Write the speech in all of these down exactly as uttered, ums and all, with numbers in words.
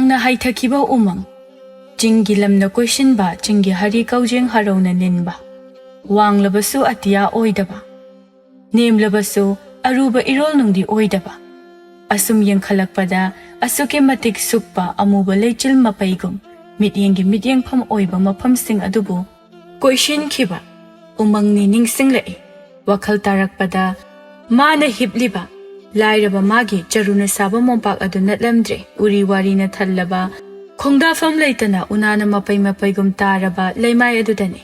ꯅ ꯍꯥꯏꯊꯈꯤꯕ ꯎꯃꯪ, ꯆꯤꯡꯒꯤ ꯂꯝꯅ ꯀꯣꯏꯁꯤꯟꯕ, ꯆꯤꯡꯒꯤ ꯍꯔꯤ ꯀꯧꯖꯦꯡ ꯍꯔꯧꯅ ꯅꯤꯟꯕ, ꯋꯥꯡꯂꯕꯁꯨ ꯑꯇꯤꯌꯥ ꯑꯣꯏꯗꯕ, ꯅꯦꯝꯂꯕꯁꯨ ꯑꯔꯨꯕ ꯏꯔꯣꯜ ꯅꯨꯡꯗꯤ ꯑꯣꯏꯗꯕ, ꯑꯁꯨꯝ ꯌꯦꯡꯈꯠꯂꯛꯄꯗ ꯑꯁꯨꯛꯀꯤ ꯃꯇꯤꯛ ꯁꯨꯛꯄ ꯑꯃꯨꯕ ꯂꯩꯆꯤꯜ ꯃꯄꯩꯒꯨꯝ ꯃꯤꯠꯌꯦꯡꯒꯤ ꯃꯤꯠꯌꯦꯡꯐꯝ ꯑꯣꯏꯕ ꯃꯐꯝꯁꯤꯡ ꯑꯗꯨꯕꯨ ꯀꯣꯏꯁꯤꯟꯈꯤꯕ ꯎꯃꯪꯅꯤ ꯅꯤꯡꯁꯤꯡꯂꯛꯏ꯫ ꯋꯥꯈꯜ ꯇꯥꯔꯛꯄꯗ ꯃꯥꯅ ꯍꯤꯞꯂꯤꯕ ꯂꯥꯏꯔꯕ ꯃꯥꯒꯤ ꯆꯔꯨꯅ ꯁꯥꯕ ꯃꯣꯝꯄꯥꯛ ꯑꯗꯨ ꯅꯠꯂꯝꯗ꯭ꯔꯦ, ꯎꯔꯤ ꯋꯥꯔꯤꯅ ꯊꯜꯂꯕ, ꯈꯣꯡꯗꯥꯐꯝ ꯂꯩꯇꯅ ꯎꯅꯥꯅ ꯃꯄꯩ ꯃꯄꯩꯒꯨꯝ ꯇꯥꯔꯕ ꯂꯩꯃꯥꯏ ꯑꯗꯨꯗꯅꯤ꯫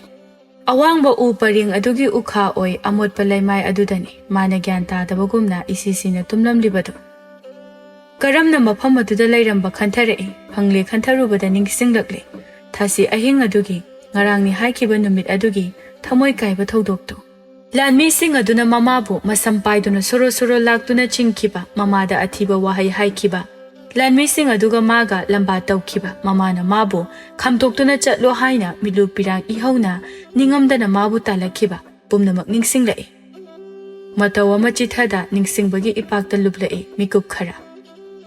ꯑꯋꯥꯡꯕ ꯎ ꯄꯔꯤꯡ ꯑꯗꯨꯒꯤ ꯎꯈꯥ ꯑꯣꯏ ꯑꯃꯣꯠꯄ ꯂꯩꯃꯥꯏ ꯑꯗꯨꯗꯅꯤ ꯃꯥꯅ ꯒ꯭ꯌꯥꯟ ꯇꯥꯗꯕꯒꯨꯝꯅ ꯏꯁꯤꯁꯤꯅ ꯇꯨꯝꯂꯝꯂꯤꯕꯗꯨ꯫ ꯀꯔꯝꯅ ꯃꯐꯝ ꯑꯗꯨꯗ ꯂꯩꯔꯝꯕ ꯈꯟꯊꯔꯛꯏ꯫ ꯐꯪꯂꯦ ꯈꯟꯊꯔꯨꯕꯗ ꯅꯤꯡꯁꯤꯡꯂꯛꯂꯦ ꯊꯥꯁꯤ ꯑꯍꯤꯡ ꯑꯗꯨꯒꯤ, ꯉꯔꯥꯡꯅꯤ ꯍꯥꯏꯈꯤꯕ ꯅꯨꯃꯤꯠ ꯑꯗꯨꯒꯤ ꯊꯃꯣꯏ ꯀꯥꯏꯕ ꯊꯧꯗꯣꯛꯇꯨ꯫ ꯂꯥꯟꯃꯤꯁꯤꯡ ꯑꯗꯨꯅ ꯃꯃꯥꯕꯨ ꯃꯁꯝ ꯄꯥꯏꯗꯨꯅ ꯁꯣꯔꯣ ꯁꯣꯔꯣ ꯂꯥꯛꯇꯨꯅ ꯆꯤꯡꯈꯤꯕ, ꯃꯃꯥꯗ ꯑꯊꯤꯕ ꯋꯥꯍꯩ ꯍꯥꯏꯈꯤꯕ, ꯂꯥꯟꯃꯤꯁꯤꯡ ꯑꯗꯨꯒ ꯃꯥꯒ ꯂꯝꯕꯥ ꯇꯧꯈꯤꯕ, ꯃꯃꯥꯅ ꯃꯥꯕꯨ ꯈꯥꯝꯗꯣꯛꯇꯨꯅ ꯆꯠꯂꯣ ꯍꯥꯏꯅ ꯃꯤꯠꯂꯨ ꯄꯤꯔꯥꯡ ꯏꯍꯧꯅ ꯅꯤꯡꯉꯝꯗꯅ ꯃꯥꯕꯨ ꯇꯥꯜꯂꯛꯈꯤꯕ ꯄꯨꯝꯅꯃꯛ ꯅꯤꯡꯁꯤꯡꯂꯛꯏ꯫ ꯃꯇꯧ ꯑꯃ ꯆꯤꯊꯗ ꯅꯤꯡꯁꯤꯡꯕꯒꯤ ꯏꯄꯥꯛꯇ ꯂꯨꯞꯂꯛꯏ ꯃꯤꯀꯨꯞ ꯈꯔ꯫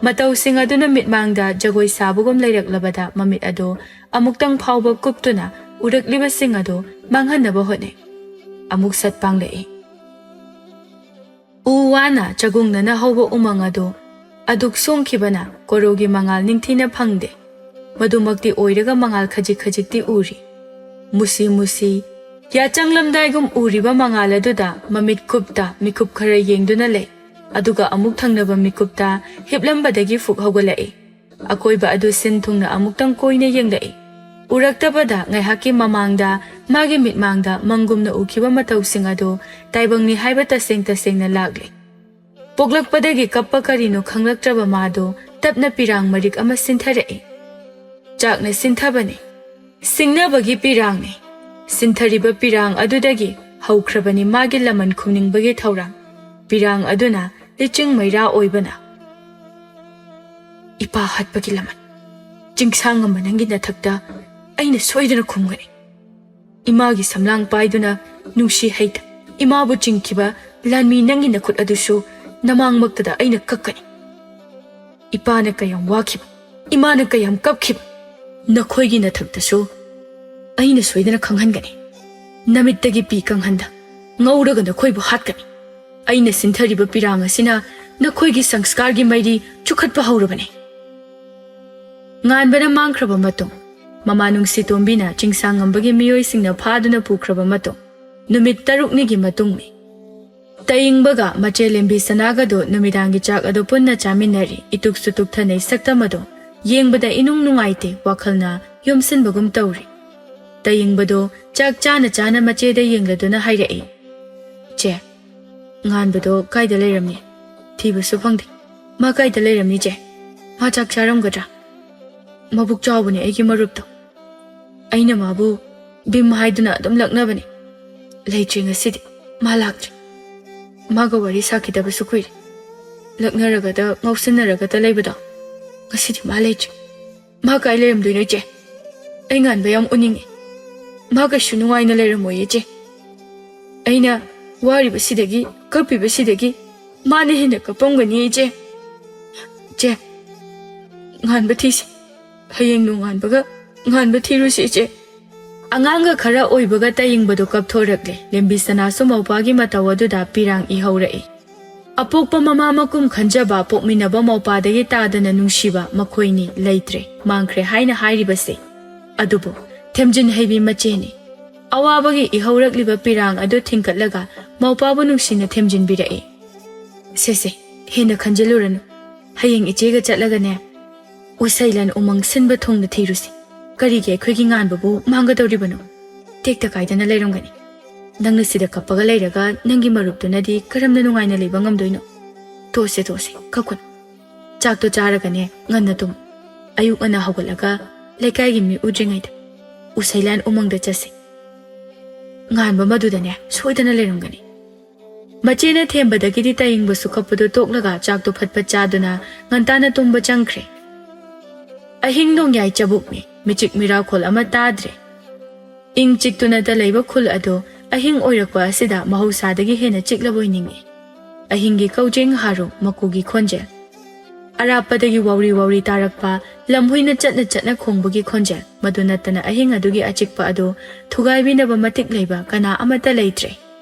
ꯃꯇꯧꯁꯤꯡ ꯑꯗꯨꯅ ꯃꯤꯠꯃꯥꯡꯗ ꯖꯒꯣꯏ ꯁꯥꯕꯒꯨꯝ ꯂꯩꯔꯛꯂꯕꯗ ꯃꯃꯤꯠ ꯑꯗꯨ ꯑꯃꯨꯛꯇꯪ ꯐꯥꯎꯕ ꯀꯨꯞꯇꯨꯅ ꯎꯔꯛꯂꯤꯕꯁꯤꯡ ꯑꯗꯨ ꯃꯥꯡꯍꯟꯅꯕ ꯍꯣꯠꯅꯩ꯫ ꯑꯃꯨꯛ ꯁꯠ ꯄꯥꯡꯂꯛꯏ꯫ ꯎ ꯋꯥꯅ ꯆꯒꯨꯡꯅꯅ ꯍꯧꯕ ꯎꯃꯪ ꯑꯗꯨ ꯑꯗꯨꯛ ꯁꯣꯡꯈꯤꯕꯅ ꯀꯣꯔꯧꯒꯤ ꯃꯉꯥꯜ ꯅꯤꯡꯊꯤꯅ ꯐꯪꯗꯦ꯫ ꯃꯗꯨꯃꯛꯇꯤ ꯑꯣꯏꯔꯒ ꯃꯉꯥꯜ ꯈꯖꯤꯛ ꯈꯖꯤꯛꯇꯤ ꯎꯔꯤ꯫ ꯃꯨꯁꯤ ꯃꯨꯁꯤ ꯌꯥꯆꯪꯂꯝꯗꯥꯏꯒꯨꯝ ꯎꯔꯤꯕ ꯃꯉꯥꯜ ꯑꯗꯨꯗ ꯃꯃꯤꯠ ꯀꯨꯞꯇ ꯃꯤꯀꯨꯞ ꯈꯔ ꯌꯦꯡꯗꯨꯅ ꯂꯩ꯫ ꯑꯗꯨꯒ ꯑꯃꯨꯛ ꯊꯪꯅꯕ ꯃꯤꯀꯨꯞꯇ ꯍꯤꯞꯂꯝꯕꯗꯒꯤ ꯐꯨꯛ ꯍꯧꯒꯠꯂꯛꯏ꯫ ꯑꯀꯣꯏꯕ ꯑꯗꯨ ꯁꯤꯟ ꯊꯨꯡꯅ ꯑꯃꯨꯛꯇꯪ ꯀꯣꯏꯅ ꯌꯦꯡꯂꯛꯏ꯫ ꯎꯔꯛꯇꯕꯗ ꯉꯥꯏꯍꯥꯛꯀꯤ ꯃꯃꯥꯡꯗ ꯃꯥꯒꯤ ꯃꯤꯠꯃꯥꯡꯗ ꯃꯪꯒꯨꯝꯅ ꯎꯈꯤꯕ ꯃꯇꯧꯁꯤꯡ ꯑꯗꯨ ꯇꯥꯏꯕꯪꯅꯤ ꯍꯥꯏꯕ ꯇꯁꯦꯡ ꯇꯁꯦꯡꯅ ꯂꯥꯛꯂꯤ꯫ ꯄꯣꯛꯂꯛꯄꯗꯒꯤ ꯀꯞꯄ ꯀꯔꯤꯅꯣ ꯈꯪꯂꯛꯇ꯭ꯔꯕ ꯃꯥꯗꯨ ꯇꯞꯅ ꯄꯤꯔꯥꯡ ꯃꯔꯤꯛ ꯑꯃ ꯁꯤꯟꯊꯔꯛꯏ꯫ ꯆꯥꯛꯅ ꯁꯤꯟꯊꯕꯅꯤ꯫ ꯁꯤꯡꯅꯕꯒꯤ ꯄꯤꯔꯥꯡꯅꯤ꯫ ꯁꯤꯟꯊꯔꯤꯕ ꯄꯤꯔꯥꯡ ꯑꯗꯨꯗꯒꯤ ꯍꯧꯈ꯭ꯔꯕꯅꯤ ꯃꯥꯒꯤ ꯂꯃꯟ ꯈꯨꯝꯅꯤꯡꯕꯒꯤ ꯊꯧꯔꯥꯡ꯫ ꯄꯤꯔꯥꯡ ꯑꯗꯨꯅ ꯂꯤꯆꯤꯡ ꯃꯩꯔꯥ ꯑꯣꯏꯕꯅ, "ꯏꯄꯥ ꯍꯥꯠꯄꯒꯤ ꯂꯃꯟ, ꯆꯤꯡꯁꯥꯡ ꯑꯃ ꯅꯪꯒꯤ ꯅꯊꯛꯇ ꯑꯩꯅ ꯁꯣꯏꯗꯅ ꯈꯨꯝꯒꯅꯤ꯫ ꯏꯃꯥꯒꯤ ꯁꯝꯂꯥꯡ ꯄꯥꯏꯗꯨꯅ ꯅꯨꯡꯁꯤ ꯍꯩꯇ ꯏꯃꯥꯕꯨ ꯆꯤꯡꯈꯤꯕ ꯂꯥꯟꯃꯤ ꯅꯪꯒꯤ ꯅꯈꯨꯠ ꯑꯗꯨꯁꯨ ꯅꯃꯥꯡꯃꯛꯇꯗ ꯑꯩꯅ ꯀꯛꯀꯅꯤ꯫ ꯏꯄꯥꯅ ꯀꯌꯥꯝ ꯋꯥꯈꯤꯕ, ꯏꯃꯥꯅ ꯀꯌꯥꯝ ꯀꯞꯈꯤꯕ꯫ ꯅꯈꯣꯏꯒꯤ ꯅꯊꯛꯇꯁꯨ ꯑꯩꯅ ꯁꯣꯏꯗꯅ ꯈꯪꯍꯟꯒꯅꯤ꯫ ꯅꯃꯤꯠꯇꯒꯤ ꯄꯤ ꯀꯪꯍꯟꯗ ꯉꯧꯔꯒ ꯅꯈꯣꯏꯕꯨ ꯍꯥꯠꯀꯅꯤ꯫ ꯑꯩꯅ ꯁꯤꯟꯊꯔꯤꯕ ꯄꯤꯔꯥꯡ ꯑꯁꯤꯅ ꯅꯈꯣꯏꯒꯤ ꯁꯪꯁꯀꯥꯔꯒꯤ ꯃꯩꯔꯤ ꯆꯨꯈꯠꯄ ꯍꯧꯔꯕꯅꯤ꯫ ꯉꯥꯟꯕꯅ ꯃꯥꯡꯈ꯭ꯔꯕ ꯃꯇꯨꯡ, ꯃꯃꯥ ꯅꯨꯡꯁꯤ ꯇꯣꯝꯕꯤꯅ ꯆꯤꯡꯁꯥꯡꯉꯝꯕꯒꯤ ꯃꯤꯑꯣꯏꯁꯤꯡꯅ ꯐꯥꯗꯨꯅ ꯄꯨꯈ꯭ꯔꯕ ꯃꯇꯨꯡ, ꯅꯨꯃꯤꯠ ꯇꯔꯨꯛꯅꯤꯒꯤ ꯃꯇꯨꯡꯅꯤ꯫ ꯇꯌꯤꯡꯕꯒ ꯃꯆꯦ ꯂꯦꯝꯕꯤ ꯁꯅꯥꯒꯗꯨ ꯅꯨꯃꯤꯗꯥꯡꯒꯤ ꯆꯥꯛ ꯑꯗꯨ ꯄꯨꯟꯅ ꯆꯥꯃꯤꯟꯅꯔꯤ꯫ ꯏꯇꯨꯛꯁꯨ ꯇꯨꯛꯊꯅꯩ ꯁꯛꯇꯝ ꯑꯗꯨ ꯌꯦꯡꯕꯗ ꯏꯅꯨꯡ ꯅꯨꯡꯉꯥꯏꯇꯦ, ꯋꯥꯈꯜꯅ ꯌꯣꯝꯁꯤꯟꯕꯒꯨꯝ ꯇꯧꯔꯤ꯫ ꯇꯌꯤꯡꯕꯗꯨ ꯆꯥꯛ ꯆꯥꯅ ꯆꯥꯅ ꯃꯆꯦꯗ ꯌꯦꯡꯂꯗꯨꯅ ꯍꯥꯏꯔꯛꯏ, "ꯆꯦ, ꯉꯥꯟꯕꯗꯣ ꯀꯥꯏꯗ ꯂꯩꯔꯝꯅꯤ? ꯊꯤꯕꯁꯨ ꯐꯪꯗꯦ꯫ ꯃꯥ ꯀꯥꯏꯗ ꯂꯩꯔꯝꯅꯤ, ꯆꯦ? ꯃꯥ ꯆꯥꯛ ꯆꯥꯔꯝꯒꯗ꯭ꯔꯥ? ꯃꯕꯨꯛ ꯆꯥꯎꯕꯅꯦ ꯑꯩꯒꯤ ꯃꯔꯨꯞꯇꯣ꯫ ꯑꯩꯅ ꯃꯥꯕꯨ ꯕꯤꯝ ꯍꯥꯏꯗꯨꯅ ꯑꯗꯨꯝ ꯂꯛꯅꯕꯅꯦ꯫ ꯂꯩꯇ꯭ꯔꯦ ꯉꯁꯤꯗꯤ꯫ ꯃꯥ ꯂꯥꯛꯇ꯭ꯔꯦ꯫ ꯃꯥꯒ ꯋꯥꯔꯤ ꯁꯥꯈꯤꯗꯕꯁꯨ ꯀꯨꯏꯔꯦ꯫ ꯂꯛꯅꯔꯒꯗ ꯉꯥꯎꯁꯤꯟꯅꯔꯒꯗ ꯂꯩꯕꯗꯣ, ꯉꯁꯤꯗꯤ ꯃꯥ ꯂꯩꯇ꯭ꯔꯦ꯫ ꯃꯥ ꯀꯥꯏ ꯂꯩꯔꯝꯗꯣꯏꯅꯣ, ꯏꯆꯦ? ꯑꯩ ꯉꯥꯟꯕ ꯌꯥꯝ ꯎꯅꯤꯡꯉꯦ꯫ ꯃꯥ ꯀꯩꯁꯨ ꯅꯨꯡꯉꯥꯏꯅ ꯂꯩꯔꯝꯃꯣꯏꯌꯦ, ꯏꯆꯦ꯫ ꯑꯩꯅ ꯋꯥꯔꯤꯕꯁꯤꯗꯒꯤ, ꯀꯞꯄꯤꯕꯁꯤꯗꯒꯤ ꯃꯥꯅ ꯍꯦꯟꯅ ꯀꯞꯄꯝꯒꯅꯤ, ꯏꯆꯦ꯫ ꯏꯆꯦ, ꯉꯥꯟꯕ ꯊꯤꯁꯤ꯫ ꯍꯌꯦꯡ ꯅꯣꯡꯉꯥꯟꯕꯒ ꯉꯥꯟꯕ ꯊꯤꯔꯨꯁꯤ, ꯏꯆꯦ꯫" ꯑꯉꯥꯡꯒ ꯈꯔ ꯑꯣꯏꯕꯒ ꯇꯌꯤꯡꯕꯗꯨ ꯀꯞꯊꯣꯔꯛꯂꯦ꯫ ꯂꯦꯝꯕꯤ ꯁꯅꯥꯁꯨ ꯃꯧꯄꯥꯒꯤ ꯃꯇꯧ ꯑꯗꯨꯗ ꯄꯤꯔꯥꯡ ꯏꯍꯧꯔꯛꯏ꯫ ꯑꯄꯣꯛꯄ ꯃꯃꯥ ꯃꯀꯨꯝ ꯈꯟꯖꯕ, ꯄꯣꯛꯃꯤꯟꯅꯕ ꯃꯧꯄꯥꯗꯒꯤ ꯇꯥꯗꯅ ꯅꯨꯡꯁꯤꯕ ꯃꯈꯣꯏꯅꯤ ꯂꯩꯇ꯭ꯔꯦ, ꯃꯥꯡꯈ꯭ꯔꯦ ꯍꯥꯏꯅ ꯍꯥꯏꯔꯤꯕꯁꯦ꯫ ꯑꯗꯨꯕꯨ ꯊꯦꯝꯖꯤꯟ ꯍꯩꯕꯤ ꯃꯆꯦꯅꯤ꯫ ꯑꯋꯥꯕꯒꯤ ꯏꯍꯧꯔꯛꯂꯤꯕ ꯄꯤꯔꯥꯡ ꯑꯗꯨ ꯊꯤꯡꯀꯠꯂꯒ ꯃꯧꯄꯥꯕꯨ ꯅꯨꯡꯁꯤꯅ ꯊꯦꯝꯖꯤꯟꯕꯤꯔꯛꯏ꯫ "ꯁꯦ ꯁꯦ, ꯍꯦꯟꯅ ꯈꯟꯖꯤꯜꯂꯨꯔꯅꯨ꯫ ꯍꯌꯦꯡ ꯏꯆꯦꯒ ꯆꯠꯂꯒꯅꯦ, ꯎꯁꯩꯂꯥꯟ ꯎꯃꯪ ꯁꯤꯟꯕ ꯊꯨꯡꯅ ꯊꯤꯔꯨꯁꯤ꯫ ꯀꯔꯤꯒꯤ ꯑꯩꯈꯣꯏꯒꯤ ꯉꯥꯟꯕꯕꯨ ꯃꯥꯡꯒꯗꯧꯔꯤꯕꯅꯣ? ꯇꯦꯛꯇ ꯀꯥꯏꯗꯅ ꯂꯩꯔꯝꯒꯅꯤ꯫ ꯅꯪꯅ ꯁꯤꯗ ꯀꯞꯄꯒ ꯂꯩꯔꯒ ꯅꯪꯒꯤ ꯃꯔꯨꯞꯇꯨꯅꯗꯤ ꯀꯔꯝꯅ ꯅꯨꯡꯉꯥꯏꯅ ꯂꯩꯕ ꯉꯝꯗꯣꯏꯅꯣ? ꯇꯣꯛꯁꯦ, ꯇꯣꯛꯁꯦ, ꯀꯞꯀꯅꯨ꯫ ꯆꯥꯛꯇꯣ ꯆꯥꯔꯒꯅꯦ, ꯉꯟꯅ ꯇꯨꯝꯃꯨ꯫ ꯑꯌꯨꯛ ꯉꯟꯅ ꯍꯧꯒꯠꯂꯒ ꯂꯩꯀꯥꯏꯒꯤ ꯃꯤ ꯎꯗ꯭ꯔꯤꯉꯩꯗ ꯎꯁꯩꯂꯥꯟ ꯎꯃꯪꯗ ꯆꯠꯁꯤ꯫ ꯉꯥꯟꯕ ꯃꯗꯨꯗꯅꯦ ꯁꯣꯏꯗꯅ ꯂꯩꯔꯝꯒꯅꯤ꯫" ꯃꯆꯦꯅ ꯊꯦꯝꯕꯗꯒꯤꯗꯤ ꯇꯌꯤꯡꯕꯁꯨ ꯀꯞꯄꯗꯨ ꯇꯣꯛꯂꯒ ꯆꯥꯛꯇꯨ ꯐꯠ ꯐꯠ ꯆꯥꯗꯨꯅ ꯉꯟꯇꯥꯅ ꯇꯨꯝꯕ ꯆꯪꯈ꯭ꯔꯦ꯫ ꯑꯍꯤꯡ ꯅꯣꯡꯌꯥꯏ ꯆꯕꯨꯛꯅꯤ, ꯃꯤꯆꯤꯛ ꯃꯤꯔꯥꯎꯈꯣꯜ ꯑꯃ ꯇꯥꯗ꯭ꯔꯦ꯫ ꯏꯪ ꯆꯤꯛꯇꯨꯅꯇ ꯂꯩꯕ ꯈꯨꯜ ꯑꯗꯨ ꯑꯍꯤꯡ ꯑꯣꯏꯔꯛꯄ ꯑꯁꯤꯗ ꯃꯍꯧꯁꯥꯗꯒꯤ ꯍꯦꯟꯅ ꯆꯤꯛꯂꯕꯣꯏ ꯅꯤꯡꯏ꯫ ꯑꯍꯤꯡꯒꯤ ꯀꯧꯖꯦꯡ ꯍꯥꯔꯨ, ꯃꯀꯨꯒꯤ ꯈꯣꯟꯖꯦꯜ꯫ ꯑꯔꯥꯞꯄꯗꯒꯤ ꯋꯥꯎꯔꯤ ꯋꯥꯎꯔꯤ ꯇꯥꯔꯛꯄ ꯂꯝꯍꯨꯏꯅ ꯆꯠꯅ ꯆꯠꯅ ꯈꯣꯡꯕꯒꯤ ꯈꯣꯟꯖꯦꯜ꯫ ꯃꯗꯨ ꯅꯠꯇꯅ ꯑꯍꯤꯡ ꯑꯗꯨꯒꯤ ꯑꯆꯤꯛꯄ ꯑꯗꯨ ꯊꯨꯒꯥꯏꯕꯤꯅꯕ ꯃꯇꯤꯛ ꯂꯩꯕ ꯀꯅꯥ ꯑꯃꯠꯇ ꯂꯩꯇ꯭ꯔꯦ꯫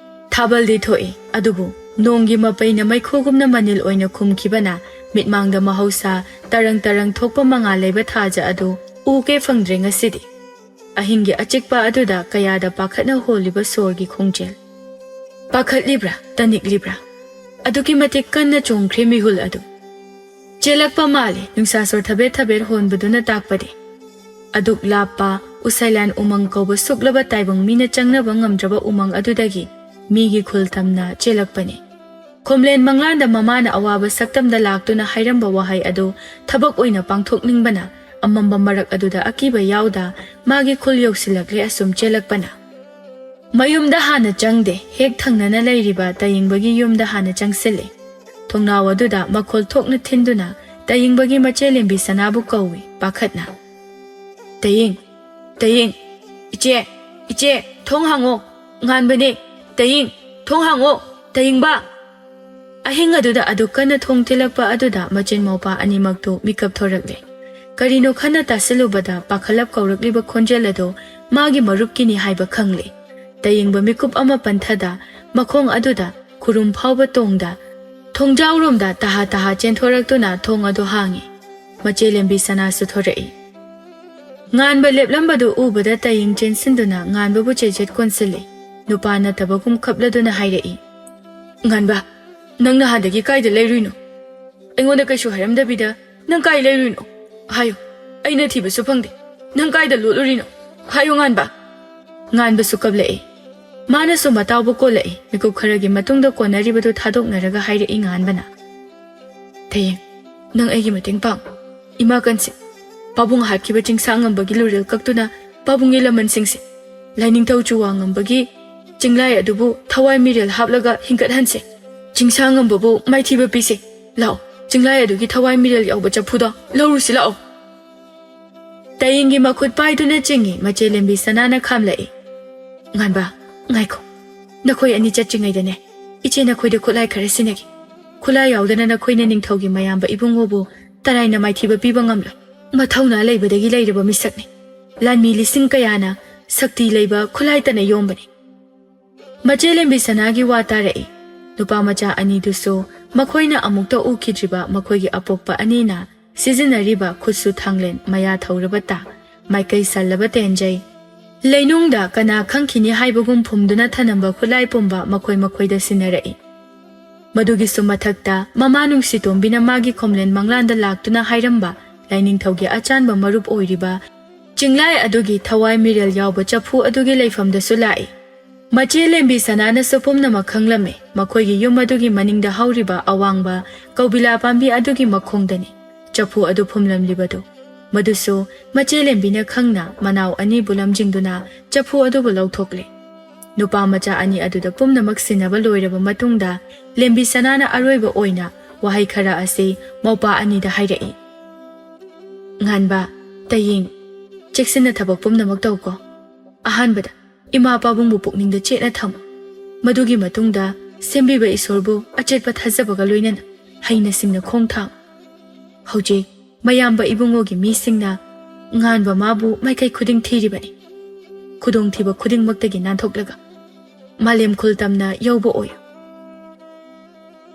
ꯊꯥꯕꯜꯗꯤ ꯊꯣꯛꯏ, ꯑꯗꯨꯕꯨ ꯅꯣꯡꯒꯤ ꯃꯄꯩꯅ ꯃꯩꯈꯨꯒꯨꯝꯅ ꯃꯅꯤꯜ ꯑꯣꯏꯅ ꯈꯨꯝꯈꯤꯕꯅ ꯃꯤꯠꯃꯥꯡꯗ ꯃꯍꯧꯁꯥ ꯇꯔꯪ ꯇꯔꯪ ꯊꯣꯛꯄ ꯃꯉꯥꯜ ꯂꯩꯕ ꯊꯥꯖ ꯑꯗꯨ ꯎꯒꯦ ꯐꯪꯗ꯭ꯔꯦ ꯉꯁꯤꯗꯤ꯫ ꯑꯍꯤꯡꯒꯤ ꯑꯆꯤꯛꯄ ꯑꯗꯨꯗ ꯀꯌꯥꯗ ꯄꯥꯈꯠꯅ ꯍꯣꯜꯂꯤꯕ ꯁꯣꯔꯒꯤ ꯈꯣꯡꯖꯦꯜ꯫ ꯄꯥꯈꯠꯂꯤꯕ꯭ꯔꯥ, ꯇꯅꯤꯛꯂꯤꯕ꯭ꯔꯥ? ꯑꯗꯨꯛꯀꯤ ꯃꯇꯤꯛ ꯀꯟꯅ ꯆꯣꯡꯈ꯭ꯔꯦ ꯃꯤꯍꯨꯜ ꯑꯗꯨ꯫ ꯆꯦꯜꯂꯛꯄ ꯃꯥꯜꯂꯦ, ꯅꯨꯡꯁꯥ ꯁꯣꯔ ꯊꯕꯦꯠ ꯊꯕꯦꯠ ꯍꯣꯟꯕꯗꯨꯅ ꯇꯥꯛꯄꯗꯤ꯫ ꯑꯗꯨꯛ ꯂꯥꯞꯄ, ꯎꯁꯥꯏꯂꯥꯟ ꯎꯃꯪ ꯀꯧꯕ ꯁꯨꯛꯂꯕ ꯇꯥꯏꯕꯪ ꯃꯤꯅ ꯆꯪꯅꯕ ꯉꯝꯗ꯭ꯔꯕ ꯎꯃꯪ ꯑꯗꯨꯗꯒꯤ ꯃꯤꯒꯤ ꯈꯨꯜ ꯇꯝꯅ ꯆꯦꯜꯂꯛꯄꯅꯤ꯫ ꯈꯣꯝꯂꯦꯟ ꯃꯪꯂꯥꯟꯗ ꯃꯃꯥꯅ ꯑꯋꯥꯕ ꯁꯛꯇꯝꯗ ꯂꯥꯛꯇꯨꯅ ꯍꯥꯏꯔꯝꯕ ꯋꯥꯍꯩ ꯑꯗꯨ ꯊꯕꯛ ꯑꯣꯏꯅ ꯄꯥꯡꯊꯣꯛꯅꯤꯡꯕꯅ ꯑꯃꯝꯕ ꯃꯔꯛ ꯑꯗꯨꯗ ꯑꯀꯤꯕ ꯌꯥꯎꯗ ꯃꯥꯒꯤ ꯈꯨꯜ ꯌꯧꯁꯤꯜꯂꯛꯂꯦ ꯑꯁꯨꯝ ꯆꯦꯜꯂꯛꯄꯅ꯫ ꯃꯌꯨꯝꯗ ꯍꯥꯟꯅ ꯆꯪꯗꯦ, ꯍꯦꯛ ꯊꯪꯅꯅ ꯂꯩꯔꯤꯕ ꯇꯌꯦꯡꯕꯒꯤ ꯌꯨꯝꯗ ꯍꯥꯟꯅ ꯆꯪꯁꯤꯜꯂꯦ꯫ ꯊꯣꯡꯅꯥꯎ ꯑꯗꯨꯗ ꯃꯈꯣꯜ ꯊꯣꯛꯅ ꯊꯤꯟꯗꯨꯅ ꯇꯌꯦꯡꯕꯒꯤ ꯃꯆꯦ ꯂꯦꯝꯕꯤ ꯁꯅꯥꯕꯨ ꯀꯧꯏ ꯄꯥꯈꯠꯅ꯫ "ꯇꯌꯦꯡ, ꯇꯌꯦꯡ, ꯏꯆꯦ, ꯏꯆꯦ, ꯊꯣꯡ ꯍꯥꯡꯉꯣ, ꯉꯥꯟꯕꯅꯦ, ꯇꯌꯦꯡ, ꯊꯣꯡ ꯍꯥꯡꯉꯣ, ꯇꯌꯦꯡꯕ!" ꯑꯍꯤꯡ ꯑꯗꯨꯗ ꯑꯗꯨꯛ ꯀꯟꯅ ꯊꯣꯡ ꯊꯤꯜꯂꯛꯄ ꯑꯗꯨꯗ ꯃꯆꯤꯟ ꯃꯧꯄꯥ ꯑꯅꯤꯃꯛꯇꯨ ꯃꯤꯀꯞ ꯊꯣꯔꯛꯂꯦ꯫ ꯀꯔꯤꯅꯣ ꯈꯟꯅ ꯇꯥꯁꯤꯜꯂꯨꯕꯗ ꯄꯥꯈꯠꯂꯞ ꯀꯧꯔꯛꯂꯤꯕ ꯈꯣꯟꯖꯦꯜ ꯑꯗꯨ ꯃꯥꯒꯤ ꯃꯔꯨꯞꯀꯤꯅꯤ ꯍꯥꯏꯕ ꯈꯪꯂꯦ꯫ ꯇꯌꯦꯡꯕ ꯃꯤꯀꯨꯞ ꯑꯃ ꯄꯟꯊꯗ ꯃꯈꯣꯡ ꯑꯗꯨꯗ ꯈꯨꯔꯨꯝ ꯐꯥꯎꯕ ꯇꯣꯡꯗ ꯊꯣꯡꯖꯥꯎꯔꯣꯝꯗ ꯇꯍꯥ ꯇꯍꯥ ꯆꯦꯟꯊꯣꯔꯛꯇꯨꯅ ꯊꯣꯡ ꯑꯗꯨ ꯍꯥꯡꯉꯤ꯫ ꯃꯆꯦ ꯂꯦꯝꯕꯤ ꯁꯅꯥꯁꯨ ꯊꯣꯔꯛꯏ꯫ ꯉꯥꯟꯕ ꯂꯦꯞꯂꯝꯕꯗꯨ ꯎꯕꯗ ꯇꯌꯦꯡ ꯆꯦꯟꯁꯤꯟꯗꯨꯅ ꯉꯥꯟꯕꯕꯨ ꯆꯦꯖꯦꯠ ꯀꯣꯟꯁꯤꯜꯂꯤ꯫ ꯅꯨꯄꯥ ꯅꯠꯇꯕꯒꯨꯝ ꯈꯞꯂꯗꯨꯅ ꯍꯥꯏꯔꯛꯏ, "ꯉꯥꯟꯕ, ꯅꯪ ꯅꯍꯥꯟꯗꯒꯤ ꯀꯥꯏꯗ ꯂꯩꯔꯨꯏꯅꯣ? ꯑꯩꯉꯣꯟꯗ ꯀꯩꯁꯨ ꯍꯥꯏꯔꯝꯗꯕꯤꯗ ꯅꯪ ꯀꯥꯏ ꯂꯩꯔꯨꯏꯅꯣ? ꯍꯥꯏꯌꯨ, ꯑꯩꯅ ꯊꯤꯕꯁꯨ ꯐꯪꯗꯦ꯫ ꯅꯪ ꯀꯥꯏꯗ ꯂꯣꯠꯂꯨꯔꯤꯅꯣ? ꯍꯥꯏꯌꯨ, ꯉꯥꯟꯕ!" ꯉꯥꯟꯕꯁꯨ ꯀꯞꯂꯛꯏ꯫ ꯃꯥꯅꯁꯨ ꯃꯇꯥꯎꯕꯨ ꯀꯣꯜꯂꯛꯏ꯫ ꯃꯤꯀꯨꯞ ꯈꯔꯒꯤ ꯃꯇꯨꯡꯗ ꯀꯣꯟꯅꯔꯤꯕꯗꯨ ꯊꯥꯗꯣꯛꯅꯔꯒ ꯍꯥꯏꯔꯛꯏ ꯉꯥꯟꯕꯅ, "ꯇꯌꯦꯡ, ꯅꯪ ꯑꯩꯒꯤ ꯃꯇꯦꯡ ꯄꯥꯡ꯫ ꯏꯃꯥ ꯀꯟꯁꯦ, ꯄꯥꯕꯨꯡ ꯍꯥꯠꯈꯤꯕ ꯆꯤꯡꯁꯥ ꯉꯝꯕꯒꯤ ꯂꯨꯔꯦꯜ ꯀꯛꯇꯨꯅ ꯄꯥꯕꯨꯡꯒꯤ ꯂꯃꯟꯁꯤꯡꯁꯦ, ꯂꯥꯏꯅꯤꯡꯊꯧ ꯆꯨꯋꯥ ꯉꯝꯕꯒꯤ ꯆꯤꯡꯂꯥꯏ ꯑꯗꯨꯕꯨ ꯊꯋꯥꯏ ꯃꯤꯔꯦꯜ ꯍꯥꯞꯂꯒ ꯍꯤꯡꯒꯠꯍꯟꯁꯦ꯫ ꯆꯤꯡꯁꯥ ꯉꯝꯕꯕꯨ ꯃꯥꯏꯊꯤꯕ ꯄꯤꯁꯦ꯫ ꯂꯥꯛꯑꯣ, ꯆꯤꯡꯂꯥꯏ ꯑꯗꯨꯒꯤ ꯊꯋꯥꯏ ꯃꯤꯔꯦꯜ ꯌꯥꯎꯕ ꯆꯐꯨꯗꯣ ꯂꯧꯔꯨꯁꯤ ꯂꯥꯛꯑꯣ!" ꯇꯌꯦꯡꯒꯤ ꯃꯈꯨꯠ ꯄꯥꯏꯗꯨꯅ ꯆꯤꯡꯏ꯫ ꯃꯆꯦ ꯂꯦꯝꯕꯤ ꯁꯅꯥꯅ ꯈꯥꯝꯂꯛꯏ꯫ "ꯉꯥꯟꯕ, ꯉꯥꯏꯈꯣ꯫ ꯅꯈꯣꯏ ꯑꯅꯤ ꯆꯠꯇ꯭ꯔꯤꯉꯩꯗꯅꯦ, ꯏꯆꯦ ꯅꯈꯣꯏꯗ ꯈꯨꯠꯂꯥꯏ ꯈꯔ ꯁꯤꯟꯅꯒꯦ꯫ ꯈꯨꯠꯂꯥꯏ ꯌꯥꯎꯗꯅ ꯅꯈꯣꯏꯅ ꯅꯤꯡꯊꯧꯒꯤ ꯃꯌꯥꯝꯕ ꯏꯕꯨꯡꯉꯣꯕꯨ ꯇꯔꯥꯏꯅ ꯃꯥꯏꯊꯤꯕ ꯄꯤꯕ ꯉꯝꯂꯣꯏ꯫ ꯃꯊꯧꯅꯥ ꯂꯩꯕꯗꯒꯤ ꯂꯩꯔꯕ ꯃꯤꯁꯛꯅꯤ꯫ ꯂꯥꯟꯃꯤ ꯂꯤꯁꯤꯡ ꯀꯌꯥꯅ ꯁꯛꯇꯤ ꯂꯩꯕ ꯈꯨꯠꯂꯥꯏꯇꯅ ꯌꯣꯝꯕꯅꯤ꯫ ꯃꯆꯦ ꯂꯦꯝꯕꯤ ꯁꯅꯥꯒꯤ ꯋꯥ ꯇꯥꯔꯛꯏ꯫ ꯅꯨꯄꯥ ꯃꯆꯥ ꯑꯅꯤꯗꯨꯁꯨ ꯃꯈꯣꯏꯅ ꯑꯃꯨꯛꯇ ꯎꯈꯤꯗ꯭ꯔꯤꯕ ꯃꯈꯣꯏꯒꯤ ꯑꯄꯣꯛꯄ ꯑꯅꯤꯅ ꯁꯤꯖꯤꯟꯅꯔꯤꯕ ꯈꯨꯠꯁꯨ ꯊꯥꯡꯂꯦꯟ ꯃꯌꯥ ꯊꯧꯔꯕ ꯇꯥ, ꯃꯥꯏꯀꯩ ꯁꯜꯂꯕ ꯇꯦꯟꯖꯩ, ꯂꯩꯅꯨꯡꯗ ꯀꯅꯥ ꯈꯪꯈꯤꯅꯤ ꯍꯥꯏꯕꯒꯨꯝ ꯐꯨꯝꯗꯨꯅ ꯊꯅꯝꯕ ꯈꯨꯠꯂꯥꯏ ꯄꯨꯝꯕ ꯃꯈꯣꯏ ꯃꯈꯣꯏꯗ ꯁꯤꯟꯅꯔꯛꯏ꯫ ꯃꯗꯨꯒꯤꯁꯨ ꯃꯊꯛꯇ ꯃꯃꯥ ꯅꯨꯡꯁꯤꯇꯣꯝꯕꯤꯅ ꯃꯥꯒꯤ ꯈꯣꯝꯂꯦꯟ ꯃꯪꯂꯥꯟꯗ ꯂꯥꯛꯇꯨꯅ ꯍꯥꯏꯔꯝꯕ ꯂꯥꯏꯅꯤꯡꯊꯧꯒꯤ ꯑꯆꯥꯟꯕ ꯃꯔꯨꯞ ꯑꯣꯏꯔꯤꯕ ꯆꯤꯡꯂꯥꯏ ꯑꯗꯨꯒꯤ ꯊꯋꯥꯏ ꯃꯤꯔꯦꯜ ꯌꯥꯎꯕ ꯆꯐꯨ ꯑꯗꯨꯒꯤ ꯂꯩꯐꯝꯗꯁꯨ ꯂꯥꯛꯏ꯫ ꯃꯆꯦ ꯂꯦꯝꯕꯤ ꯁꯅꯥꯅꯁꯨ ꯄꯨꯝꯅꯃꯛ ꯈꯪꯂꯝꯃꯤ꯫ ꯃꯈꯣꯏꯒꯤ ꯌꯨꯝ ꯑꯗꯨꯒꯤ ꯃꯅꯤꯡꯗ ꯍꯧꯔꯤꯕ ꯑꯋꯥꯡꯕ ꯀꯧꯕꯤꯂꯥ ꯄꯥꯝꯕꯤ ꯑꯗꯨꯒꯤ ꯃꯈꯣꯡꯗꯅꯤ ꯆꯐꯨ ꯑꯗꯨ ꯐꯨꯝꯂꯝꯂꯤꯕꯗꯨ꯫ ꯃꯗꯨꯁꯨ ꯃꯆꯦ ꯂꯦꯝꯕꯤꯅ ꯈꯪꯅ ꯃꯅꯥꯎ ꯑꯅꯤꯕꯨ ꯂꯝꯖꯤꯡꯗꯨꯅ ꯆꯐꯨ ꯑꯗꯨꯕꯨ ꯂꯧꯊꯣꯛꯂꯦ꯫ ꯅꯨꯄꯥ ꯃꯆꯥ ꯑꯅꯤ ꯑꯗꯨꯗ ꯄꯨꯝꯅꯃꯛ ꯁꯤꯟꯅꯕ ꯂꯣꯏꯔꯕ ꯃꯇꯨꯡꯗ ꯂꯦꯝꯕꯤ ꯁꯅꯥꯅ ꯑꯔꯣꯏꯕ ꯑꯣꯏꯅ ꯋꯥꯍꯩ ꯈꯔ ꯑꯁꯤ ꯃꯧꯄꯥ ꯑꯅꯤꯗ ꯍꯥꯏꯔꯛꯏ꯫ ꯉꯥꯟꯕ, ꯇꯌꯦꯡ, ꯆꯦꯛꯁꯤꯟꯅ ꯊꯕꯛ ꯄꯨꯝꯅꯃꯛ ꯇꯧꯀꯣ꯫ ꯑꯍꯥꯟꯕꯗ ꯏꯃꯥ ꯄꯥꯕꯨꯡꯕꯨ ꯄꯨꯛꯅꯤꯡꯗ ꯆꯦꯠꯅ ꯊꯝꯃꯨ꯫ ꯃꯗꯨꯒꯤ ꯃꯇꯨꯡꯗ ꯁꯦꯝꯕꯤꯕ ꯏꯁꯣꯔꯕꯨ ꯑꯆꯦꯠꯄ ꯊꯥꯖꯕꯒ ꯂꯣꯏꯅꯅ ꯍꯩꯅ ꯁꯤꯡꯅ ꯈꯣꯡ ꯊꯥꯡ꯫ ꯍꯧꯖꯤꯛ ꯃꯌꯥꯝꯕ ꯏꯕꯨꯡꯉꯣꯒꯤ ꯃꯤꯁꯤꯡꯅ ꯉꯥꯟꯕ ꯃꯥꯕꯨ ꯃꯥꯏꯀꯩ ꯈꯨꯗꯤꯡ ꯊꯤꯔꯤꯕꯅꯤ꯫ ꯈꯨꯗꯣꯡꯊꯤꯕ ꯈꯨꯗꯤꯡꯃꯛꯇꯒꯤ ꯅꯥꯟꯊꯣꯛꯂꯒ ꯃꯥꯂꯦꯝ ꯈꯨꯜ ꯇꯝꯅ ꯌꯧꯕ ꯑꯣꯏꯌꯨ꯫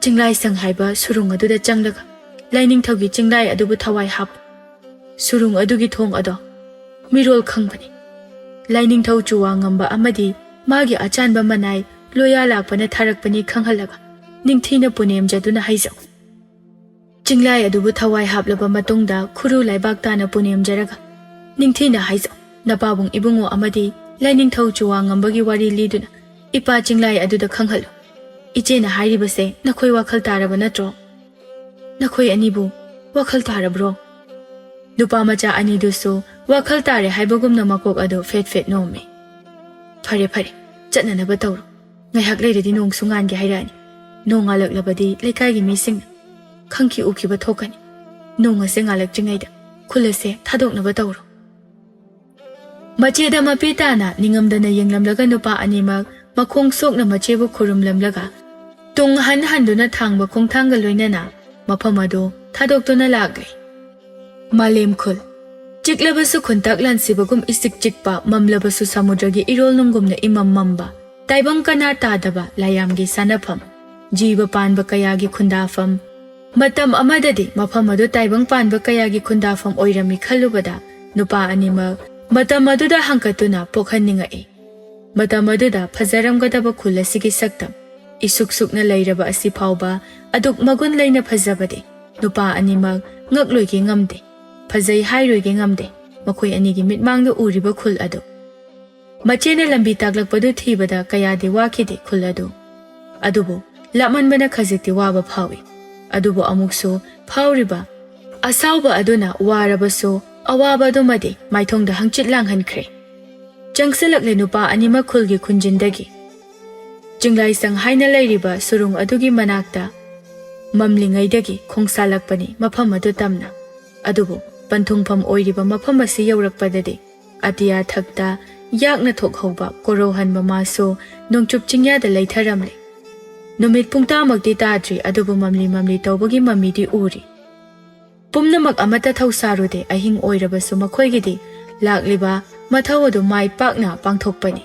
ꯆꯤꯡꯂꯥꯏꯁꯪ ꯍꯥꯏꯕ ꯁꯨꯔꯨꯡ ꯑꯗꯨꯗ ꯆꯪꯂꯒ ꯂꯥꯏꯅꯤꯡꯊꯧꯒꯤ ꯆꯤꯡꯂꯥꯏ ꯑꯗꯨꯕꯨ ꯊꯋꯥꯏ ꯍꯥꯞꯄꯨ꯫ ꯁꯨꯔꯨꯡ ꯑꯗꯨꯒꯤ ꯊꯣꯡ ꯑꯗꯣ ꯃꯤꯔꯣꯜ ꯈꯪꯕꯅꯤ꯫ ꯂꯥꯏꯅꯤꯡꯊꯧ ꯆꯨꯋꯥ ꯉꯝꯕ ꯑꯃꯗꯤ ꯃꯥꯒꯤ ꯑꯆꯥꯟꯕ ꯃꯅꯥꯏ ꯂꯣꯌꯥ ꯂꯥꯛꯄꯅ ꯊꯥꯔꯛꯄꯅꯤ ꯈꯪꯍꯜꯂꯒ ꯅꯤꯡꯊꯤꯅ ꯄꯨꯅꯦꯝꯖꯗꯨꯅ ꯍꯥꯏꯖꯧ꯫ ꯆꯤꯡꯂꯥꯏ ꯑꯗꯨꯕꯨ ꯊꯋꯥꯏ ꯍꯥꯞꯂꯕ ꯃꯇꯨꯡꯗ ꯈꯨꯔꯨ ꯂꯩꯕꯥꯛ ꯇꯥꯅ ꯄꯨꯅꯦꯝꯖꯔꯒ ꯅꯤꯡꯊꯤꯅ ꯍꯥꯏꯖꯧ꯫ ꯅꯄꯥꯕꯨꯡ ꯏꯕꯨꯡꯉꯣ ꯑꯃꯗꯤ ꯂꯥꯏꯅꯤꯡꯊꯧ ꯆꯨꯋꯥ ꯉꯝꯕꯒꯤ ꯋꯥꯔꯤ ꯂꯤꯗꯨꯅ ꯏꯄꯥ ꯆꯤꯡꯂꯥꯏ ꯑꯗꯨꯗ ꯈꯪꯍꯜꯂꯨ꯫ ꯏꯆꯦꯅ ꯍꯥꯏꯔꯤꯕꯁꯦ ꯅꯈꯣꯏ ꯋꯥꯈꯜ ꯇꯥꯔꯕ ꯅꯠꯇ꯭ꯔꯣ? ꯅꯈꯣꯏ ꯑꯅꯤꯕꯨ ꯋꯥꯈꯜ ꯇꯥꯔꯕ꯭ꯔꯣ? ꯅꯨꯄꯥ ꯃꯆꯥ ꯑꯅꯤꯗꯨꯁꯨ ꯋꯥꯈꯜ ꯇꯥꯔꯦ ꯍꯥꯏꯕꯒꯨꯝꯅ ꯃꯀꯣꯛ ꯑꯗꯨ ꯐꯦꯠ ꯐꯦꯠ ꯅꯣꯝꯃꯤ꯫ ꯐꯔꯦ ꯐꯔꯦ, ꯆꯠꯅꯅꯕ ꯇꯧꯔꯣ꯫ ꯉꯥꯏꯍꯥꯛ ꯂꯩꯔꯗꯤ ꯅꯣꯡꯁꯨ ꯉꯥꯟꯒꯦ ꯍꯥꯏꯔꯛꯑꯅꯤ꯫ ꯅꯣꯡ ꯉꯥꯜꯂꯛꯂꯕꯗꯤ ꯂꯩꯀꯥꯏꯒꯤ ꯃꯤꯁꯤꯡꯅ ꯈꯪꯈꯤ ꯎꯈꯤꯕ ꯊꯣꯛꯀꯅꯤ꯫ ꯅꯣꯡ ꯑꯁꯦ ꯉꯥꯜꯂꯛꯇ꯭ꯔꯤꯉꯩꯗ ꯈꯨꯜ ꯑꯁꯦ ꯊꯥꯗꯣꯛꯅꯕ ꯇꯧꯔꯣ꯫ ꯃꯆꯦꯗ ꯃꯄꯤ ꯇꯥꯅ ꯅꯤꯡꯉꯝꯗꯅ ꯌꯦꯡꯂꯝꯂꯒ ꯅꯨꯄꯥ ꯑꯅꯤꯃꯛ ꯃꯈꯣꯡ ꯁꯣꯛꯅ ꯃꯆꯦꯕꯨ ꯈꯨꯔꯨꯝꯂꯝꯂꯒ ꯇꯨꯡ ꯍꯟ ꯍꯟꯗꯨꯅ ꯊꯥꯡꯕ ꯈꯣꯡꯊꯥꯡꯒ ꯂꯣꯏꯅꯅ ꯃꯐꯝ ꯑꯗꯨ ꯊꯥꯗꯣꯛꯇꯨꯅ ꯂꯥꯛꯂꯦ꯫ ꯃꯥꯂꯦꯝ ꯈꯨꯜ꯫ ꯆꯤꯛꯂꯕꯁꯨ ꯈꯨꯟꯇꯥꯛ ꯂꯥꯟꯁꯤꯕꯒꯨꯝ ꯏꯆꯤꯛ ꯆꯤꯛꯄ, ꯃꯝꯂꯕꯁꯨ ꯁꯃꯨꯗ꯭ꯔꯒꯤ ꯏꯔꯣꯜꯅꯨꯡꯒꯨꯝꯅ ꯏꯃꯝ ꯃꯝꯕ, ꯇꯥꯏꯕꯪ ꯀꯅꯥ ꯇꯥꯗꯕ ꯂꯥꯏꯌꯥꯝꯒꯤ ꯁꯥꯟꯅꯐꯝ, ꯖꯤꯕ ꯄꯥꯟꯕ ꯀꯌꯥꯒꯤ ꯈꯨꯟꯗꯥꯐꯝ꯫ ꯃꯇꯝ ꯑꯃꯗꯗꯤ ꯃꯐꯝ ꯑꯗꯨ ꯇꯥꯏꯕꯪ ꯄꯥꯟꯕ ꯀꯌꯥꯒꯤ ꯈꯨꯟꯗꯥꯐꯝ ꯑꯣꯏꯔꯝꯃꯤ ꯈꯜꯂꯨꯕꯗ ꯅꯨꯄꯥ ꯑꯅꯤꯃꯛ ꯃꯇꯝ ꯑꯗꯨꯗ ꯍꯪꯀꯠꯇꯨꯅ ꯄꯣꯛꯍꯟꯅꯤꯡꯉꯛꯏ꯫ ꯃꯇꯝ ꯑꯗꯨꯗ ꯐꯖꯔꯝꯒꯗꯕ ꯈꯨꯜ ꯑꯁꯤꯒꯤ ꯁꯛꯇꯝ, ꯏꯁꯨꯛ ꯁꯨꯛꯅ ꯂꯩꯔꯕ ꯑꯁꯤ ꯐꯥꯎꯕ ꯑꯗꯨꯛ ꯃꯒꯨꯟ ꯂꯩꯅ ꯐꯖꯕꯗꯤ ꯅꯨꯄꯥ ꯑꯅꯤꯃꯛ ꯉꯛꯂꯣꯏꯒꯦ ꯉꯝꯗꯦ, ꯐꯖꯩ ꯍꯥꯏꯔꯣꯏꯒꯦ ꯉꯝꯗꯦ꯫ ꯃꯈꯣꯏ ꯑꯅꯤꯒꯤ ꯃꯤꯠꯃꯥꯡꯗ ꯎꯔꯤꯕ ꯈꯨꯜ ꯑꯗꯨ ꯃꯆꯦꯅ ꯂꯝꯕꯤ ꯇꯥꯛꯂꯛꯄꯗꯨ ꯊꯤꯕꯗ ꯀꯌꯥꯗꯤ ꯋꯥꯈꯤꯗꯦ ꯈꯨꯜ ꯑꯗꯨ꯫ ꯑꯗꯨꯕꯨ ꯂꯥꯞꯃꯟꯕꯅ ꯈꯖꯤꯛꯇꯤ ꯋꯥꯕ ꯐꯥꯎꯏ꯫ ꯑꯗꯨꯕꯨ ꯑꯃꯨꯛꯁꯨ ꯐꯥꯎꯔꯤꯕ ꯑꯁꯥꯎꯕ ꯑꯗꯨꯅ ꯋꯥꯔꯕꯁꯨ ꯑꯋꯥꯕ ꯑꯗꯨꯃꯗꯤ ꯃꯥꯏꯊꯣꯡꯗ ꯍꯪꯆꯤꯠ ꯂꯥꯡꯍꯟꯈ꯭ꯔꯦ꯫ ꯆꯪꯁꯤꯜꯂꯛꯂꯦ ꯅꯨꯄꯥ ꯑꯅꯤꯃꯛ ꯈꯨꯜꯒꯤ ꯈꯨꯟꯖꯤꯟꯗꯒꯤ꯫ ꯆꯤꯡꯂꯥꯏꯁꯪ ꯍꯥꯏꯅ ꯂꯩꯔꯤꯕ ꯁꯨꯔꯨꯡ ꯑꯗꯨꯒꯤ ꯃꯅꯥꯛꯇ ꯃꯝꯂꯤꯉꯩꯗꯒꯤ ꯈꯣꯡꯁꯥꯜꯂꯛꯄꯅꯤ ꯃꯐꯝ ꯑꯗꯨ ꯇꯝꯅ꯫ ꯑꯗꯨꯕꯨ ꯄꯟꯊꯨꯡꯐꯝ ꯑꯣꯏꯔꯤꯕ ꯃꯐꯝ ꯑꯁꯤ ꯌꯧꯔꯛꯄꯗꯗꯤ ꯑꯇꯤꯌꯥ ꯊꯛꯇ ꯌꯥꯛꯅ ꯊꯣꯛꯍꯧꯕ ꯀꯣꯔꯧꯍꯟꯕ ꯃꯥꯁꯨ ꯅꯣꯡꯆꯨꯞ ꯆꯤꯡꯌꯥꯗ ꯂꯩꯊꯔꯝꯂꯦ꯫ ꯅꯨꯃꯤꯠ ꯄꯨꯡꯇꯥꯃꯛꯇꯤ ꯇꯥꯗ꯭ꯔꯤ, ꯑꯗꯨꯕꯨ ꯃꯝꯂꯤ ꯃꯝꯂꯤ ꯇꯧꯕꯒꯤ ꯃꯃꯤꯗꯤ ꯎꯔꯤ꯫ ꯄꯨꯝꯅꯃꯛ ꯑꯃꯠꯇ ꯊꯧꯁꯥꯔꯨꯗꯦ, ꯑꯍꯤꯡ ꯑꯣꯏꯔꯕꯁꯨ ꯃꯈꯣꯏꯒꯤꯗꯤ ꯂꯥꯛꯂꯤꯕ ꯃꯊꯧ ꯑꯗꯨ ꯃꯥꯏ ꯄꯥꯛꯅ ꯄꯥꯡꯊꯣꯛꯄꯅꯤ꯫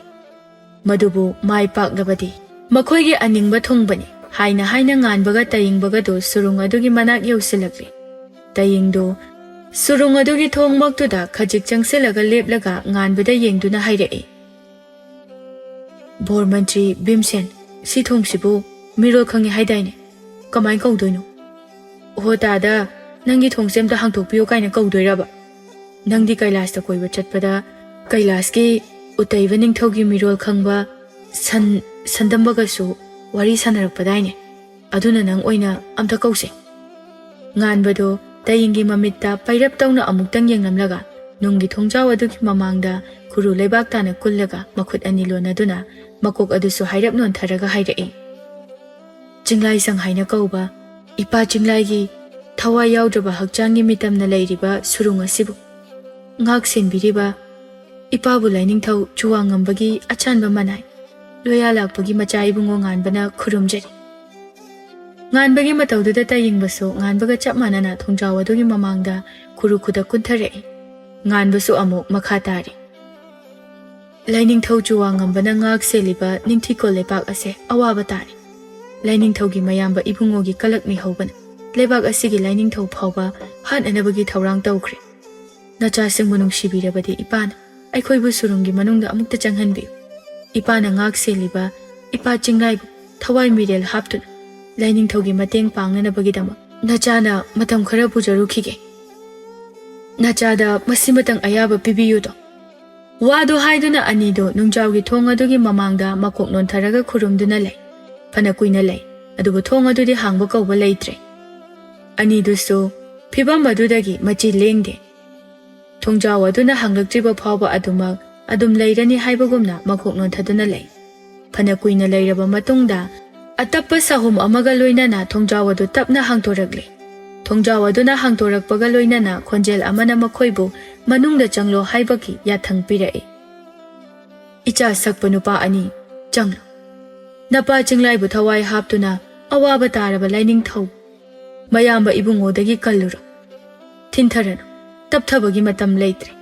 ꯃꯗꯨꯕꯨ ꯃꯥꯏ ꯄꯥꯛꯂꯕꯗꯤ ꯃꯈꯣꯏꯒꯤ ꯑꯅꯤꯡꯕ ꯊꯨꯡꯕꯅꯤ ꯍꯥꯏꯅ ꯍꯥꯏꯅ ꯉꯥꯟꯕꯒ ꯇꯌꯤꯡꯕꯒꯗꯨ ꯁꯨꯔꯨꯡ ꯑꯗꯨꯒꯤ ꯃꯅꯥꯛ ꯌꯧꯁꯤꯜꯂꯛꯂꯤ꯫ ꯇꯌꯤꯡꯗꯨ ꯁꯨꯔꯨꯡ ꯑꯗꯨꯒꯤ ꯊꯣꯡꯃꯛꯇꯨꯗ ꯈꯖꯤꯛ ꯆꯪꯁꯤꯜꯂꯒ ꯂꯦꯞꯂꯒ ꯉꯥꯟꯕꯗ ꯌꯦꯡꯗꯨꯅ ꯍꯥꯏꯔꯛꯏ, "ꯚꯣꯔ ꯃꯟꯇ꯭ꯔꯤ ꯚꯤꯝꯁꯦꯟ, ꯁꯤ ꯊꯣꯡꯁꯤꯕꯨ ꯃꯤꯔꯣꯜ ꯈꯪꯉꯤ ꯍꯥꯏꯗꯥꯏꯅꯦ? ꯀꯃꯥꯏ ꯀꯧꯗꯣꯏꯅꯣ?" "ꯍꯣ ꯇꯥꯗ, ꯅꯪꯒꯤ ꯊꯣꯡꯁꯦ ꯑꯝꯇ ꯍꯥꯡꯇꯣꯛꯄꯤꯌꯨ ꯀꯥꯏꯅ ꯀꯧꯗꯣꯏꯔꯕ? ꯅꯪꯗꯤ ꯀꯩꯂꯥꯁꯇ ꯀꯣꯏꯕ ꯆꯠꯄꯗ ꯀꯩꯂꯥꯁꯀꯤ ꯎꯇꯩꯕ ꯅꯤꯡꯊꯧꯒꯤ ꯃꯤꯔꯣꯜ ꯈꯪꯕ ꯁꯟ, ꯁꯟꯗꯝꯕꯒꯁꯨ ꯋꯥꯔꯤ ꯁꯥꯟꯅꯔꯛꯄꯗꯥꯏꯅꯦ? ꯑꯗꯨꯅ ꯅꯪ ꯑꯣꯏꯅ ꯑꯝꯇ ꯀꯧꯁꯦ꯫" ꯉꯥꯟꯕꯗꯣ ꯇꯌꯤꯡꯒꯤ ꯃꯃꯤꯠꯇ ꯄꯩꯔꯞ ꯇꯧꯅ ꯑꯃꯨꯛꯇꯪ ꯌꯦꯡꯂꯝꯂꯒ ꯅꯨꯡꯒꯤ ꯊꯣꯡꯖꯥꯎ ꯑꯗꯨꯒꯤ ꯃꯃꯥꯡꯗ ꯈꯨꯔꯨ ꯂꯩꯕꯥꯛ ꯇꯥꯅ ꯀꯨꯜꯂꯒ ꯃꯈꯨꯠ ꯑꯅꯤ ꯂꯣꯟꯅꯗꯨꯅ ꯃꯀꯣꯛ ꯑꯗꯨꯁꯨ ꯍꯥꯏꯔꯞ ꯅꯣꯟꯊꯔꯒ ꯍꯥꯏꯔꯛꯏ, "ꯆꯤꯡꯂꯥꯏꯁꯪ ꯍꯥꯏꯅ ꯀꯧꯕ ꯏꯄꯥ ꯆꯤꯡꯂꯥꯏꯒꯤ ꯊꯋꯥꯏ ꯌꯥꯎꯗ꯭ꯔꯕ ꯍꯛꯆꯥꯡꯒꯤ ꯃꯤꯇꯝꯅ ꯂꯩꯔꯤꯕ ꯁꯨꯔꯨꯡ ꯑꯁꯤꯕꯨ ꯉꯥꯛ ꯁꯦꯟꯕꯤꯔꯤꯕ ꯏꯄꯥꯕꯨ ꯂꯥꯏꯅꯤꯡꯊꯧ ꯆꯨꯋꯥꯉꯝꯕꯒꯤ ꯑꯆꯥꯟꯕ ꯃꯅꯥꯏ ꯂꯣꯌꯥ ꯂꯥꯛꯄꯒꯤ ꯃꯆꯥ ꯏꯕꯨꯡꯉꯣ ꯉꯥꯟꯕꯅ ꯈꯨꯔꯨꯝꯖꯔꯤ꯫ ꯉꯥꯟꯕꯒꯤ ꯃꯇꯧꯗꯨꯗ ꯇꯥꯌꯦꯡꯕꯁꯨ ꯉꯥꯟꯕꯒ ꯆꯞ ꯃꯥꯟꯅꯅ ꯊꯣꯡꯖꯥꯎ ꯑꯗꯨꯒꯤ ꯃꯃꯥꯡꯗ ꯈꯨꯔꯨ ꯈꯨꯗꯛ ꯀꯨꯟꯊꯔꯛꯏ꯫ ꯉꯥꯟꯕꯁꯨ ꯑꯃꯨꯛ ꯃꯈꯥ ꯇꯥꯔꯤ꯫ ꯂꯥꯏꯅꯤꯡꯊꯧ ꯆꯨꯋꯥ ꯉꯝꯕꯅ ꯉꯥꯛ ꯁꯦꯜꯂꯤꯕ ꯅꯤꯡꯊꯤꯀꯣꯜ ꯂꯩꯄꯥꯛ ꯑꯁꯦ ꯑꯋꯥꯕ ꯇꯥꯔꯦ꯫ ꯂꯥꯏꯅꯤꯡꯊꯧꯒꯤ ꯃꯌꯥꯝꯕ ꯏꯕꯨꯡꯉꯣꯒꯤ ꯀꯂꯛ ꯃꯤꯍꯧꯕꯅ ꯂꯩꯕꯥꯛ ꯑꯁꯤꯒꯤ ꯂꯥꯏꯅꯤꯡꯊꯧ ꯐꯥꯎꯕ ꯍꯥꯠꯅꯅꯕꯒꯤ ꯊꯧꯔꯥꯡ ꯇꯧꯈ꯭ꯔꯦ꯫ ꯅꯆꯥꯁꯤꯡꯕꯨ ꯅꯨꯡꯁꯤꯕꯤꯔꯕꯗꯤ ꯏꯄꯥꯅ ꯑꯩꯈꯣꯏꯕꯨ ꯁꯨꯔꯨꯡꯒꯤ ꯃꯅꯨꯡꯗ ꯑꯃꯨꯛꯇ ꯆꯪꯍꯟꯕꯤꯌꯨ꯫ ꯏꯄꯥꯅ ꯉꯥꯛ ꯁꯦꯜꯂꯤꯕ ꯏꯄꯥ ꯆꯤꯡꯂꯥꯏꯕꯨ ꯊꯋꯥꯏ ꯃꯤꯔꯦꯜ ꯍꯥꯞꯇꯨꯅ ꯂꯥꯏꯅꯤꯡꯊꯧꯒꯤ ꯃꯇꯦꯡ ꯄꯥꯡꯅꯅꯕꯒꯤꯗꯃꯛ ꯅꯆꯥꯅ ꯃꯇꯝ ꯈꯔ ꯄꯨꯖꯔꯨꯈꯤꯒꯦ꯫ ꯅꯆꯥꯗ ꯃꯁꯤꯃꯇꯪ ꯑꯌꯥꯕ ꯄꯤꯕꯤꯌꯨꯗꯣ꯫ ꯋꯥꯗꯨ ꯍꯥꯏꯗꯨꯅ ꯑꯅꯤꯗꯨ ꯅꯨꯡꯖꯥꯎꯒꯤ ꯊꯣꯡ ꯑꯗꯨꯒꯤ ꯃꯃꯥꯡꯗ ꯃꯀꯣꯛ ꯅꯣꯟꯊꯔꯒ ꯈꯨꯔꯨꯝꯗꯨꯅ ꯂꯩ꯫ ꯐꯅ ꯀꯨꯏꯅ ꯂꯩ, ꯑꯗꯨꯕꯨ ꯊꯣꯡ ꯑꯗꯨꯗꯤ ꯍꯥꯡꯕ ꯀꯧꯕ ꯂꯩꯇ꯭ꯔꯦ꯫ ꯑꯅꯤꯗꯨꯁꯨ ꯐꯤꯚꯝ ꯑꯗꯨꯗꯒꯤ ꯃꯆꯤ ꯂꯦꯡꯗꯦ꯫ ꯊꯣꯡꯖꯥꯎ ꯑꯗꯨꯅ ꯍꯥꯡꯂꯛꯇ꯭ꯔꯤꯕ ꯐꯥꯎꯕ ꯑꯗꯨꯃꯛ ꯑꯗꯨꯝ ꯂꯩꯔꯅꯤ ꯍꯥꯏꯕꯒꯨꯝꯅ ꯃꯀꯣꯛ ꯅꯣꯟꯊꯗꯨꯅ ꯂꯩ꯫ ꯐꯅ ꯀꯨꯏꯅ ꯂꯩꯔꯕ ꯃꯇꯨꯡꯗ ꯑꯇꯞꯄ ꯁꯥꯍꯨꯝ ꯑꯃꯒ ꯂꯣꯏꯅꯅ ꯊꯣꯡꯖꯥꯎ ꯑꯗꯨ ꯇꯞꯅ ꯍꯥꯡꯗꯣꯔꯛꯂꯦ꯫ ꯊꯣꯡꯖꯥꯎ ꯑꯗꯨꯅ ꯍꯥꯡꯗꯣꯔꯛꯄꯒ ꯂꯣꯏꯅꯅ ꯈꯣꯟꯖꯦꯜ ꯑꯃꯅ ꯃꯈꯣꯏꯕꯨ ꯃꯅꯨꯡꯗ ꯆꯪꯂꯣ ꯍꯥꯏꯕꯒꯤ ꯌꯥꯊꯪ ꯄꯤꯔꯛꯏ꯫ "ꯏꯆꯥ ꯁꯛꯄ ꯅꯨꯄꯥ ꯑꯅꯤ, ꯆꯪꯂꯨ꯫ ꯅꯄꯥ ꯆꯤꯡꯂꯥꯏꯕꯨ ꯊꯋꯥꯏ ꯍꯥꯞꯇꯨꯅ ꯑꯋꯥꯕ ꯇꯥꯔꯕ ꯂꯥꯏꯅꯤꯡꯊꯧ ꯃꯌꯥꯝꯕ ꯏꯕꯨꯡꯉꯣꯗꯒꯤ ꯀꯜꯂꯨꯔꯣ꯫ ꯊꯤꯟꯊꯔꯅꯨ, ꯇꯞꯊꯕꯒꯤ ꯃꯇꯝ ꯂꯩꯇ꯭ꯔꯦ꯫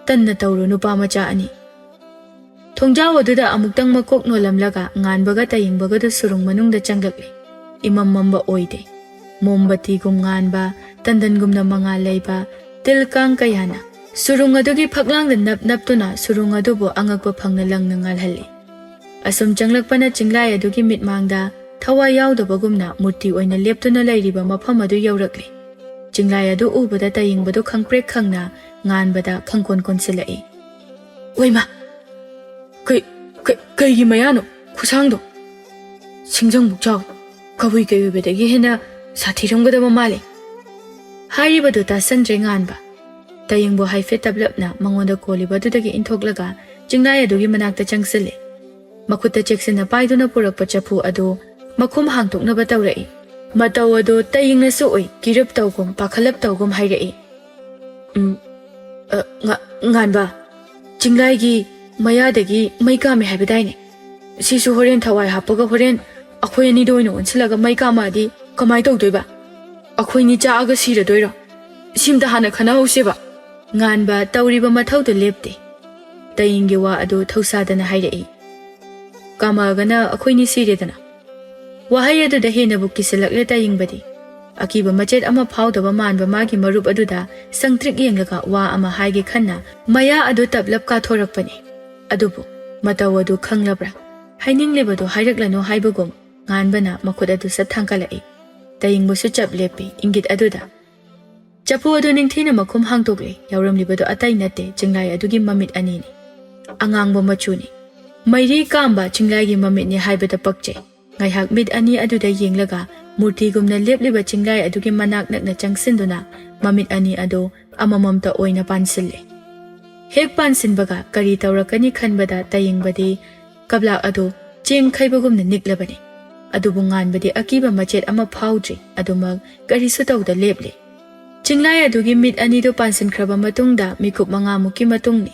ꯇꯟꯅ ꯇꯧꯔꯨ ꯅꯨꯄꯥ ꯃꯆꯥ ꯑꯅꯤ꯫" ꯊꯣꯡꯖꯥꯎ ꯑꯗꯨꯗ ꯑꯃꯨꯛꯇꯪ ꯃꯀꯣꯛ ꯅꯣꯜꯂꯝꯂꯒ ꯉꯥꯟꯕꯒ ꯇꯌꯦꯡꯕꯒꯗꯨ ꯁꯨꯔꯨꯡ ꯃꯅꯨꯡꯗ ꯆꯪꯂꯛꯂꯦ꯫ ꯏꯃꯝ ꯃꯝꯕ ꯑꯣꯏꯗꯦ꯫ ꯃꯣꯝꯕꯇꯤꯒꯨꯝ ꯉꯥꯟꯕ, ꯇꯟꯗꯟꯒꯨꯝꯅ ꯃꯉꯥꯜ ꯂꯩꯕ ꯇꯤꯜ ꯀꯥꯡ ꯀꯌꯥꯅ ꯁꯨꯔꯨꯡ ꯑꯗꯨꯒꯤ ꯐꯛꯂꯥꯡꯗ ꯅꯞ ꯅꯞꯇꯨꯅ ꯁꯨꯔꯨꯡ ꯑꯗꯨꯕꯨ ꯑꯉꯛꯄ ꯐꯪꯅ ꯂꯪꯅ ꯉꯥꯜꯍꯜꯂꯤ꯫ ꯑꯁꯨꯝ ꯆꯪꯂꯛꯄꯅ ꯆꯤꯡꯂꯥꯏ ꯑꯗꯨꯒꯤ ꯃꯤꯠꯃꯥꯡꯗ ꯊꯋꯥꯏ ꯌꯥꯎꯗꯕꯒꯨꯝꯅ ꯃꯨꯔꯇꯤ ꯑꯣꯏꯅ ꯂꯦꯞꯇꯨꯅ ꯂꯩꯔꯤꯕ ꯃꯐꯝ ꯑꯗꯨ ꯌꯧꯔꯛꯂꯦ꯫ ꯆꯤꯡꯂꯥꯏ ꯑꯗꯨ ꯎꯕꯗ ꯇꯌꯦꯡꯕꯗꯨ ꯈꯪꯄ꯭ꯔꯦꯛ ꯈꯪꯅ ꯉꯥꯟꯕꯗ ꯈꯪꯀꯣꯟ ꯀꯣꯟꯁꯤꯜꯂꯛꯏ꯫ "ꯑꯣꯏꯃ! ꯀꯩ, ꯀꯩ, ꯀꯩꯒꯤ ꯃꯌꯥꯅꯣ ꯈꯨꯁꯥꯡꯗꯣ? ꯁꯤꯡꯖꯪꯃꯨꯛ ꯆꯥꯎꯏ꯫ ꯀꯕꯨꯏ ꯀꯩ ꯑꯣꯏꯕꯗꯒꯤ ꯍꯦꯟꯅ ꯁꯥꯊꯤꯔꯝꯒꯗꯕ ꯃꯥꯜꯂꯤ꯫" ꯍꯥꯏꯔꯤꯕꯗꯨ ꯇꯥꯁꯟꯗ꯭ꯔꯦ ꯉꯥꯟꯕ꯫ ꯇꯌꯦꯡꯕꯨ ꯍꯥꯏꯐꯦꯠ ꯇꯞꯂꯞꯅ ꯃꯉꯣꯟꯗ ꯀꯣꯜꯂꯤꯕ ꯑꯗꯨꯗꯒꯤ ꯏꯟꯊꯣꯛꯂꯒ ꯆꯤꯡꯂꯥꯏ ꯑꯗꯨꯒꯤ ꯃꯅꯥꯛꯇ ꯆꯪꯁꯤꯜꯂꯦ꯫ ꯃꯈꯨꯠꯇ ꯆꯦꯛꯁꯤꯟꯅ ꯄꯥꯏꯗꯨꯅ ꯄꯨꯔꯛꯄ ꯆꯐꯨ ꯑꯗꯨ ꯃꯈꯨꯝ ꯍꯥꯡꯗꯣꯛꯅꯕ ꯇꯧꯔꯛꯏ꯫ ꯃꯇꯧ ꯑꯗꯨ ꯇꯌꯦꯡꯅꯁꯨ ꯎꯏ, ꯀꯤꯔꯞ ꯇꯧꯒꯨꯝ, ꯄꯥꯈꯠꯂꯞ ꯇꯧꯒꯨꯝ ꯍꯥꯏꯔꯛꯏ꯫ "ꯎꯝ, ꯑ, ꯉ-, ꯉꯥꯟꯕ, ꯆꯤꯡꯂꯥꯏꯒꯤ ꯃꯌꯥꯗꯒꯤ ꯃꯩ ꯀꯥꯝꯃꯦ ꯍꯥꯏꯕꯗꯥꯏꯅꯦ? ꯁꯤꯁꯨ ꯍꯣꯔꯦꯟ ꯊꯋꯥꯏ ꯍꯥꯞꯄꯒ ꯍꯣꯔꯦꯟ ꯑꯩꯈꯣꯏ ꯑꯅꯤꯗ ꯑꯣꯏꯅ ꯑꯣꯟꯁꯤꯜꯂꯒ ꯃꯩ ꯀꯥꯝꯃꯛꯑꯗꯤ ꯀꯃꯥꯏ ꯇꯧꯗꯣꯏꯕ? ꯑꯩꯈꯣꯏꯅꯤ ꯆꯥꯛꯑꯒ ꯁꯤꯔꯗꯣꯏꯔꯣ? ꯁꯤꯝꯇ ꯍꯥꯟꯅ ꯈꯟꯅꯍꯧꯁꯦꯕ꯫ ꯉꯥꯟꯕ ꯇꯧꯔꯤꯕ ꯃꯊꯧꯗꯨ ꯂꯦꯞꯇꯦ꯫ ꯇꯌꯤꯡꯒꯤ ꯋꯥ ꯑꯗꯨ ꯊꯧꯁꯥꯗꯅ ꯍꯥꯏꯔꯛꯏ꯫ ꯀꯥꯝꯃꯛꯑꯒꯅ ꯑꯩꯈꯣꯏꯅꯤ ꯁꯤꯔꯦꯗꯅ꯫ ꯋꯥꯍꯩ ꯑꯗꯨꯗ ꯍꯦꯟꯅꯕꯨ ꯀꯤꯁꯤꯜꯂꯛꯂꯦ ꯇꯌꯤꯡꯕꯗꯤ꯫ ꯑꯀꯤꯕ ꯃꯆꯦꯠ ꯑꯃ ꯐꯥꯎꯗꯕ ꯃꯥꯟꯕ ꯃꯥꯒꯤ ꯃꯔꯨꯞ ꯑꯗꯨꯗ ꯁꯪꯇ꯭ꯔꯤꯛ ꯌꯦꯡꯂꯒ ꯋꯥ ꯑꯃ ꯍꯥꯏꯒꯦ ꯈꯟꯅ ꯃꯌꯥ ꯑꯗꯨ ꯇꯞꯂꯞ ꯀꯥꯊꯣꯔꯛꯄꯅꯤ꯫ ꯑꯗꯨꯕꯨ ꯃꯇꯧ ꯑꯗꯨ ꯈꯪꯂꯕ꯭ꯔꯥ? ꯍꯥꯏꯅꯤꯡꯂꯤꯕꯗꯨ ꯍꯥꯏꯔꯛꯂꯅꯨ ꯍꯥꯏꯕꯒꯨꯝ ꯉꯥꯟꯕꯅ ꯃꯈꯨꯠ ꯑꯗꯨ ꯁꯠ ꯊꯥꯡꯒꯠꯂꯛꯏ꯫ ꯇꯌꯤꯡꯕꯁꯨ ꯆꯞ ꯂꯦꯞꯄꯤ ꯏꯪꯒꯤꯠ ꯑꯗꯨꯗ꯫ ꯆꯐꯨ ꯑꯗꯨ ꯅꯤꯡꯊꯤꯅ ꯃꯈꯨꯝ ꯍꯥꯡꯗꯣꯛꯂꯦ꯫ ꯌꯥꯎꯔꯝꯂꯤꯕꯗꯨ ꯑꯇꯩ ꯅꯠꯇꯦ, ꯆꯤꯡꯂꯥꯏ ꯑꯗꯨꯒꯤ ꯃꯃꯤꯠ ꯑꯅꯤꯅꯤ꯫ ꯑꯉꯥꯡꯕ ꯃꯆꯨꯅꯤ꯫ ꯃꯩꯔꯤ ꯀꯥꯝꯕ ꯆꯤꯡꯂꯥꯏꯒꯤ ꯃꯃꯤꯠꯅꯤ ꯍꯥꯏꯕꯗ ꯄꯛꯆꯩ꯫ ꯉꯥꯏꯍꯥꯛ ꯃꯤꯠ ꯑꯅꯤ ꯑꯗꯨꯗ ꯌꯦꯡꯂꯒ ꯃꯨꯔꯇꯤꯒꯨꯝꯅ ꯂꯦꯞꯂꯤꯕ ꯆꯤꯡꯂꯥꯏ ꯑꯗꯨꯒꯤ ꯃꯅꯥꯛ ꯅꯛꯅ ꯆꯪꯁꯤꯟꯗꯨꯅ ꯃꯃꯤꯠ ꯑꯅꯤ ꯑꯗꯨ ꯑꯃꯃꯝꯇ ꯑꯣꯏꯅ ꯄꯥꯟꯁꯤꯜꯂꯦ꯫ ꯍꯦꯛ ꯄꯥꯟꯁꯤꯟꯕꯒ ꯀꯔꯤ ꯇꯧꯔꯛꯀꯅꯤ ꯈꯟꯕꯗ ꯇꯌꯤꯡꯕꯗꯤ ꯀꯕ꯭ꯂꯥꯛ ꯑꯗꯨ ꯆꯦꯡ ꯈꯩꯕꯒꯨꯝꯅ ꯅꯤꯛꯂꯕꯅꯤ꯫ ꯑꯗꯨꯕꯨ ꯉꯥꯟꯕꯗꯤ ꯑꯀꯤꯕ ꯃꯆꯦꯠ ꯑꯃ ꯐꯥꯎꯗ꯭ꯔꯤ, ꯑꯗꯨꯃꯛ ꯀꯔꯤꯁꯨ ꯇꯧꯗ ꯂꯦꯞꯂꯤ꯫ ꯆꯤꯡꯂꯥꯏ ꯑꯗꯨꯒꯤ ꯃꯤꯠ ꯑꯅꯤꯗꯨ ꯄꯥꯟꯁꯤꯟꯈ꯭ꯔꯕ ꯃꯇꯨꯡꯗ ꯃꯤꯀꯨꯞ ꯃꯉꯥꯃꯨꯛꯀꯤ ꯃꯇꯨꯡꯅꯤ꯫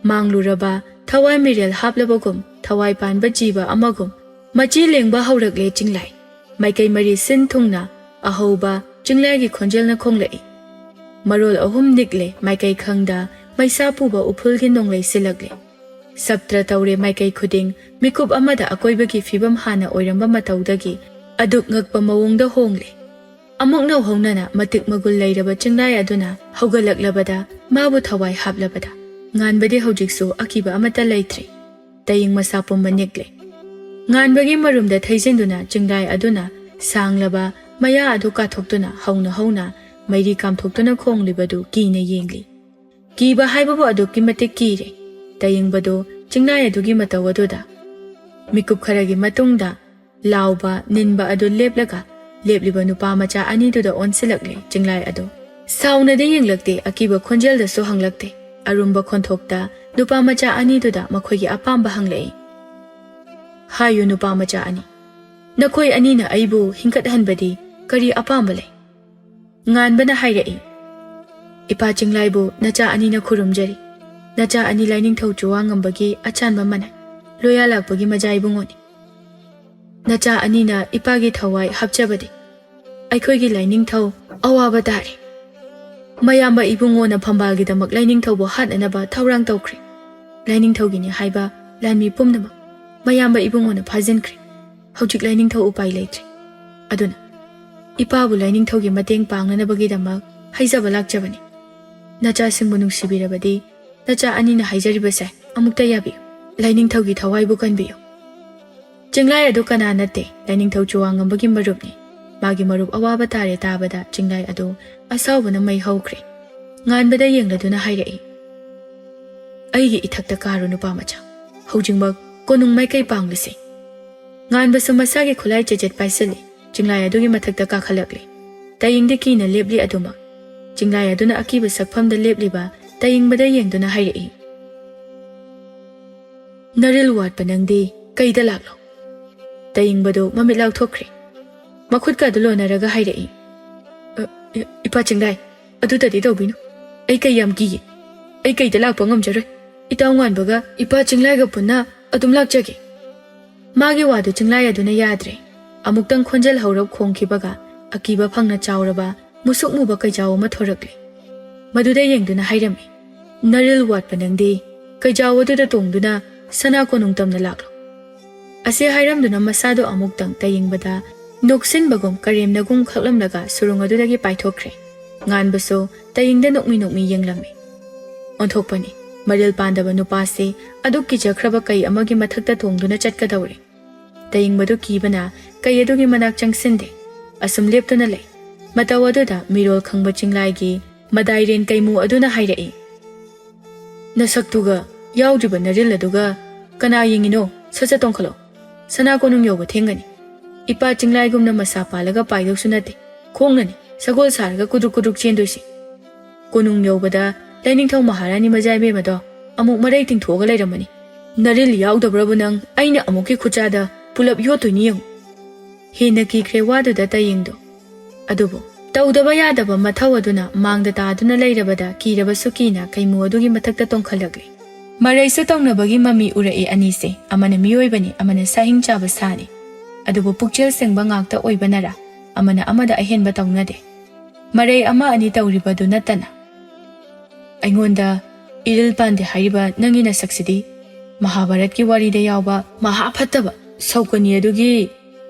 ꯃꯥꯡꯂꯨꯔꯕ ꯊꯋꯥꯏ ꯃꯤꯔꯦꯜ ꯍꯥꯞꯂꯕꯒꯨꯝ ꯊꯋꯥꯏ ꯄꯥꯟꯕ ꯖꯤꯕ ꯑꯃꯒꯨꯝ ꯃꯆꯤ ꯂꯦꯡꯕ ꯍꯧꯔꯛꯂꯦ ꯆꯤꯡꯂꯥꯏ꯫ ꯃꯥꯏꯀꯩ ꯃꯔꯤ ꯁꯤꯟ ꯊꯨꯡꯅ ꯑꯍꯧꯕ ꯆꯤꯡꯂꯥꯏꯒꯤ ꯈꯣꯟꯖꯦꯜꯅ ꯈꯣꯡꯂꯛꯏ꯫ ꯃꯔꯣꯜ ꯑꯍꯨꯝ ꯅꯤꯛꯂꯦ ꯃꯥꯏꯀꯩ ꯈꯪꯗ ꯃꯩꯁꯥ ꯄꯨꯕ ꯎꯐꯨꯜꯒꯤ ꯅꯣꯡꯂꯩ ꯁꯤꯜꯂꯛꯂꯦ꯫ ꯁꯞꯇ꯭ꯔ ꯇꯧꯔꯦ ꯃꯥꯏꯀꯩ ꯈꯨꯗꯤꯡ ꯃꯤꯀꯨꯞ ꯑꯃꯗ ꯑꯀꯣꯏꯕꯒꯤ ꯐꯤꯕꯝ ꯍꯥꯟꯅ ꯑꯣꯏꯔꯝꯕ ꯃꯇꯧꯗꯒꯤ ꯑꯗꯨꯛ ꯉꯛꯄ ꯃꯑꯣꯡꯗ ꯍꯣꯡꯂꯦ꯫ ꯑꯃꯨꯛ ꯅꯧꯍꯧꯅꯅ ꯃꯇꯤꯛ ꯃꯒꯨꯜ ꯂꯩꯔꯕ ꯆꯤꯡꯂꯥꯏ ꯑꯗꯨꯅ ꯍꯧꯒꯠꯂꯛꯂꯕꯗ ꯃꯥꯕꯨ ꯊꯋꯥꯏ ꯍꯥꯞꯂꯕꯗ ꯉꯥꯟꯕꯗꯤ ꯍꯧꯖꯤꯛꯁꯨ ꯑꯀꯤꯕ ꯑꯃꯠꯇ ꯂꯩꯇ꯭ꯔꯦ꯫ ꯇꯌꯤꯡ ꯃꯁꯥ ꯄꯨꯝꯕ ꯅꯤꯛꯂꯦ꯫ ꯉꯥꯟꯕꯒꯤ ꯃꯔꯨꯝꯗ ꯊꯩꯖꯤꯟꯗꯨꯅ ꯆꯤꯡꯂꯥꯏ ꯑꯗꯨꯅ ꯁꯥꯡꯂꯕ ꯃꯌꯥ ꯑꯗꯨ ꯀꯥꯊꯣꯛꯇꯨꯅ ꯍꯧꯅ ꯍꯧꯅ ꯃꯩꯔꯤ ꯀꯥꯝꯊꯣꯛꯇꯨꯅ ꯈꯣꯡꯂꯤꯕꯗꯨ ꯀꯤꯅ ꯌꯦꯡꯂꯤ꯫ ꯀꯤꯕ ꯍꯥꯏꯕꯕꯨ ꯑꯗꯨꯛꯀꯤ ꯃꯇꯤꯛ ꯀꯤꯔꯦ꯫ ꯇꯌꯤꯡꯕꯗꯨ ꯆꯤꯡꯂꯥꯏ ꯑꯗꯨꯒꯤ ꯃꯇꯧ ꯑꯗꯨꯗ꯫ ꯃꯤꯀꯨꯞ ꯈꯔꯒꯤ ꯃꯇꯨꯡꯗ ꯂꯥꯎꯕ, ꯅꯤꯟꯕ ꯑꯗꯨ ꯂꯦꯞꯂꯒ ꯂꯦꯞꯂꯤꯕ ꯅꯨꯄꯥ ꯃꯆꯥ ꯑꯅꯤꯗꯨꯗ ꯑꯣꯟꯁꯤꯜꯂꯛꯂꯦ ꯆꯤꯡꯂꯥꯏ ꯑꯗꯨ꯫ ꯁꯥꯎꯅꯗꯤ ꯌꯦꯡꯂꯛꯇꯦ, ꯑꯀꯤꯕ ꯈꯣꯟꯖꯦꯜꯗꯁꯨ ꯍꯪꯂꯛꯇꯦ꯫ ꯑꯔꯨꯝꯕ ꯈꯣꯟꯊꯣꯛꯇ ꯅꯨꯄꯥ ꯃꯆꯥ ꯑꯅꯤꯗꯨꯗ ꯃꯈꯣꯏꯒꯤ ꯑꯄꯥꯝꯕ ꯍꯪꯂꯛꯏ꯫ ꯍꯥꯏꯌꯨ ꯅꯨꯄꯥ ꯃꯆꯥ ꯑꯅꯤ, ꯅꯈꯣꯏ ꯑꯅꯤꯅ ꯑꯩꯕꯨ ꯍꯤꯡꯒꯠꯍꯟꯕꯗꯤ ꯀꯔꯤ ꯑꯄꯥꯝꯕ ꯂꯩ? ꯉꯥꯟꯕꯅ ꯍꯥꯏꯔꯛꯏ, ꯏꯄꯥ ꯆꯤꯡꯂꯥꯏꯕꯨ ꯅꯆꯥ ꯑꯅꯤꯅ ꯈꯨꯔꯨꯝꯖꯔꯤ꯫ ꯅꯆꯥ ꯑꯅꯤ ꯂꯥꯏꯅꯤꯡꯊꯧ ꯆꯨꯋꯥ ꯉꯝꯕꯒꯤ ꯑꯆꯥꯟꯕ ꯃꯅꯥꯏ, ꯂꯣꯌꯥ ꯂꯥꯛꯄꯒꯤ ꯃꯖꯥ ꯏꯕꯨꯡꯉꯣꯅꯤ꯫ ꯅꯆꯥ ꯑꯅꯤꯅ ꯏꯄꯥꯒꯤ ꯊꯋꯥꯏ ꯍꯥꯞꯆꯕꯗꯤ ꯑꯩꯈꯣꯏꯒꯤ ꯂꯥꯏꯅꯤꯡꯊꯧ ꯑꯋꯥꯕ ꯇꯥꯔꯦ꯫ ꯃꯌꯥꯝꯕ ꯏꯕꯨꯡꯉꯣꯅ ꯐꯝꯕꯥꯜꯒꯤꯗꯃꯛ ꯂꯥꯏꯅꯤꯡꯊꯧꯕꯨ ꯍꯥꯠꯅꯅꯕ ꯊꯧꯔꯥꯡ ꯇꯧꯈ꯭ꯔꯦ꯫ ꯂꯥꯏꯅꯤꯡꯊꯧꯒꯤꯅꯤ ꯍꯥꯏꯕ ꯂꯥꯟꯃꯤ ꯄꯨꯝꯅꯃꯛ ꯃꯌꯥꯝꯕ ꯏꯕꯨꯡꯉꯣꯅ ꯐꯥꯖꯤꯟꯈ꯭ꯔꯦ꯫ ꯍꯧꯖꯤꯛ ꯂꯥꯏꯅꯤꯡꯊꯧ ꯎꯄꯥꯏ ꯂꯩꯇ꯭ꯔꯦ꯫ ꯑꯗꯨꯅ ꯏꯄꯥꯕꯨ ꯂꯥꯏꯅꯤꯡꯊꯧꯒꯤ ꯃꯇꯦꯡ ꯄꯥꯡꯅꯅꯕꯒꯤꯗꯃꯛ ꯍꯥꯏꯖꯕ ꯂꯥꯛꯆꯕꯅꯤ꯫ ꯅꯆꯥꯁꯤꯡꯕꯨ ꯅꯨꯡꯁꯤꯕꯤꯔꯕꯗꯤ ꯅꯆꯥ ꯑꯅꯤꯅ ꯍꯥꯏꯖꯔꯤꯕꯁꯦ ꯑꯃꯨꯛꯇ ꯌꯥꯕꯤꯌꯨ꯫ ꯂꯥꯏꯅꯤꯡꯊꯧꯒꯤ ꯊꯋꯥꯏꯕꯨ ꯀꯟꯕꯤꯌꯨ꯫ ꯆꯤꯡꯂꯥꯏ ꯑꯗꯨ ꯀꯅꯥ ꯅꯠꯇꯦ, ꯂꯥꯏꯅꯤꯡꯊꯧ ꯆꯨꯋꯥꯉꯝꯕꯒꯤ ꯃꯔꯨꯞꯅꯤ꯫ ꯃꯥꯒꯤ ꯃꯔꯨꯞ ꯑꯋꯥꯕ ꯇꯥꯔꯦ ꯇꯥꯕꯗ ꯆꯤꯡꯂꯥꯏ ꯑꯗꯨ ꯑꯁꯥꯎꯕꯅ ꯃꯩ ꯍꯧꯈ꯭ꯔꯦ꯫ ꯉꯥꯟꯕꯗ ꯌꯦꯡꯂꯗꯨꯅ ꯍꯥꯏꯔꯛꯏ, "ꯑꯩꯒꯤ ꯏꯊꯛꯇ ꯀꯥꯔꯨ ꯅꯨꯄꯥ ꯃꯆꯥ꯫ ꯍꯧꯖꯤꯛꯃꯛ ꯀꯣꯅꯨꯡ ꯃꯥꯏꯀꯩ ꯄꯥꯡꯂꯁꯤ꯫" ꯉꯥꯟꯕꯁꯨ ꯃꯁꯥꯒꯤ ꯈꯨꯠꯂꯥꯏ ꯆꯦꯆꯦꯠ ꯄꯥꯏꯁꯤꯜꯂꯤ꯫ ꯆꯤꯡꯂꯥꯏ ꯑꯗꯨꯒꯤ ꯃꯊꯛꯇ ꯀꯥꯈꯠꯂꯛꯂꯤ꯫ ꯇꯌꯦꯡꯗꯤ ꯀꯤꯅ ꯂꯦꯞꯂꯤ ꯑꯗꯨꯃꯛ꯫ ꯆꯤꯡꯂꯥꯏ ꯑꯗꯨꯅ ꯑꯀꯤꯕ ꯁꯛꯐꯝꯗ ꯂꯦꯞꯂꯤꯕ ꯇꯌꯦꯡꯕꯗ ꯌꯦꯡꯗꯨꯅ ꯍꯥꯏꯔꯛꯏ, "ꯅꯔꯤꯜ ꯋꯥꯠꯄ ꯅꯪꯗꯤ ꯀꯩꯗ ꯂꯥꯛꯂꯣ?" ꯇꯌꯦꯡꯕꯗꯨ ꯃꯃꯤꯠ ꯂꯥꯎꯊꯣꯛꯈ꯭ꯔꯦ꯫ ꯃꯈꯨꯠꯀ ꯑꯗꯨ ꯂꯣꯟꯅꯔꯒ ꯍꯥꯏꯔꯛꯏ, "ꯑ, ꯏ-, ꯏꯄꯥ ꯆꯤꯡꯂꯥꯏ, ꯑꯗꯨꯗꯗꯤ ꯇꯧꯕꯤꯅꯨ꯫ ꯑꯩ ꯀꯩ ꯌꯥꯝ ꯀꯤꯌꯦ꯫ ꯑꯩ ꯀꯩꯗ ꯂꯥꯛꯄ ꯉꯝꯖꯔꯣꯏ꯫ ꯏꯇꯥꯎ ꯉꯥꯟꯕꯒ ꯏꯄꯥ ꯆꯤꯡꯂꯥꯏꯒ ꯄꯨꯟꯅ ꯑꯗꯨꯝ ꯂꯥꯛꯆꯒꯦ꯫" ꯃꯥꯒꯤ ꯋꯥꯗꯨ ꯆꯤꯡꯂꯥꯏ ꯑꯗꯨꯅ ꯌꯥꯗ꯭ꯔꯦ꯫ ꯑꯃꯨꯛꯇꯪ ꯈꯣꯟꯖꯦꯜ ꯍꯧꯔꯞ ꯈꯣꯡꯈꯤꯕꯒ ꯑꯀꯤꯕ ꯐꯪꯅ ꯆꯥꯎꯔꯕ ꯃꯨꯁꯨꯛ ꯃꯨꯕ ꯀꯩꯖꯥꯎ ꯑꯃ ꯊꯣꯔꯛꯂꯦ꯫ ꯃꯗꯨꯗ ꯌꯦꯡꯗꯨꯅ ꯍꯥꯏꯔꯝꯃꯤ, "ꯅꯔꯤꯜ ꯋꯥꯠꯄ ꯅꯪꯗꯤ ꯀꯩꯖꯥꯎ ꯑꯗꯨꯗ ꯇꯣꯡꯗꯨꯅ ꯁꯅꯥ ꯀꯣꯅꯨꯡ ꯇꯝꯅ ꯂꯥꯛꯂꯣ꯫" ꯑꯁꯤ ꯍꯥꯏꯔꯝꯗꯨꯅ ꯃꯁꯥꯗꯣ ꯑꯃꯨꯛꯇꯪ ꯇꯌꯦꯡꯕꯗ ꯅꯣꯛꯁꯤꯟꯕꯒꯨꯝ ꯀꯔꯦꯝꯅꯒꯨꯝ ꯈꯛꯂꯝꯂꯒ ꯁꯨꯔꯨꯡ ꯑꯗꯨꯗꯒꯤ ꯄꯥꯏꯊꯣꯛꯈ꯭ꯔꯦ꯫ ꯉꯥꯟꯕꯁꯨ ꯇꯌꯦꯡꯗ ꯅꯣꯛꯃꯤ ꯅꯣꯛꯃꯤ ꯌꯦꯡꯂꯝꯃꯤ꯫ ꯑꯣꯟꯊꯣꯛꯄꯅꯤ, ꯃꯔꯤꯜ ꯄꯥꯟꯗꯕ ꯅꯨꯄꯥꯁꯤ ꯑꯗꯨꯛ ꯀꯤꯖꯈ꯭ꯔꯕ ꯀꯩ ꯑꯃꯒꯤ ꯃꯊꯛꯇ ꯇꯣꯡꯗꯨꯅ ꯆꯠꯀꯗꯧꯔꯦ꯫ ꯇꯌꯦꯡꯕꯗꯨ ꯀꯤꯕꯅ ꯀꯩ ꯑꯗꯨꯒꯤ ꯃꯅꯥꯛ ꯆꯪꯁꯤꯟꯗꯦ꯫ ꯑꯁꯨꯝ ꯂꯦꯞꯇꯨꯅ ꯂꯩ꯫ ꯃꯇꯧ ꯑꯗꯨꯗ ꯃꯤꯔꯣꯜ ꯈꯪꯕ ꯆꯤꯡꯂꯥꯏꯒꯤ ꯃꯗꯥꯏꯔꯦꯟ ꯀꯩꯃꯨ ꯑꯗꯨꯅ ꯍꯥꯏꯔꯛꯏ, "ꯅꯁꯛꯇꯨꯒ ꯌꯥꯎꯗ꯭ꯔꯤꯕ ꯅꯔꯤꯜ ꯑꯗꯨꯒ ꯀꯅꯥ ꯌꯦꯡꯉꯤꯅꯣ? ꯁꯠ ꯁꯠ ꯇꯣꯡꯈꯠꯂꯣ꯫ ꯁꯅꯥ ꯀꯣꯅꯨꯡ ꯌꯧꯕ ꯊꯦꯡꯒꯅꯤ꯫ ꯏꯄꯥ ꯆꯤꯡꯂꯥꯏꯒꯨꯝꯅ ꯃꯁꯥ ꯄꯥꯜꯂꯒ ꯄꯥꯏꯗꯧꯁꯨ ꯅꯠꯇꯦ꯫ ꯈꯣꯡꯅꯅꯤ ꯁꯒꯣꯜ ꯁꯥꯔꯒ ꯀꯨꯗ꯭ꯔꯨꯛ ꯀꯨꯗ꯭ꯔꯨꯛ ꯆꯦꯟꯗꯣꯏꯁꯦ꯫ ꯀꯣꯅꯨꯡ ꯌꯧꯕꯗ ꯂꯥꯏꯅꯤꯡꯊꯧ ꯃꯍꯥꯔꯥꯅꯤ ꯃꯆꯥ ꯏꯕꯦꯝꯃꯗꯣ ꯑꯃꯨꯛ ꯃꯔꯩ ꯇꯤꯡꯊꯣꯛꯑꯒ ꯂꯩꯔꯝꯃꯅꯤ꯫ ꯅꯔꯤꯜ ꯌꯥꯎꯗꯕ꯭ꯔꯕꯨ ꯅꯪ? ꯑꯩꯅ ꯑꯃꯨꯛꯀꯤ ꯈꯨꯠꯆꯥꯗ ꯄꯨꯂꯞ ꯌꯣꯠꯇꯣꯏꯅꯤ ꯌꯦꯡꯉꯨ꯫" ꯍꯦꯟꯅ ꯀꯤꯈ꯭ꯔꯦ ꯋꯥꯗꯨꯗ ꯇꯌꯦꯡꯗꯣ꯫ ꯑꯗꯨꯕꯨ ꯇꯧꯗꯕ ꯌꯥꯗꯕ ꯃꯊꯧ ꯑꯗꯨꯅ ꯃꯥꯡꯗ ꯇꯥꯗꯨꯅ ꯂꯩꯔꯕꯗ ꯀꯤꯔꯕꯁꯨ ꯀꯤꯅ ꯀꯩꯃꯨ ꯑꯗꯨꯒꯤ ꯃꯊꯛꯇ ꯇꯣꯡꯈꯠꯂꯛꯂꯦ꯫ ꯃꯔꯩꯁꯨ ꯇꯧꯅꯕꯒꯤ ꯃꯃꯤ ꯎꯔꯛꯏ ꯑꯅꯤꯁꯦ, ꯑꯃꯅ ꯃꯤꯑꯣꯏꯕꯅꯤ, ꯑꯃꯅ ꯁꯥꯍꯤꯡ ꯆꯥꯕ ꯁꯥꯅꯤ꯫ ꯑꯗꯨꯕꯨ ꯄꯨꯛꯆꯦꯜ ꯁꯦꯡꯕ ꯉꯥꯛꯇ ꯑꯣꯏꯕꯅꯔꯥ, ꯑꯃꯅ ꯑꯃꯗ ꯑꯍꯦꯟꯕ ꯇꯧꯅꯗꯦ꯫ ꯃꯔꯩ ꯑꯃ ꯑꯅꯤ ꯇꯧꯔꯤꯕꯗꯨ ꯅꯠꯇꯅ꯫ ꯑꯩꯉꯣꯟꯗ ꯏꯔꯤꯜ ꯄꯥꯟꯗꯦ ꯍꯥꯏꯔꯤꯕ ꯅꯪꯒꯤ ꯅꯁꯛꯁꯤꯗꯤ ꯃꯍꯥꯚꯥꯔꯠꯀꯤ ꯋꯥꯔꯤꯗ ꯌꯥꯎꯕ ꯃꯍꯥ ꯐꯠꯇꯕ ꯁꯧꯀꯅꯤ ꯑꯗꯨꯒꯤ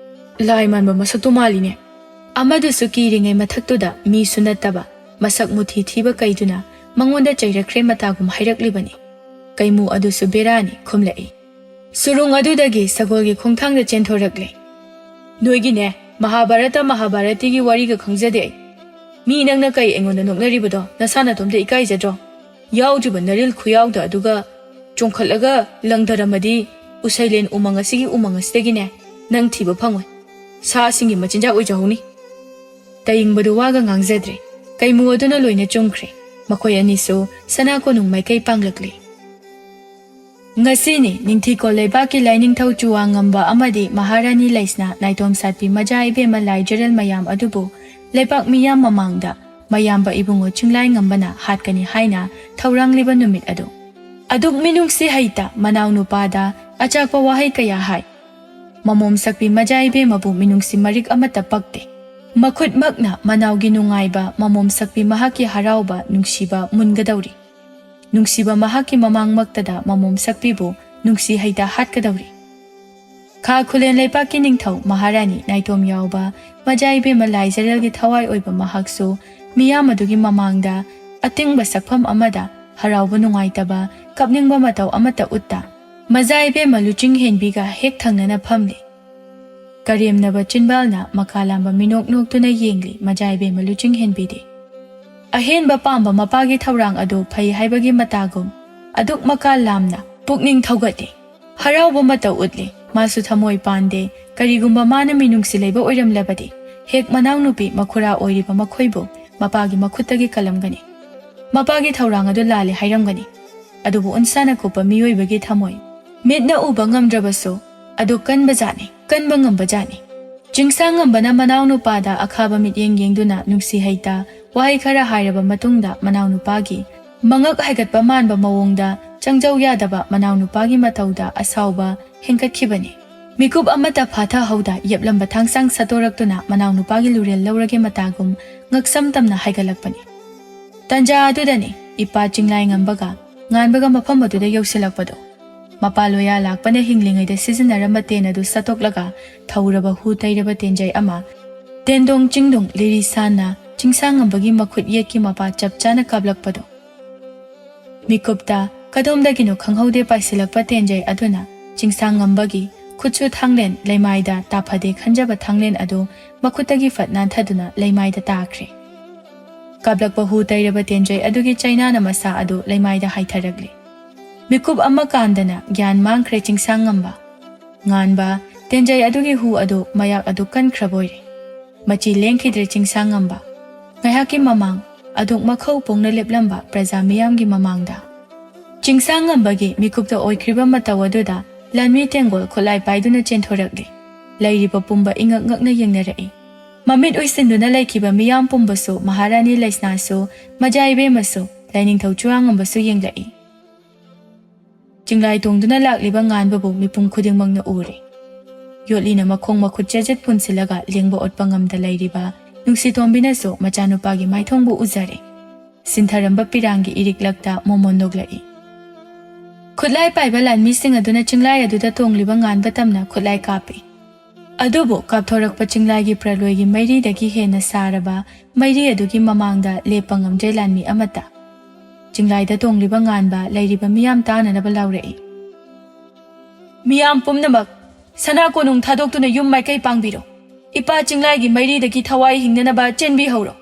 ꯂꯥꯏ ꯃꯥꯟꯕ ꯃꯁꯛꯇꯨ ꯃꯥꯜꯂꯤꯅꯦ꯫ ꯑꯃꯗꯨꯁꯨ ꯀꯤꯔꯤꯉꯩ ꯃꯊꯛꯇꯨꯗ ꯃꯤꯁꯨ ꯅꯠꯇꯕ ꯃꯁꯛ ꯃꯨꯊꯤ ꯊꯤꯕ ꯀꯩꯗꯨꯅ ꯃꯉꯣꯟꯗ ꯆꯩꯔꯛꯈ꯭ꯔꯦ ꯃꯇꯥꯒꯨꯝ ꯍꯥꯏꯔꯛꯂꯤꯕꯅꯤ꯫ ꯀꯩꯃꯨ ꯑꯗꯨꯁꯨ ꯕꯦꯔꯥꯅꯤ ꯈꯨꯝꯂꯛꯏ꯫ ꯁꯨꯔꯨꯡ ꯑꯗꯨꯗꯒꯤ ꯁꯒꯣꯜꯒꯤ ꯈꯣꯡꯊꯥꯡꯗ ꯆꯦꯟꯊꯣꯔꯛꯂꯦ꯫ "ꯅꯣꯏꯒꯤꯅꯦ, ꯃꯍꯥꯚꯥꯔꯠꯇ ꯃꯍꯥꯚꯥꯔꯠꯇꯤꯒꯤ ꯋꯥꯔꯤꯒ ꯈꯪꯖꯗꯦ ꯑꯩ꯫ ꯃꯤ ꯅꯪꯅ ꯀꯩ ꯑꯩꯉꯣꯟꯗ ꯅꯣꯛꯅꯔꯤꯕꯗꯣ ꯅꯁꯥ ꯅꯇꯣꯝꯇ ꯏꯀꯥꯏꯖꯗ꯭ꯔꯣ? ꯌꯥꯎꯗ꯭ꯔꯤꯕ ꯅꯔꯤꯜ ꯈꯨꯌꯥꯎꯗ ꯑꯗꯨꯒ ꯆꯣꯡꯈꯠꯂꯒ ꯂꯪꯊꯔꯝꯃꯗꯤ ꯎꯁꯩꯂꯦꯟ ꯎꯃꯪ ꯑꯁꯤꯒꯤ ꯎꯃꯪ ꯑꯁꯤꯗꯒꯤꯅꯦ ꯅꯪ ꯊꯤꯕ ꯐꯪꯉꯣꯏ꯫ ꯁꯥꯁꯤꯡꯒꯤ ꯃꯆꯤꯟꯖꯥꯛ ꯑꯣꯏꯖꯍꯧꯅꯤ꯫" ꯇꯌꯤꯡꯕꯗꯨ ꯋꯥꯒ ꯉꯥꯡꯖꯗ꯭ꯔꯦ꯫ ꯀꯩꯃꯨ ꯑꯗꯨꯅ ꯂꯣꯏꯅ ꯆꯨꯝꯈ꯭ꯔꯦ꯫ ꯃꯈꯣꯏ ꯑꯅꯤꯁꯨ ꯁꯅꯥ ꯀꯣꯅꯨꯡ ꯃꯥꯏꯀꯩ ꯄꯥꯡꯂꯛꯂꯤ꯫ ꯉꯁꯤꯅꯤ ꯅꯤꯡꯊꯤꯀꯣꯜ ꯂꯩꯕꯥꯛꯀꯤ ꯂꯥꯏꯅꯤꯡꯊꯧ ꯆꯨꯋꯥꯉꯝꯕ ꯑꯃꯗꯤ ꯃꯍꯥꯔꯥꯅꯤ ꯂꯩꯁꯅꯥ ꯅꯥꯏꯇꯣꯝ ꯁꯥꯠꯄꯤ ꯃꯖꯥ ꯏꯕꯦꯝꯃ ꯂꯥꯏꯖꯔꯦꯜ ꯃꯌꯥꯝ ꯑꯗꯨꯕꯨ ꯂꯩꯕꯥꯛ ꯃꯤꯌꯥꯝ ꯃꯃꯥꯡꯗ ꯃꯌꯥꯝꯕ ꯏꯕꯨꯡꯉꯣ ꯆꯤꯡꯂꯥꯏ ꯉꯝꯕꯅ ꯍꯥꯠꯀꯅꯤ ꯍꯥꯏꯅ ꯊꯧꯔꯥꯡꯂꯤꯕ ꯅꯨꯃꯤꯠ ꯑꯗꯨ꯫ ꯑꯗꯨꯛ ꯃꯤꯅꯨꯡꯁꯤ ꯍꯩꯇ ꯃꯅꯥꯎ ꯅꯨꯄꯥꯗ ꯑꯆꯥꯛꯄ ꯋꯥꯍꯩ ꯀꯌꯥ ꯍꯥꯏ꯫ ꯃꯃꯣꯝ ꯁꯛꯄꯤ ꯃꯖꯥ ꯏꯕꯦꯝꯃꯕꯨ ꯃꯤꯅꯨꯡꯁꯤ ꯃꯔꯤꯛ ꯑꯃꯠꯇ ꯄꯛꯇꯦ꯫ ꯃꯈꯨꯠꯃꯛꯅ ꯃꯅꯥꯎꯒꯤ ꯅꯨꯡꯉꯥꯏꯕ, ꯃꯃꯣꯝ ꯁꯛꯄꯤ ꯃꯍꯥꯛꯀꯤ ꯍꯔꯥꯎꯕ, ꯅꯨꯡꯁꯤꯕ ꯃꯨꯟꯒꯗꯧꯔꯤ꯫ ꯅꯨꯡꯁꯤꯕ ꯃꯍꯥꯛꯀꯤ ꯃꯃꯥꯡꯃꯛꯇꯗ ꯃꯃꯣꯝ ꯁꯛꯄꯤꯕꯨ ꯅꯨꯡꯁꯤ ꯍꯩꯇ ꯍꯥꯠꯀꯗꯧꯔꯤ꯫ ꯈꯥ ꯈꯨꯂꯦꯟ ꯂꯩꯄꯥꯛꯀꯤ ꯅꯤꯡꯊꯧ ꯃꯍꯥꯔꯥꯅꯤ ꯅꯥꯏꯇꯣꯝ ꯌꯥꯎꯕ ꯃꯖꯥ ꯏꯕꯦꯝꯃ ꯂꯥꯏꯖꯔꯦꯜꯒꯤ ꯊꯋꯥꯏ ꯑꯣꯏꯕ ꯃꯍꯥꯛꯁꯨ ꯃꯤꯌꯥꯝ ꯑꯗꯨꯒꯤ ꯃꯃꯥꯡꯗ ꯑꯇꯤꯡꯕ ꯁꯛꯐꯝ ꯑꯃꯗ ꯍꯔꯥꯎꯕ ꯅꯨꯡꯉꯥꯏꯇꯕ, ꯀꯞꯅꯤꯡꯕ ꯃꯇꯧ ꯑꯃꯠꯇ ꯎꯠꯇ ꯃꯖꯥ ꯏꯕꯦꯝꯃ ꯂꯨꯆꯤꯡ ꯍꯦꯟꯕꯤꯒ ꯍꯦꯛ ꯊꯪꯅꯅ ꯐꯝꯂꯤ꯫ ꯀꯔꯦꯝꯅꯕ ꯆꯤꯟꯕꯥꯜꯅ ꯃꯀꯥ ꯂꯥꯝꯕ ꯃꯤꯅꯣꯛ ꯅꯣꯛꯇꯨꯅ ꯌꯦꯡꯂꯤ ꯃꯖꯥ ꯏꯕꯦꯝꯃ ꯂꯨꯆꯤꯡ ꯍꯦꯟꯕꯤꯗꯤ꯫ ꯑꯍꯦꯟꯕ ꯄꯥꯝꯕ ꯃꯄꯥꯒꯤ ꯊꯧꯔꯥꯡ ꯑꯗꯨ ꯐꯩ ꯍꯥꯏꯕꯒꯤ ꯃꯇꯥꯒꯨꯝ ꯑꯗꯨꯛ ꯃꯀꯥ ꯂꯥꯝꯅ ꯄꯨꯛꯅꯤꯡ ꯊꯧꯒꯠꯂꯤ꯫ ꯍꯔꯥꯎꯕ ꯃꯇꯧ ꯎꯠꯂꯤ꯫ ꯃꯥꯁꯨ ꯊꯃꯣꯏ ꯄꯥꯟꯗꯦ꯫ ꯀꯔꯤꯒꯨꯝꯕ ꯃꯥꯅ ꯃꯤꯅꯨꯡꯁꯤ ꯂꯩꯕ ꯑꯣꯏꯔꯝꯂꯕꯗꯤ ꯍꯦꯛ ꯃꯅꯥꯎꯅꯨꯄꯤ ꯃꯈꯨꯔꯥ ꯑꯣꯏꯔꯤꯕ ꯃꯈꯣꯏꯕꯨ ꯃꯄꯥꯒꯤ ꯃꯈꯨꯠꯇꯒꯤ ꯀꯜꯂꯝꯒꯅꯤ꯫ ꯃꯄꯥꯒꯤ ꯊꯧꯔꯥꯡ ꯑꯗꯨ ꯂꯥꯜꯂꯦ ꯍꯥꯏꯔꯝꯒꯅꯤ꯫ ꯑꯗꯨꯕꯨ ꯎꯟꯁꯥꯅ ꯀꯨꯞꯄ ꯃꯤꯑꯣꯏꯕꯒꯤ ꯊꯃꯣꯏ ꯃꯤꯠꯅ ꯎꯕ ꯉꯝꯗ꯭ꯔꯕꯁꯨ ꯑꯗꯨ ꯀꯟꯕ ꯖꯥꯠꯅꯤ, ꯀꯟꯕ ꯉꯝꯕ ꯖꯥꯠꯅꯤ꯫ ꯆꯤꯡꯁꯥꯡꯉꯝꯕꯅ ꯃꯅꯥꯎꯅꯨꯄꯥꯗ ꯑꯈꯥꯕ ꯃꯤꯠꯌꯦꯡ ꯌꯦꯡꯗꯨꯅ ꯅꯨꯡꯁꯤ ꯍꯩꯇ ꯋꯥꯍꯩ ꯈꯔ ꯍꯥꯏꯔꯕ ꯃꯇꯨꯡꯗ ꯃꯅꯥꯎꯅꯨꯄꯥꯒꯤ ꯃꯉꯛ ꯍꯥꯏꯒꯠꯄ ꯃꯥꯟꯕ ꯃꯑꯣꯡꯗ ꯆꯪꯖꯧ ꯌꯥꯗꯕ ꯃꯅꯥꯎꯅꯨꯄꯥꯒꯤ ꯃꯇꯧꯗ ꯑꯁꯥꯎꯕ ꯍꯦꯟꯒꯠꯈꯤꯕꯅꯤ꯫ ꯃꯤꯀꯨꯞ ꯑꯃꯠꯇ ꯐꯥꯊꯍꯧꯗ ꯌꯦꯞꯂꯝꯕ ꯊꯥꯡꯁꯥꯡ ꯁꯠꯇꯣꯔꯛꯇꯨꯅ ꯃꯅꯥꯎꯅꯨꯄꯥꯒꯤ ꯂꯨꯔꯦꯜ ꯂꯧꯔꯒꯦ ꯃꯇꯥꯒꯨꯝ ꯉꯛꯁꯝ ꯇꯝꯅ ꯍꯥꯏꯒꯠꯂꯛꯄꯅꯤ꯫ ꯇꯟꯖꯥ ꯑꯗꯨꯗꯅꯤ ꯏꯄꯥ ꯆꯤꯡꯂꯥꯏ ꯉꯝꯕꯒ ꯉꯥꯟꯕꯒ ꯃꯐꯝ ꯑꯗꯨꯗ ꯌꯧꯁꯤꯜꯂꯛꯄꯗꯣ꯫ ꯃꯄꯥ ꯂꯣꯌꯥ ꯂꯥꯛꯄꯅ ꯍꯤꯡꯂꯤꯉꯩꯗ ꯁꯤꯖꯤꯟꯅꯔꯝꯕ ꯇꯦꯟ ꯑꯗꯨ ꯁꯠꯇꯣꯛꯂꯒ ꯊꯧꯔꯕ ꯍꯨ ꯇꯩꯔꯕ ꯇꯦꯟꯖꯩ ꯑꯃ, ꯇꯦꯟꯗꯣꯡ ꯆꯤꯡꯗꯣꯡ ꯂꯤꯔꯤ ꯁꯥꯟꯅ ꯆꯤꯡꯁꯥꯡ ꯉꯝꯕꯒꯤ ꯃꯈꯨꯠ ꯌꯦꯠꯀꯤ ꯃꯄꯥ ꯆꯞ ꯆꯥꯅ ꯀꯥꯞꯂꯛꯄꯗꯣ꯫ ꯃꯤꯀꯨꯞꯇ ꯀꯗꯣꯝꯗꯒꯤꯅꯣ ꯈꯪꯍꯧꯗꯦ ꯄꯥꯏꯁꯤꯜꯂꯛꯄ ꯇꯦꯟꯖꯩ ꯑꯗꯨꯅ ꯆꯤꯡꯁꯥꯡ ꯉꯝꯕꯒꯤ ꯈꯨꯠꯁꯨ ꯊꯥꯡꯂꯦꯟ ꯂꯩꯃꯥꯏꯗ ꯇꯥꯐꯗꯦ ꯈꯟꯖꯕ ꯊꯥꯡꯂꯦꯟ ꯑꯗꯨ ꯃꯈꯨꯠꯇꯒꯤ ꯐꯠ ꯅꯥꯟꯊꯗꯨꯅ ꯂꯩꯃꯥꯏꯗ ꯇꯥꯈ꯭ꯔꯦ꯫ ꯀꯥꯞꯂꯛꯄ ꯍꯨ ꯇꯩꯔꯕ ꯇꯦꯟꯖꯩ ꯑꯗꯨꯒꯤ ꯆꯩꯅꯥꯅ ꯃꯁꯥ ꯑꯗꯨ ꯂꯩꯃꯥꯏꯗ ꯍꯥꯏꯊꯔꯛꯂꯦ꯫ ꯃꯤꯀꯨꯞ ꯑꯃ ꯀꯥꯟꯗꯅ ꯒ꯭ꯌꯥꯟ ꯃꯥꯡꯈ꯭ꯔꯦ ꯆꯤꯡꯁꯥꯡ ꯉꯝꯕ꯫ ꯉꯥꯟꯕ, ꯇꯦꯟꯖꯩ ꯑꯗꯨꯒꯤ ꯍꯨ ꯑꯗꯨ ꯃꯌꯥꯛ ꯑꯗꯨ ꯀꯟꯈ꯭ꯔꯕ ꯑꯣꯏꯔꯦ꯫ ꯃꯆꯤ ꯂꯦꯡꯈꯤꯗ꯭ꯔꯦ ꯆꯤꯡꯁꯥꯡ ꯉꯝꯕ꯫ ꯉꯥꯏꯍꯥꯛꯀꯤ ꯃꯃꯥꯡ ꯑꯗꯨꯛ ꯃꯈꯧ ꯄꯣꯡꯅ ꯂꯦꯞꯂꯝꯕ ꯄ꯭ꯔꯖꯥ ꯃꯤꯌꯥꯝꯒꯤ ꯃꯃꯥꯡꯗ꯫ ꯆꯤꯡꯁꯥꯡ ꯉꯝꯕꯒꯤ ꯃꯤꯀꯨꯞꯇ ꯑꯣꯏꯈ꯭ꯔꯤꯕ ꯃꯇꯧ ꯑꯗꯨꯗ ꯂꯥꯟꯃꯤ ꯇꯦꯡꯒꯣꯜ ꯈꯨꯠꯂꯥꯏ ꯄꯥꯏꯗꯨꯅ ꯆꯦꯟꯊꯣꯔꯛꯂꯤ꯫ ꯂꯩꯔꯤꯕ ꯄꯨꯝꯕ ꯏꯉꯛ ꯉꯛꯅ ꯌꯦꯡꯅꯔꯛꯏ꯫ ꯃꯃꯤꯠ ꯎꯏꯁꯤꯟꯗꯨꯅ ꯂꯩꯈꯤꯕ ꯃꯤꯌꯥꯝ ꯄꯨꯝꯕꯁꯨ ꯃꯍꯥꯔꯥꯅꯤ ꯂꯩꯁꯅꯥꯁꯨ, ꯃꯖꯥ ꯏꯕꯦꯝꯃꯁꯨ, ꯂꯥꯏꯅꯤꯡꯊꯧ ꯆꯨꯔꯥꯡꯉꯝꯕꯁꯨ ꯌꯦꯡꯂꯛꯏ꯫ ꯆꯤꯡꯂꯥꯏ ꯇꯣꯡꯗꯨꯅ ꯂꯥꯛꯂꯤꯕ ꯉꯥꯟꯕꯕꯨ ꯃꯤꯄꯨꯝ ꯈꯨꯗꯤꯡꯃꯛꯅ ꯎꯔꯦ꯫ ꯌꯣꯠꯂꯤꯅ ꯃꯈꯣꯡ ꯃꯈꯨꯠ ꯆꯦꯖꯦꯠ ꯄꯨꯟꯁꯤꯜꯂꯒ ꯂꯦꯡꯕ ꯑꯣꯠꯄ ꯉꯝꯗ ꯂꯩꯔꯤꯕ ꯅꯨꯡꯁꯤꯇꯣꯝꯕꯤꯅꯁꯨ ꯃꯆꯥꯅꯨꯄꯥꯒꯤ ꯃꯥꯏꯊꯣꯡꯕꯨ ꯎꯖꯔꯦ꯫ ꯁꯤꯟꯊꯔꯝꯕ ꯄꯤꯔꯥꯡꯒꯤ ꯏꯔꯤꯛꯂꯛꯇ ꯃꯣꯃꯣꯟ ꯅꯣꯛꯂꯛꯏ꯫ ꯈꯨꯠꯂꯥꯏ ꯄꯥꯏꯕ ꯂꯥꯟꯃꯤꯁꯤꯡ ꯑꯗꯨꯅ ꯆꯤꯡꯂꯥꯏ ꯑꯗꯨꯗ ꯇꯣꯡꯂꯤꯕ ꯉꯥꯟꯕ ꯇꯝꯅ ꯈꯨꯠꯂꯥꯏ ꯀꯥꯞꯄꯤ꯫ ꯑꯗꯨꯕꯨ ꯀꯥꯞꯊꯣꯔꯛꯄ ꯆꯤꯡꯂꯥꯏꯒꯤ ꯄ꯭ꯔꯂꯣꯏꯒꯤ ꯃꯩꯔꯤꯗꯒꯤ ꯍꯦꯟꯅ ꯁꯥꯔꯕ ꯃꯩꯔꯤ ꯑꯗꯨꯒꯤ ꯃꯃꯥꯡꯗ ꯂꯦꯞꯄ ꯉꯝꯗ꯭ꯔꯦ ꯂꯥꯟꯃꯤ ꯑꯃꯠꯇ꯫ ꯆꯤꯡꯂꯥꯏꯗ ꯇꯣꯡꯂꯤꯕ ꯉꯥꯟꯕ ꯂꯩꯔꯤꯕ ꯃꯤꯌꯥꯝ ꯇꯥꯅꯅꯕ ꯂꯥꯎꯔꯛꯏ꯫ ꯃꯤꯌꯥꯝ ꯄꯨꯝꯅꯃꯛ ꯁꯅꯥ ꯀꯣꯅꯨꯡ ꯊꯥꯗꯣꯛꯇꯨꯅ ꯌꯨꯝ ꯃꯥꯏꯀꯩ ꯄꯥꯡꯕꯤꯔꯣ꯫ ꯏꯄꯥ ꯆꯤꯡꯂꯥꯏꯒꯤ ꯃꯩꯔꯤꯗꯒꯤ ꯊꯋꯥꯏ ꯍꯤꯡꯅꯅꯕ ꯆꯦꯟꯕꯤꯍꯧꯔꯣ꯫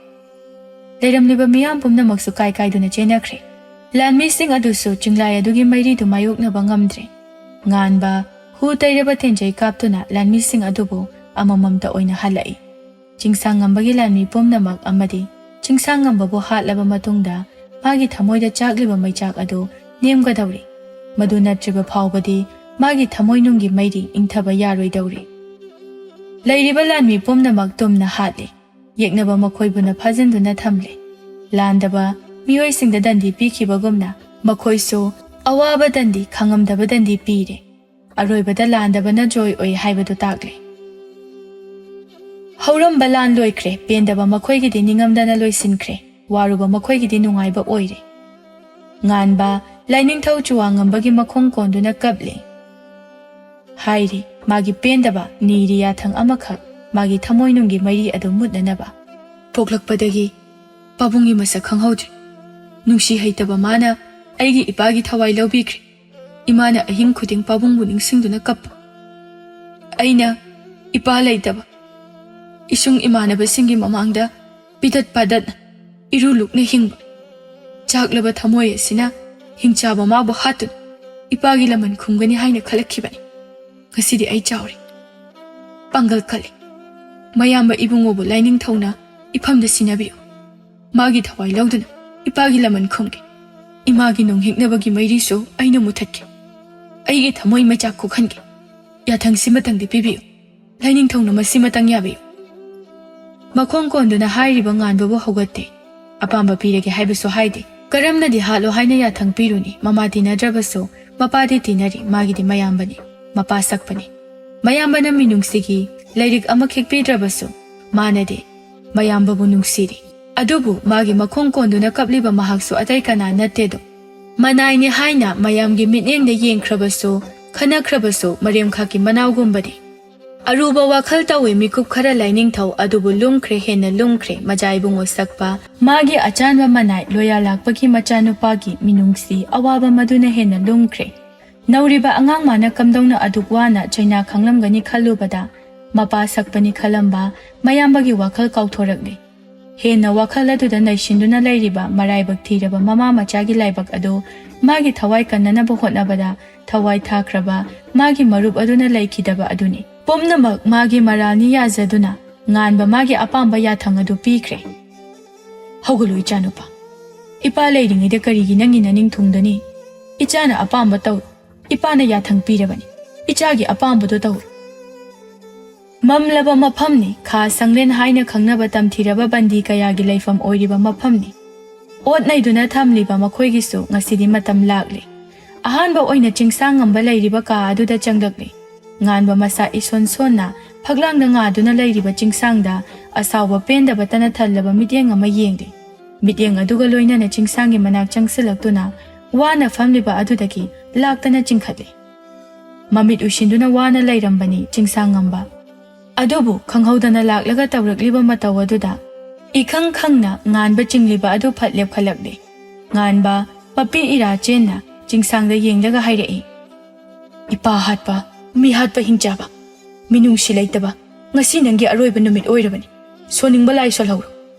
ꯂꯩꯔꯝꯂꯤꯕ ꯃꯤꯌꯥꯝ ꯄꯨꯝꯅꯃꯛꯁꯨ ꯀꯥꯏ ꯀꯥꯏꯗꯨꯅ ꯆꯦꯟꯅꯈ꯭ꯔꯦ꯫ ꯂꯥꯟꯃꯤꯁꯤꯡ ꯑꯗꯨꯁꯨ ꯆꯤꯡꯂꯥꯏ ꯑꯗꯨꯒꯤ ꯃꯩꯔꯤꯗꯨ ꯃꯥꯌꯣꯛꯅꯕ ꯉꯝꯗ꯭ꯔꯦ꯫ ꯉꯥꯟꯕ, ꯍꯨ ꯇꯩꯔꯕ ꯇꯦꯟꯖꯩ ꯀꯥꯞꯇꯨꯅ ꯂꯥꯟꯃꯤꯁꯤꯡ ꯑꯗꯨꯕꯨ ꯑꯃꯃꯝꯇ ꯑꯣꯏꯅ ꯍꯜꯂꯛꯏ꯫ ꯆꯤꯡꯁꯥꯡ ꯉꯝꯕꯒꯤ ꯂꯥꯟꯃꯤ ꯄꯨꯝꯅꯃꯛ ꯑꯃꯗꯤ ꯆꯤꯡꯁꯥꯡ ꯉꯝꯕꯕꯨ ꯍꯥꯠꯂꯕ ꯃꯇꯨꯡꯗ ꯃꯥꯒꯤ ꯊꯃꯣꯏꯗ ꯆꯥꯛꯂꯤꯕ ꯃꯩꯆꯥꯛ ꯑꯗꯨ ꯅꯦꯝꯒꯗꯧꯔꯤ꯫ ꯃꯗꯨ ꯅꯠꯇ꯭ꯔꯤꯕ ꯐꯥꯎꯕꯗꯤ ꯃꯥꯒꯤ ꯊꯃꯣꯏꯅꯨꯡꯒꯤ ꯃꯩꯔꯤ ꯏꯪꯊꯕ ꯌꯥꯔꯣꯏꯗꯧꯔꯤ꯫ ꯂꯩꯔꯤꯕ ꯂꯥꯟꯃꯤ ꯄꯨꯝꯅꯃꯛ ꯇꯨꯝꯅ ꯍꯥꯠꯂꯤ꯫ ꯌꯦꯛꯅꯕ ꯃꯈꯣꯏꯕꯨꯅ ꯐꯥꯖꯤꯟꯗꯨꯅ ꯊꯝꯂꯤ꯫ ꯂꯥꯟꯗꯕ ꯃꯤꯑꯣꯏꯁꯤꯡꯗ ꯗꯟꯗꯤ ꯄꯤꯈꯤꯕꯒꯨꯝꯅ ꯃꯈꯣꯏꯁꯨ ꯑꯋꯥꯕ ꯗꯟꯗꯤ ꯈꯥꯡꯉꯝꯗꯕ ꯗꯟꯗꯤ ꯄꯤꯔꯦ꯫ ꯑꯔꯣꯏꯕꯗ ꯂꯥꯟꯗꯕꯅ ꯖꯣꯏ ꯑꯣꯏ ꯍꯥꯏꯕꯗꯨ ꯇꯥꯛꯂꯦ꯫ ꯍꯧꯔꯝꯕ ꯂꯥꯟ ꯂꯣꯏꯈ꯭ꯔꯦ, ꯄꯦꯟꯗꯕ ꯃꯈꯣꯏꯒꯤꯗꯤ ꯅꯤꯡꯉꯝꯗꯅ ꯂꯣꯏꯁꯤꯟꯈ꯭ꯔꯦ, ꯋꯥꯔꯨꯕ ꯃꯈꯣꯏꯒꯤꯗꯤ ꯅꯨꯡꯉꯥꯏꯕ ꯑꯣꯏꯔꯦ꯫ ꯉꯥꯟꯕ, ꯂꯥꯏꯅꯤꯡꯊꯧ ꯆꯨꯋꯥꯉꯝꯕꯒꯤ ꯃꯈꯣꯡ ꯀꯣꯟꯗꯨꯅ ꯀꯞꯂꯤ꯫ ꯍꯥꯏꯔꯤ, ꯃꯥꯒꯤ ꯄꯦꯟꯗꯕ, ꯅꯤꯔꯤ ꯌꯥꯊꯪ ꯑꯃꯈꯛ, ꯃꯥꯒꯤ ꯊꯃꯣꯏꯅꯨꯡꯒꯤ ꯃꯩꯔꯤ ꯑꯗꯨ ꯃꯨꯠꯅꯅꯕ꯫ ꯄꯣꯛꯂꯛꯄꯗꯒꯤ ꯄꯥꯕꯨꯡꯒꯤ ꯃꯁꯛ ꯈꯪꯍꯧꯗ꯭ꯔꯦ꯫ ꯅꯨꯡꯁꯤ ꯍꯩꯇꯕ ꯃꯥꯅ ꯑꯩꯒꯤ ꯏꯄꯥꯒꯤ ꯊꯋꯥꯏ ꯂꯧꯕꯤꯈ꯭ꯔꯦ꯫ ꯏꯃꯥꯅ ꯑꯍꯤꯡ ꯈꯨꯗꯤꯡ ꯄꯥꯕꯨꯡꯕꯨ ꯅꯤꯡꯁꯤꯡꯗꯨꯅ ꯀꯞꯄ꯫ ꯑꯩꯅ ꯏꯄꯥ ꯂꯩꯇꯕ, ꯏꯁꯨꯡ ꯏꯃꯥꯟꯅꯕꯁꯤꯡꯒꯤ ꯃꯃꯥꯡꯗ ꯄꯤꯗꯠ ꯄꯥꯗꯠꯅ ꯏꯔꯨ ꯂꯨꯛꯅ ꯍꯤꯡꯕ꯫ ꯆꯥꯛꯂꯕ ꯊꯃꯣꯏ ꯑꯁꯤꯅ ꯍꯤꯡꯆꯥꯕ ꯃꯥꯕꯨ ꯍꯥꯠꯇꯨꯅ ꯏꯄꯥꯒꯤ ꯂꯃꯟ ꯈꯨꯝꯒꯅꯤ ꯍꯥꯏꯅ ꯈꯜꯂꯛꯈꯤꯕꯅꯤ꯫ ꯉꯁꯤꯗꯤ ꯑꯩ ꯆꯥꯎꯔꯦ꯫ ꯄꯥꯡꯒꯜ ꯀꯜꯂꯤ꯫ ꯃꯌꯥꯝꯕ ꯏꯕꯨꯡꯉꯣꯕꯨ ꯂꯥꯏꯅꯤꯡꯊꯧꯅ ꯏꯐꯝꯗ ꯁꯤꯟꯅꯕꯤꯌꯨ꯫ ꯃꯥꯒꯤ ꯊꯋꯥꯏ ꯂꯧꯗꯨꯅ ꯏꯄꯥꯒꯤ ꯂꯃꯟ ꯈꯨꯝꯒꯦ꯫ ꯏꯃꯥꯒꯤ ꯅꯨꯡ ꯍꯤꯛꯅꯕꯒꯤ ꯃꯩꯔꯤꯁꯨ ꯑꯩꯅ ꯃꯨꯊꯠꯀꯦ꯫ ꯑꯩꯒꯤ ꯊꯃꯣꯏ ꯃꯩꯆꯥꯛ ꯀꯣꯛꯍꯟꯒꯦ꯫ ꯌꯥꯊꯪꯁꯤꯃꯇꯪꯗꯤ ꯄꯤꯕꯤꯌꯨ꯫ ꯂꯥꯏꯅꯤꯡꯊꯧꯅ ꯃꯁꯤꯃꯇꯪ ꯌꯥꯕꯤꯌꯨ꯫ ꯃꯈꯣꯡ ꯀꯣꯟꯗꯨꯅ ꯍꯥꯏꯔꯤꯕ ꯉꯥꯟꯕꯕꯨ ꯍꯧꯒꯠꯇꯦ꯫ ꯑꯄꯥꯝꯕ ꯄꯤꯔꯒꯦ ꯍꯥꯏꯕꯁꯨ ꯍꯥꯏꯗꯦ꯫ ꯀꯔꯝꯅꯗꯤ ꯍꯥꯠꯂꯣ ꯍꯥꯏꯅ ꯌꯥꯊꯪ ꯄꯤꯔꯨꯅꯤ? ꯃꯃꯥ ꯇꯤꯟꯅꯗ꯭ꯔꯕꯁꯨ ꯃꯄꯥꯗꯤ ꯇꯤꯟꯅꯔꯤ, ꯃꯥꯒꯤꯗꯤ ꯃꯌꯥꯝꯕꯅꯤ, ꯃꯄꯥ ꯁꯛꯄꯅꯤ꯫ ꯃꯌꯥꯝꯕꯅ ꯃꯤꯅꯨꯡꯁꯤꯒꯤ ꯂꯥꯏꯔꯤꯛ ꯑꯃ ꯈꯤꯛꯄꯤꯗ꯭ꯔꯕꯁꯨ ꯃꯥꯅꯗꯤ ꯃꯌꯥꯝꯕꯕꯨ ꯅꯨꯡꯁꯤꯔꯤ꯫ ꯑꯗꯨꯕꯨ ꯃꯥꯒꯤ ꯃꯈꯣꯡ ꯀꯣꯟꯗꯨꯅ ꯀꯞꯂꯤꯕ ꯃꯍꯥꯛꯁꯨ ꯑꯇꯩ ꯀꯅꯥ ꯅꯠꯇꯦꯗꯣ꯫ ꯃꯅꯥꯏꯅꯤ ꯍꯥꯏꯅ ꯃꯌꯥꯝꯒꯤ ꯃꯤꯠꯌꯦꯡꯗ ꯌꯦꯡꯈ꯭ꯔꯕꯁꯨ, ꯈꯟꯅꯈ꯭ꯔꯕꯁꯨ ꯃꯔꯦꯝꯈꯥꯛꯀꯤ ꯃꯅꯥꯎꯒꯨꯝꯕꯅꯤ꯫ ꯑꯔꯨꯕ ꯋꯥꯈꯜ ꯇꯧꯏ ꯃꯤꯀꯨꯞ ꯈꯔ ꯂꯥꯏꯅꯤꯡꯊꯧ ꯑꯗꯨꯕꯨ ꯂꯨꯝꯈ꯭ꯔꯦ, ꯍꯦꯟꯅ ꯂꯨꯝꯈ꯭ꯔꯦ ꯃꯖꯥ ꯏꯕꯨꯡꯉꯣ ꯁꯛꯄ꯫ ꯃꯥꯒꯤ ꯑꯆꯥꯟꯕ ꯃꯅꯥꯏ ꯂꯣꯌꯥ ꯂꯥꯛꯄꯒꯤ ꯃꯆꯥꯅꯨꯄꯥꯒꯤ ꯃꯤꯅꯨꯡꯁꯤ ꯑꯋꯥꯕ ꯃꯗꯨꯅ ꯍꯦꯟꯅ ꯂꯨꯝꯈ꯭ꯔꯦ꯫ ꯅꯧꯔꯤꯕ ꯑꯉꯥꯡ ꯃꯥꯅ ꯀꯝꯗꯧꯅ ꯑꯗꯨꯛ ꯋꯥꯅ ꯆꯩꯅꯥ ꯈꯪꯂꯝꯒꯅꯤ ꯈꯜꯂꯨꯕꯗ ꯃꯄꯥ ꯁꯛꯄꯅꯤ ꯈꯜꯂꯝꯕ ꯃꯌꯥꯝꯕꯒꯤ ꯋꯥꯈꯜ ꯀꯥꯎꯊꯣꯔꯛꯂꯦ꯫ ꯍꯦꯟꯅ ꯋꯥꯈꯜ ꯑꯗꯨꯗ ꯅꯩꯁꯤꯟꯗꯨꯅ ꯂꯩꯔꯤꯕ ꯃꯔꯥꯏꯕꯛ ꯊꯤꯔꯕ ꯃꯃꯥ ꯃꯆꯥꯒꯤ ꯂꯥꯏꯕꯛ ꯑꯗꯨ ꯃꯥꯒꯤ ꯊꯋꯥꯏ ꯀꯟꯅꯅꯕ ꯍꯣꯠꯅꯕꯗ ꯊꯋꯥꯏ ꯊꯥꯈ꯭ꯔꯕ ꯃꯥꯒꯤ ꯃꯔꯨꯞ ꯑꯗꯨꯅ ꯂꯩꯈꯤꯗꯕ ꯑꯗꯨꯅꯤ꯫ ꯄꯨꯝꯅꯃꯛ ꯃꯥꯒꯤ ꯃꯔꯥꯜꯅꯤ ꯌꯥꯖꯗꯨꯅ ꯉꯥꯟꯕ ꯃꯥꯒꯤ ꯑꯄꯥꯝꯕ ꯌꯥꯊꯪ ꯑꯗꯨ ꯄꯤꯈ꯭ꯔꯦ꯫ ꯍꯧꯒꯠꯂꯨ ꯏꯆꯥꯅꯨꯄꯥ, ꯏꯄꯥ ꯂꯩꯔꯤꯉꯩꯗ ꯀꯔꯤꯒꯤ ꯅꯪꯒꯤ ꯅꯅꯤꯡ ꯊꯨꯡꯗꯅꯤ? ꯏꯆꯥꯅ ꯑꯄꯥꯝꯕ ꯇꯧꯔꯨ꯫ ꯏꯄꯥꯅ ꯌꯥꯊꯪ ꯄꯤꯔꯕꯅꯤ꯫ ꯏꯆꯥꯒꯤ ꯑꯄꯥꯝꯕꯗꯨ ꯇꯧꯔꯨ꯫ ꯃꯝꯂꯕ ꯃꯐꯝꯅꯤ, ꯈꯥ ꯁꯪꯂꯦꯟ ꯍꯥꯏꯅ ꯈꯪꯅꯕ ꯇꯝꯊꯤꯔꯕ ꯕꯟꯗꯤ ꯀꯌꯥꯒꯤ ꯂꯩꯐꯝ ꯑꯣꯏꯔꯤꯕ ꯃꯐꯝꯅꯤ꯫ ꯑꯣꯠ ꯅꯩꯗꯨꯅ ꯊꯝꯂꯤꯕ ꯃꯈꯣꯏꯒꯤꯁꯨ ꯉꯁꯤꯗꯤ ꯃꯇꯝ ꯂꯥꯛꯂꯤ꯫ ꯑꯍꯥꯟꯕ ꯑꯣꯏꯅ ꯆꯤꯡꯁꯥꯡꯉꯝꯕ ꯂꯩꯔꯤꯕ ꯀꯥ ꯑꯗꯨꯗ ꯆꯪꯂꯛꯂꯦ꯫ ꯉꯥꯟꯕ ꯃꯁꯥ ꯏꯁꯣꯟ ꯁꯣꯟꯅ ꯐꯛꯂꯥꯡꯗ ꯉꯥꯗꯨꯅ ꯂꯩꯔꯤꯕ ꯆꯤꯡꯁꯥꯡꯗ ꯑꯁꯥꯎꯕ ꯄꯦꯟꯗꯕꯇꯅ ꯊꯜꯂꯕ ꯃꯤꯠꯌꯦꯡ ꯑꯃ ꯌꯦꯡꯂꯤ꯫ ꯃꯤꯠꯌꯦꯡ ꯑꯗꯨꯒ ꯂꯣꯏꯅꯅ ꯆꯤꯡꯁꯥꯡꯒꯤ ꯃꯅꯥꯛ ꯆꯪꯁꯤꯜꯂꯛꯇꯨꯅ ꯋꯥꯅ ꯐꯝꯂꯤꯕ ꯑꯗꯨꯗꯒꯤ ꯂꯥꯛꯇꯅ ꯆꯤꯡꯈꯠꯂꯤ꯫ ꯃꯃꯤꯠ ꯎꯏꯁꯤꯟꯗꯨꯅ ꯋꯥꯅ ꯂꯩꯔꯝꯕꯅꯤ ꯆꯤꯡꯁꯥꯡꯉꯝꯕ꯫ ꯑꯗꯨꯕꯨ ꯈꯪꯍꯧꯗꯅ ꯂꯥꯛꯂꯒ ꯇꯧꯔꯛꯂꯤꯕ ꯃꯇꯧ ꯑꯗꯨꯗ ꯏꯈꯪ ꯈꯪꯅ ꯉꯥꯟꯕ ꯆꯤꯡꯂꯤꯕ ꯑꯗꯨ ꯐꯠ ꯂꯦꯞꯈꯠꯂꯛꯂꯦ꯫ ꯉꯥꯟꯕ ꯃꯄꯤ ꯏꯔꯥ ꯆꯦꯟꯅ ꯆꯤꯡꯁꯥꯡꯗ ꯌꯦꯡꯂꯒ ꯍꯥꯏꯔꯛꯏ, "ꯏꯄꯥ ꯍꯥꯠꯄ, ꯃꯤ ꯍꯥꯠꯄ ꯍꯤꯡꯆꯥꯕ, ꯃꯤꯅꯨꯡꯁꯤ ꯂꯩꯇꯕ, ꯉꯁꯤ ꯅꯪꯒꯤ ꯑꯔꯣꯏꯕ ꯅꯨꯃꯤꯠ ꯑꯣꯏꯔꯕꯅꯤ꯫ ꯁꯣꯟꯅꯤꯡꯕ ꯂꯥꯏ ꯁꯣꯜꯍꯧꯔꯣ꯫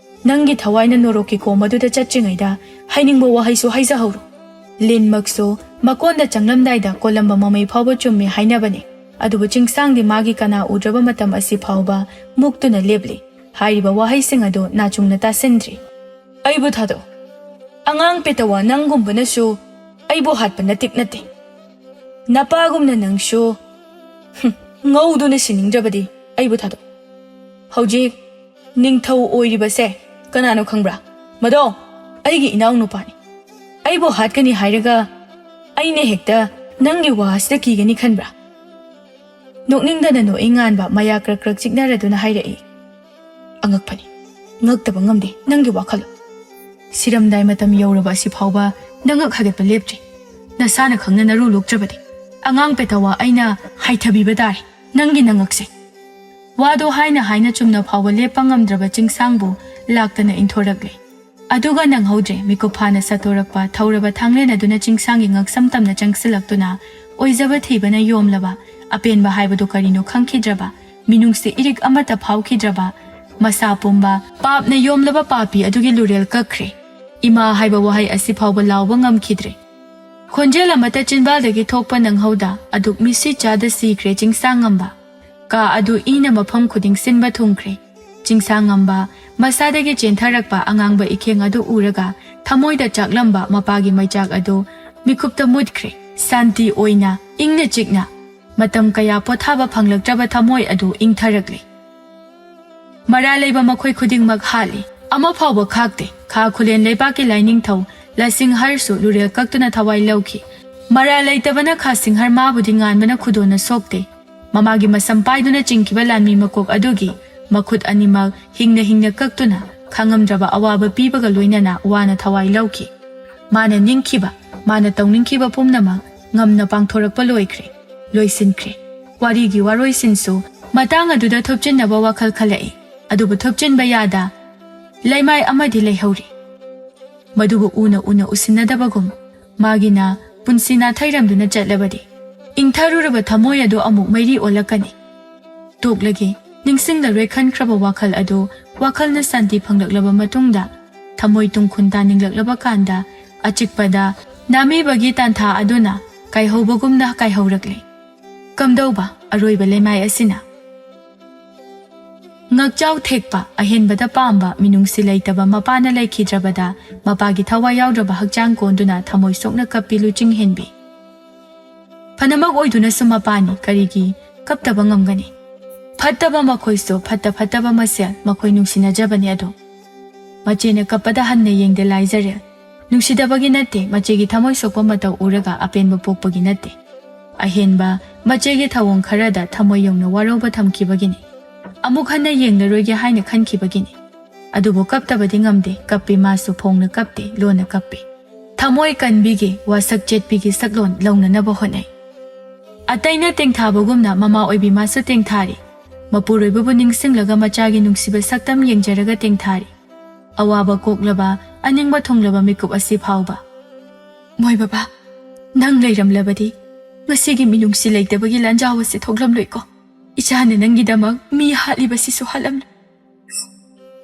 ꯅꯪꯒꯤ ꯊꯋꯥꯏꯅ ꯅꯣꯔꯣꯛꯀꯤ ꯈꯣꯝ ꯑꯗꯨꯗ ꯆꯠꯇ꯭ꯔꯤꯉꯩꯗ ꯍꯥꯏꯅꯤꯡꯕ ꯋꯥꯍꯩꯁꯨ ꯍꯥꯏꯖꯍꯧꯔꯣ꯫" ꯂꯤꯟꯃꯛꯁꯨ ꯃꯀꯣꯟꯗ ꯆꯪꯂꯝꯗꯥꯏꯗ ꯀꯣꯜꯂꯝꯕ ꯃꯃꯩ ꯐꯥꯎꯕ ꯆꯨꯝꯃꯤ ꯍꯥꯏꯅꯕꯅꯤ꯫ ꯑꯗꯨꯕꯨ ꯆꯤꯡꯁꯥꯡꯗꯤ ꯃꯥꯒꯤ ꯀꯅꯥ ꯎꯗ꯭ꯔꯕ ꯃꯇꯝ ꯑꯁꯤ ꯐꯥꯎꯕ ꯃꯨꯛꯇꯨꯅ ꯂꯦꯞꯂꯤ꯫ ꯍꯥꯏꯔꯤꯕ ꯋꯥꯍꯩꯁꯤꯡ ꯑꯗꯨ ꯅꯥꯆꯨꯡꯅ ꯇꯥꯁꯤꯟꯗ꯭ꯔꯤ꯫ "ꯑꯩꯕꯨ ꯊꯥꯗꯣꯛ꯫ ꯑꯉꯥꯡ ꯄꯦꯇꯋꯥ ꯅꯪꯒꯨꯝꯕꯅꯁꯨ ꯑꯩꯕꯨ ꯍꯥꯠꯄ ꯅꯇꯤꯛ ꯅꯠꯇꯦ꯫ ꯅꯄꯥꯒꯨꯝꯅ ꯅꯪꯁꯨ, ꯍꯨꯝ, ꯉꯧꯗꯨꯅ ꯁꯤꯅꯤꯡꯗ꯭ꯔꯕꯗꯤ ꯑꯩꯕꯨ ꯊꯥꯗꯣꯛ꯫ ꯍꯧꯖꯤꯛ ꯅꯤꯡꯊꯧ ꯑꯣꯏꯔꯤꯕꯁꯦ ꯀꯅꯥꯅꯣ ꯈꯪꯕ꯭ꯔꯥ? ꯃꯗꯣ ꯑꯩꯒꯤ ꯏꯅꯥꯎ ꯅꯨꯄꯥꯅꯤ꯫ ꯑꯩꯕꯨ ꯍꯥꯠꯀꯅꯤ ꯍꯥꯏꯔꯒ ꯑꯩꯅ ꯍꯦꯛꯇ ꯅꯪꯒꯤ ꯋꯥ ꯑꯁꯤꯗ ꯀꯤꯒꯅꯤ ꯈꯟꯕ꯭ꯔꯥ?" ꯅꯣꯛꯅꯤꯡꯗꯅ ꯅꯣꯛꯏ ꯉꯥꯟꯕ ꯃꯌꯥ ꯀ꯭ꯔꯛ ꯀ꯭ꯔꯛ ꯆꯤꯛꯅꯔꯗꯨꯅ ꯍꯥꯏꯔꯛꯏ꯫ "ꯑꯉꯛꯄꯅꯤ꯫ ꯉꯛꯇꯕ ꯉꯝꯗꯦ ꯅꯪꯒꯤ ꯋꯥꯈꯜꯂꯣꯟ꯫ ꯁꯤꯔꯝꯗꯥꯏ ꯃꯇꯝ ꯌꯧꯔꯕ ꯑꯁꯤ ꯐꯥꯎꯕ ꯅꯉꯛ ꯍꯥꯒꯠꯄ ꯂꯦꯞꯇ꯭ꯔꯤ꯫ ꯅꯁꯥꯅ ꯈꯪꯅ ꯅꯔꯨ ꯂꯣꯛꯇ꯭ꯔꯕꯗꯤ ꯑꯉꯥꯡ ꯄꯦꯇꯋꯥ ꯑꯩꯅ ꯍꯥꯏꯊꯕꯤꯕ ꯇꯥꯔꯦ ꯅꯪꯒꯤ ꯅꯉꯛꯁꯦ꯫" ꯋꯥꯗꯣ ꯍꯥꯏꯅ ꯍꯥꯏꯅ ꯆꯨꯝꯅ ꯐꯥꯎꯕ ꯂꯦꯞꯄ ꯉꯝꯗ꯭ꯔꯕ ꯆꯤꯡꯁꯥꯡꯕꯨ ꯂꯥꯛꯇꯅ ꯏꯟꯊꯣꯔꯛꯂꯦ꯫ ꯑꯗꯨꯒ ꯅꯪꯍꯧꯗ꯭ꯔꯦ, ꯃꯤꯀꯨꯞ ꯐꯥꯅ ꯁꯠꯇꯣꯔꯛꯄ ꯊꯧꯔꯕ ꯊꯥꯡꯂꯦꯟ ꯑꯗꯨꯅ ꯆꯤꯡꯁꯥꯡꯒꯤ ꯉꯛꯁꯝ ꯇꯝꯅ ꯆꯪꯁꯤꯜꯂꯛꯇꯨꯅ ꯑꯣꯏꯖꯕ ꯊꯤꯕꯅ ꯌꯣꯝꯂꯕ ꯑꯄꯦꯟꯕ ꯍꯥꯏꯕꯗꯨ ꯀꯔꯤꯅꯣ ꯈꯪꯈꯤꯗ꯭ꯔꯕ, ꯃꯤꯅꯨꯡꯁꯤ ꯏꯔꯤꯛ ꯑꯃꯠꯇ ꯐꯥꯎꯈꯤꯗ꯭ꯔꯕ, ꯃꯁꯥ ꯄꯨꯝꯕ ꯄꯥꯞꯅ ꯌꯣꯝꯂꯕ ꯄꯥꯄꯤ ꯑꯗꯨꯒꯤ ꯂꯨꯔꯦꯜ ꯀꯛꯈ꯭ꯔꯦ꯫ "ꯏꯃꯥ" ꯍꯥꯏꯕ ꯋꯥꯍꯩ ꯑꯁꯤ ꯐꯥꯎꯕ ꯂꯥꯎꯕ ꯉꯝꯈꯤꯗ꯭ꯔꯦ꯫ ꯈꯣꯟꯖꯦꯜ ꯑꯃꯠꯇ ꯆꯤꯟꯕꯥꯜꯗꯒꯤ ꯊꯣꯛꯄ ꯅꯪꯍꯧꯗ ꯑꯗꯨꯛ ꯃꯤꯁꯤ ꯆꯥꯗ ꯁꯤꯈ꯭ꯔꯦ ꯆꯤꯡꯁꯥꯡꯉꯝꯕ꯫ ꯀꯥ ꯑꯗꯨ ꯏꯅ ꯃꯐꯝ ꯈꯨꯗꯤꯡ ꯁꯤꯟꯕ ꯊꯨꯡꯈ꯭ꯔꯦ꯫ ꯆꯤꯡꯁꯥꯡꯉꯝꯕ ꯃꯁꯥꯗꯒꯤ ꯆꯦꯟꯊꯔꯛꯄ ꯑꯉꯥꯡꯕ ꯏꯈꯦꯡ ꯑꯗꯨ ꯎꯔꯒ ꯊꯃꯣꯏꯗ ꯆꯥꯛꯂꯝꯕ ꯃꯄꯥꯒꯤ ꯃꯩꯆꯥꯛ ꯑꯗꯨ ꯃꯤꯀꯨꯞꯇ ꯃꯨꯠꯈ꯭ꯔꯦ꯫ ꯁꯥꯟꯇꯤ ꯑꯣꯏꯅ, ꯏꯪꯅ ꯆꯤꯛꯅ, ꯃꯇꯝ ꯀꯌꯥ ꯄꯣꯊꯥꯕ ꯐꯪꯂꯛꯇ꯭ꯔꯕ ꯊꯃꯣꯏ ꯑꯗꯨ ꯏꯪꯊꯔꯛꯂꯦ꯫ ꯃꯔꯥ ꯂꯩꯕ ꯃꯈꯣꯏ ꯈꯨꯗꯤꯡꯃꯛ ꯍꯥꯠꯂꯤ꯫ ꯑꯃ ꯐꯥꯎꯕ ꯈꯥꯛꯇꯦ꯫ ꯈꯥ ꯈꯨꯂꯦꯟ ꯂꯩꯕꯥꯛꯀꯤ ꯂꯥꯏꯅꯤꯡꯊꯧ ꯂꯁꯤꯡꯍꯔꯁꯨ ꯂꯨꯔꯦꯜ ꯀꯛꯇꯨꯅ ꯊꯋꯥꯏ ꯂꯧꯈꯤ꯫ ꯃꯔꯥꯜ ꯂꯩꯇꯕꯅ ꯈꯥ ꯁꯤꯡꯍꯔ ꯃꯥꯕꯨꯗꯤ ꯉꯥꯟꯕꯅ ꯈꯨꯗꯣꯟꯅ ꯁꯣꯛꯇꯦ꯫ ꯃꯃꯥꯒꯤ ꯃꯁꯝ ꯄꯥꯏꯗꯨꯅ ꯆꯤꯡꯈꯤꯕ ꯂꯥꯟꯃꯤ ꯃꯀꯣꯛ ꯑꯗꯨꯒꯤ ꯃꯈꯨꯠ ꯑꯅꯤꯃꯛ ꯍꯤꯡꯅ ꯍꯤꯡꯅ ꯀꯛꯇꯨꯅ ꯈꯥꯉꯝꯗ꯭ꯔꯕ ꯑꯋꯥꯕ ꯄꯤꯕꯒ ꯂꯣꯏꯅꯅ ꯋꯥꯅ ꯊꯋꯥꯏ ꯂꯧꯈꯤ꯫ ꯃꯥꯅ ꯅꯤꯡꯈꯤꯕ, ꯃꯥꯅ ꯇꯧꯅꯤꯡꯈꯤꯕ ꯄꯨꯝꯅꯃꯛ ꯉꯝꯅ ꯄꯥꯡꯊꯣꯔꯛꯄ ꯂꯣꯏꯈ꯭ꯔꯦ, ꯂꯣꯏꯁꯤꯟꯈ꯭ꯔꯦ꯫ ꯋꯥꯔꯤꯒꯤ ꯋꯥꯔꯣꯏꯁꯤꯟꯁꯨ ꯃꯇꯥꯡ ꯑꯗꯨꯗ ꯊꯨꯞꯆꯤꯟꯅꯕ ꯋꯥꯈꯜ ꯈꯜꯂꯛꯏ, ꯑꯗꯨꯕꯨ ꯊꯨꯞꯆꯤꯟꯕ ꯌꯥꯗ ꯂꯩꯃꯥꯏ ꯑꯃꯗꯤ ꯂꯩꯍꯧꯔꯤ꯫ ꯃꯗꯨꯕꯨ ꯎꯅ ꯎꯅ ꯎꯁꯤꯟꯅꯗꯕꯒꯨꯝ ꯃꯥꯒꯤꯅ ꯄꯨꯟꯁꯤ ꯅꯥꯊꯩꯔꯝꯗꯨꯅ ꯆꯠꯂꯕꯗꯤ ꯏꯪꯊꯔꯨꯔꯕ ꯊꯃꯣꯏ ꯑꯗꯨ ꯑꯃꯨꯛ ꯃꯩꯔꯤ ꯑꯣꯜꯂꯛꯀꯅꯤ꯫ ꯇꯣꯛꯂꯒꯦ, ꯅꯤꯡꯁꯤꯡꯂꯔꯣꯏ ꯈꯟꯈ꯭ꯔꯕ ꯋꯥꯈꯜ ꯑꯗꯨ ꯋꯥꯈꯜꯅ ꯁꯥꯟꯇꯤ ꯐꯪꯂꯛꯂꯕ ꯃꯇꯨꯡꯗ, ꯊꯃꯣꯏ ꯇꯨꯡꯈꯨꯟ ꯇꯥꯅꯤꯡꯂꯛꯂꯕ ꯀꯥꯟꯗ, ꯑꯆꯤꯛꯄꯗ ꯅꯥꯃꯤꯕꯒꯤ ꯇꯥꯟꯊꯥ ꯑꯗꯨꯅ ꯀꯥꯏꯍꯧꯕꯒꯨꯝꯅ ꯀꯥꯏꯍꯧꯔꯛꯂꯦ꯫ ꯀꯝꯗꯧꯕ ꯑꯔꯣꯏꯕ ꯂꯩꯃꯥꯏ ꯑꯁꯤꯅ? ꯉꯛꯆꯥꯎ ꯊꯦꯛꯄ, ꯑꯍꯦꯟꯕꯗ ꯄꯥꯝꯕ, ꯃꯤꯅꯨꯡꯁꯤ ꯂꯩꯇꯕ ꯃꯄꯥꯅ ꯂꯩꯈꯤꯗ꯭ꯔꯕꯗ, ꯃꯄꯥꯒꯤ ꯊꯋꯥꯏ ꯌꯥꯎꯗ꯭ꯔꯕ ꯍꯛꯆꯥꯡ ꯀꯣꯟꯗꯨꯅ ꯊꯃꯣꯏ ꯁꯣꯛꯅ ꯀꯞꯄꯤ ꯂꯨꯆꯤꯡ ꯍꯦꯟꯕꯤ꯫ ꯐꯅꯃꯛ ꯑꯣꯏꯗꯨꯅꯁꯨ ꯃꯄꯥꯅꯤ, ꯀꯔꯤꯒꯤ ꯀꯞꯇꯕ ꯉꯝꯒꯅꯤ? ꯐꯠꯇꯕ ꯃꯈꯣꯏꯁꯨ ꯐꯠꯇ ꯐꯠꯇꯕ ꯃꯁꯦꯜ, ꯃꯈꯣꯏ ꯅꯨꯡꯁꯤꯅꯖꯕꯅꯤ ꯑꯗꯣ꯫ ꯃꯆꯦꯅ ꯀꯞꯄꯗ ꯍꯟꯅ ꯌꯦꯡꯗꯦ ꯂꯥꯏꯖꯔꯦꯜ꯫ ꯅꯨꯡꯁꯤꯗꯕꯒꯤ ꯅꯠꯇꯦ, ꯃꯆꯦꯒꯤ ꯊꯃꯣꯏ ꯁꯣꯛꯄ ꯃꯇꯧ ꯎꯔꯒ ꯑꯄꯦꯟꯕ ꯄꯣꯛꯄꯒꯤ ꯅꯠꯇꯦ꯫ ꯑꯍꯦꯟꯕ ꯃꯆꯦꯒꯤ ꯊꯧꯑꯣꯡ ꯈꯔꯗ ꯊꯃꯣꯏ ꯌꯧꯅ ꯋꯥꯔꯧꯕ ꯊꯝꯈꯤꯕꯒꯤꯅꯤ꯫ ꯑꯃꯨꯛ ꯍꯟꯅ ꯌꯦꯡꯂꯔꯣꯏꯒꯦ ꯍꯥꯏꯅ ꯈꯟꯈꯤꯕꯒꯤꯅꯤ꯫ ꯑꯗꯨꯕꯨ ꯀꯞꯇꯕꯗꯤ ꯉꯝꯗꯦ, ꯀꯞꯄꯤ, ꯃꯥꯁꯨ ꯐꯣꯡꯅ ꯀꯞꯇꯦ, ꯂꯣꯟꯅ ꯀꯞꯄꯤ꯫ ꯊꯃꯣꯏ ꯀꯟꯕꯤꯒꯤ, ꯋꯥꯁꯛ ꯆꯦꯠꯄꯤꯒꯤ ꯁꯛꯂꯣꯟ ꯂꯧꯅꯅꯕ ꯍꯣꯠꯅꯩ꯫ ꯑꯇꯩꯅ ꯇꯦꯡꯊꯥꯕꯒꯨꯝꯅ ꯃꯃꯥ ꯑꯣꯏꯕꯤ ꯃꯥꯁꯨ ꯇꯦꯡꯊꯥꯔꯤ꯫ ꯃꯄꯨꯔꯣꯏꯕꯕꯨ ꯅꯤꯡꯁꯤꯡꯂꯒ ꯃꯆꯥꯒꯤ ꯅꯨꯡꯁꯤꯕ ꯁꯛꯇꯝ ꯌꯦꯡꯖꯔꯒ ꯇꯦꯡꯊꯥꯔꯤ꯫ ꯑꯋꯥꯕ ꯀꯣꯛꯂꯕ, ꯑꯅꯤꯡꯕ ꯊꯨꯡꯂꯕ ꯃꯤꯀꯨꯞ ꯑꯁꯤ ꯐꯥꯎꯕ꯫ ꯃꯣꯏ ꯕꯕꯥ, ꯅꯪ ꯂꯩꯔꯝꯂꯕꯗꯤ ꯉꯁꯤꯒꯤ ꯃꯤꯅꯨꯡꯁꯤ ꯂꯩꯇꯕꯒꯤ ꯂꯥꯟꯖꯥꯎ ꯑꯁꯤ ꯊꯣꯛꯂꯝꯂꯣꯏꯀꯣ꯫ ꯏꯆꯥꯅ ꯅꯪꯒꯤꯗꯃꯛ ꯃꯤ ꯍꯥꯠꯂꯤꯕꯁꯤꯁꯨ ꯍꯥꯠꯂꯝꯂꯣꯏ꯫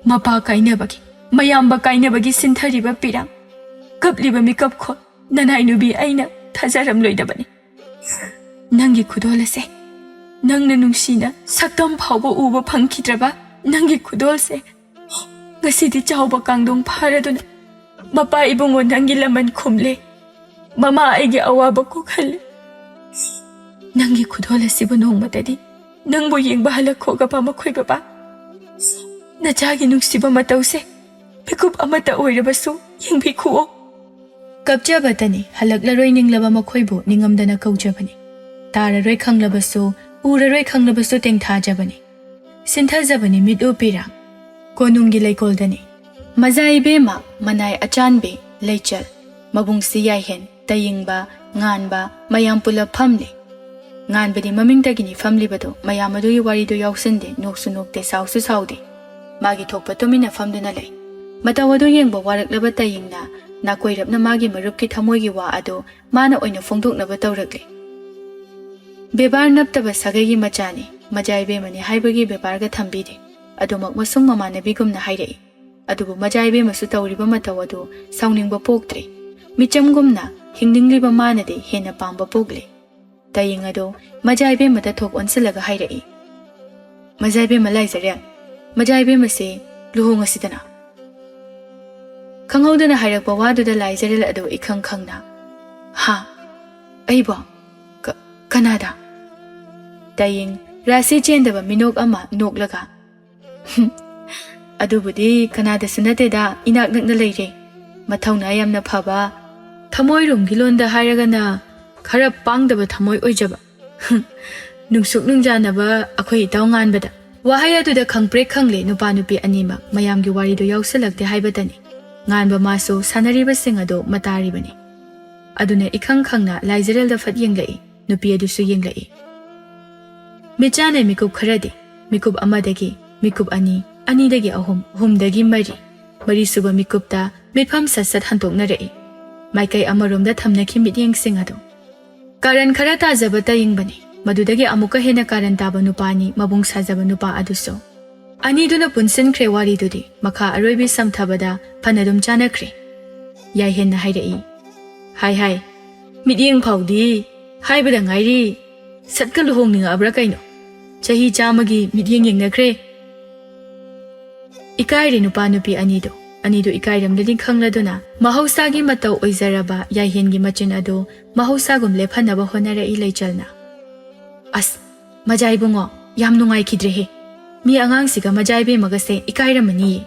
ꯃꯄꯥ ꯀꯥꯏꯅꯕꯒꯤ, ꯃꯌꯥꯝꯕ ꯀꯥꯏꯅꯕꯒꯤ ꯁꯤꯟꯊꯔꯤꯕ ꯄꯤꯔꯥꯡ, ꯀꯞꯂꯤꯕ ꯃꯤꯀꯞꯈꯣꯜ, ꯅꯅꯥꯏ ꯅꯨꯕꯤ ꯑꯩꯅ ꯊꯥꯖꯔꯝꯂꯣꯏꯗꯕꯅꯤ꯫ ꯅꯪꯒꯤ ꯈꯨꯗꯣꯜ ꯑꯁꯦ, ꯅꯪꯅ ꯅꯨꯡꯁꯤꯅ ꯁꯛꯇꯝ ꯐꯥꯎꯕ ꯎꯕ ꯐꯪꯈꯤꯗ꯭ꯔꯕ ꯅꯪꯒꯤ ꯈꯨꯗꯣꯜꯁꯦ, ꯉꯁꯤꯗꯤ ꯆꯥꯎꯕ ꯀꯥꯡꯗꯣꯡ ꯐꯥꯔꯗꯨꯅ ꯃꯄꯥ ꯏꯕꯨꯡꯉꯣ ꯅꯪꯒꯤ ꯂꯃꯟ ꯈꯨꯝꯂꯦ, ꯃꯃꯥ ꯑꯩꯒꯤ ꯑꯋꯥꯕ ꯀꯣꯛꯍꯜꯂꯦ꯫ ꯅꯪꯒꯤ ꯈꯨꯗꯣꯜ ꯑꯁꯤꯕꯨ ꯅꯣꯡꯃꯇꯗꯤ ꯅꯪꯕꯨ ꯌꯦꯡꯕ ꯍꯜꯂꯛꯈꯣꯒꯕ ꯃꯈꯣꯏ ꯕꯕꯥ꯫ ꯅꯆꯥꯒꯤ ꯅꯨꯡꯁꯤꯕ ꯃꯇꯧꯁꯦ ꯃꯤꯀꯨꯞ ꯑꯃꯠꯇ ꯑꯣꯏꯔꯕꯁꯨ ꯌꯦꯡꯕꯤꯈꯨꯑꯣ꯫ ꯀꯞꯆꯕꯇꯅꯤ, ꯍꯜꯂꯛꯂꯔꯣꯏ ꯅꯤꯡꯂꯕ ꯃꯈꯣꯏꯕꯨ ꯅꯤꯡꯉꯝꯗꯅ ꯀꯧꯖꯕꯅꯤ꯫ ꯇꯥꯔꯔꯣꯏ ꯈꯪꯂꯕꯁꯨ, ꯎꯔꯔꯣꯏ ꯈꯪꯂꯕꯁꯨ ꯇꯦꯡꯊꯥꯖꯕꯅꯤ꯫ ꯁꯤꯟꯊꯖꯕꯅꯤ ꯃꯤꯠ ꯎ ꯄꯤꯔꯥꯡ꯫ ꯀꯣꯅꯨꯡꯒꯤ ꯂꯩꯀꯣꯜꯗꯅꯤ꯫ ꯃꯖꯥ ꯏꯕꯦꯝꯃ, ꯃꯅꯥꯏ ꯑꯆꯥꯟꯕꯤ, ꯂꯩꯆꯜ, ꯃꯕꯨꯡꯁꯤ ꯌꯥꯏꯍꯦꯟ, ꯇꯌꯤꯡꯕ, ꯉꯥꯟꯕ, ꯃꯌꯥꯝ ꯄꯨꯂꯞ ꯐꯝꯂꯤ꯫ ꯉꯥꯟꯕꯗꯤ ꯃꯃꯤꯡꯗꯒꯤꯅꯤ ꯐꯝꯂꯤꯕꯗꯨ, ꯃꯌꯥꯝ ꯑꯗꯨꯒꯤ ꯋꯥꯔꯤꯗꯨ ꯌꯥꯎꯁꯤꯟꯗꯦ, ꯅꯣꯛꯁꯨ ꯅꯣꯛꯇꯦ, ꯁꯥꯎꯁꯨ ꯁꯥꯎꯗꯦ꯫ ꯃꯥꯒꯤ ꯊꯣꯛꯄ ꯇꯨꯃꯤꯟꯅ ꯐꯝꯗꯨꯅ ꯂꯩ꯫ ꯃꯇꯧ ꯑꯗꯨ ꯌꯦꯡꯕ ꯋꯥꯔꯛꯂꯕ ꯇꯌꯤꯡꯅ ꯅꯥꯀꯣꯏꯔꯞꯅ ꯃꯥꯒꯤ ꯃꯔꯨꯞꯀꯤ ꯊꯃꯣꯏꯒꯤ ꯋꯥ ꯑꯗꯨ ꯃꯥꯅ ꯑꯣꯏꯅ ꯐꯣꯡꯗꯣꯛꯅꯕ ꯇꯧꯔꯛꯂꯤ꯫ ꯕꯦꯕꯥꯔ ꯅꯞꯇꯕ ꯁꯥꯒꯩꯒꯤ ꯃꯆꯥꯅꯤ, ꯃꯖꯥ ꯏꯕꯦꯝꯃꯅꯤ ꯍꯥꯏꯕꯒꯤ ꯕꯦꯕꯥꯔꯒ ꯊꯝꯕꯤꯗꯦ꯫ ꯑꯗꯨꯃꯛ ꯃꯁꯨꯡ ꯃꯃꯥꯟꯅꯕꯤꯒꯨꯝꯅ ꯍꯥꯏꯔꯛꯏ꯫ ꯑꯗꯨꯕꯨ ꯃꯖꯥ ꯏꯕꯦꯝꯃꯁꯨ ꯇꯧꯔꯤꯕ ꯃꯇꯧ ꯑꯗꯨ ꯁꯥꯎꯅꯤꯡꯕ ꯄꯣꯛꯇ꯭ꯔꯤ꯫ ꯃꯤꯆꯝꯒꯨꯝꯅ ꯍꯤꯡꯅꯤꯡꯂꯤꯕ ꯃꯥꯅꯗꯤ ꯍꯦꯟꯅ ꯄꯥꯝꯕ ꯄꯣꯛꯂꯤ꯫ ꯇꯌꯤꯡ ꯑꯗꯨ ꯃꯖꯥ ꯏꯕꯦꯝꯃꯗ ꯊꯣꯛ ꯑꯣꯟꯁꯤꯜꯂꯒ ꯍꯥꯏꯔꯛꯏ, "ꯃꯖꯥ ꯏꯕꯦꯝꯃ ꯂꯥꯏꯖꯔꯦꯜ, ꯃꯖꯥ ꯏꯕꯦꯝꯃꯁꯦ ꯂꯨꯍꯣꯡꯉꯁꯤꯗꯅ?" ꯈꯪꯍꯧꯗꯅ ꯍꯥꯏꯔꯛꯄ ꯋꯥꯗꯨꯗ ꯂꯥꯏꯖꯔꯦꯜ ꯑꯗꯨ ꯏꯈꯪ ꯈꯪꯅ, "ꯍꯥ? ꯑꯩꯕꯣ? ꯀ-, ꯀꯅꯥꯗ?" ꯇꯌꯤꯡ ꯔꯥꯁꯤ ꯆꯦꯟꯗꯕ ꯃꯤꯅꯣꯛ ꯑꯃ ꯅꯣꯛꯂꯒ, "ꯍꯨꯝ, ꯑꯗꯨꯕꯨꯗꯤ ꯀꯅꯥꯗꯁꯨ ꯅꯠꯇꯦꯗ, ꯏꯅꯥꯛ ꯅꯛꯅ ꯂꯩꯔꯦ꯫ ꯃꯊꯧꯅꯥ ꯌꯥꯝꯅ ꯐꯕ, ꯊꯃꯣꯏꯔꯣꯝꯒꯤ ꯂꯣꯟꯗ ꯍꯥꯏꯔꯒꯅ ꯈꯔ ꯄꯥꯡꯗꯕ ꯊꯃꯣꯏ ꯑꯣꯏꯖꯕ꯫ ꯍꯨꯝ, ꯅꯨꯡꯁꯨꯛ ꯅꯨꯡꯖꯥꯅꯕ ꯑꯩꯈꯣꯏ ꯏꯇꯥꯎ ꯉꯥꯟꯕꯗ꯫" ꯋꯥꯍꯩ ꯑꯗꯨꯗ ꯈꯪꯄ꯭ꯔꯦꯛ ꯈꯪꯂꯦ ꯅꯨꯄꯥ ꯅꯨꯄꯤ ꯑꯅꯤꯃꯛ, ꯃꯌꯥꯝꯒꯤ ꯋꯥꯔꯤꯗꯨ ꯌꯥꯎꯁꯤꯜꯂꯛꯇꯦ ꯍꯥꯏꯕꯇꯅꯤ꯫ ꯉꯥꯟꯕ ꯃꯥꯁꯨ ꯁꯥꯟꯅꯔꯤꯕꯁꯤꯡ ꯑꯗꯨ ꯃꯇꯥꯔꯤꯕꯅꯤ꯫ ꯑꯗꯨꯅ ꯏꯈꯪ ꯈꯪꯅ ꯂꯥꯏꯖꯔꯦꯜꯗ ꯐꯠ ꯌꯦꯡꯂꯛꯏ, ꯅꯨꯄꯤ ꯑꯗꯨꯁꯨ ꯌꯦꯡꯂꯛꯏ꯫ ꯃꯤꯠꯆꯥꯅꯩ ꯃꯤꯀꯨꯞ ꯈꯔꯗꯤ, ꯃꯤꯀꯨꯞ ꯑꯃꯗꯒꯤ ꯃꯤꯀꯨꯞ ꯑꯅꯤ, ꯑꯅꯤꯗꯒꯤ ꯑꯍꯨꯝ, ꯑꯍꯨꯝꯗꯒꯤ ꯃꯔꯤ, ꯃꯔꯤꯁꯨꯕ ꯃꯤꯀꯨꯞꯇ ꯃꯤꯠꯐꯝ ꯁꯠ ꯁꯠ ꯍꯟꯗꯣꯛꯅꯔꯛꯏ꯫ ꯃꯥꯏꯀꯩ ꯑꯃꯔꯣꯝꯗ ꯊꯝꯅꯈꯤ ꯃꯤꯠꯌꯦꯡꯁꯤꯡ ꯑꯗꯨ꯫ ꯀꯥꯔꯟ ꯈꯔ ꯇꯥꯖꯕ ꯇꯌꯤꯡꯕꯅꯤ꯫ ꯃꯗꯨꯗꯒꯤ ꯑꯃꯨꯛꯀ ꯍꯦꯟꯅ ꯀꯥꯔꯟ ꯇꯥꯕ ꯅꯨꯄꯥꯅꯤ ꯃꯕꯨꯡ ꯁꯥꯖꯕ ꯅꯨꯄꯥ ꯑꯗꯨꯁꯨ꯫ ꯑꯅꯤꯗꯨꯅ ꯄꯨꯟꯁꯤꯟꯈ꯭ꯔꯦ ꯋꯥꯔꯤꯗꯨꯗꯤ, ꯃꯈꯥ ꯑꯔꯣꯏꯕꯤ ꯁꯝꯊꯕꯗ ꯐꯅ ꯑꯗꯨꯝ ꯆꯥꯅꯈ꯭ꯔꯦ꯫ ꯌꯥꯏꯍꯦꯟꯅ ꯍꯥꯏꯔꯛꯏ, "ꯍꯥꯏ ꯍꯥꯏ, ꯃꯤꯠꯌꯦꯡ ꯐꯥꯎꯗꯤ ꯍꯥꯏꯕꯗ ꯉꯥꯏꯔꯤ, ꯁꯠꯀ ꯂꯨꯍꯣꯡꯅꯤꯡꯉꯛꯑꯕ꯭ꯔꯥ ꯀꯩꯅꯣ? ꯆꯍꯤ ꯆꯥꯝꯃꯒꯤ ꯃꯤꯠꯌꯦꯡ ꯌꯦꯡꯅꯈ꯭ꯔꯦ꯫" ꯏꯀꯥꯏꯔꯦ ꯅꯨꯄꯥ ꯅꯨꯄꯤ ꯑꯅꯤꯗꯨ꯫ ꯑꯅꯤꯗꯨ ꯏꯀꯥꯏꯔꯝꯂꯅꯤ ꯈꯪꯂꯗꯨꯅ ꯃꯍꯧꯁꯥꯒꯤ ꯃꯇꯧ ꯑꯣꯏꯖꯔꯕ ꯌꯥꯏꯍꯦꯟꯒꯤ ꯃꯆꯤꯟ ꯑꯗꯨ ꯃꯍꯧꯁꯥꯒꯨꯝ ꯂꯦꯞꯍꯟꯅꯕ ꯍꯣꯠꯅꯔꯛꯏ ꯂꯩꯆꯜꯅ꯫ "ꯑꯁ, ꯃꯖꯥ ꯏꯕꯨꯡꯉꯣ, ꯌꯥꯝ ꯅꯨꯡꯉꯥꯏꯈꯤꯗ꯭ꯔꯦꯍꯦ꯫ ꯃꯤ ꯑꯉꯥꯡꯁꯤꯒ ꯃꯖꯥ ꯏꯕꯦꯝꯃꯒꯁꯦ ꯏꯀꯥꯏꯔꯝꯃꯅꯤꯌꯦ꯫"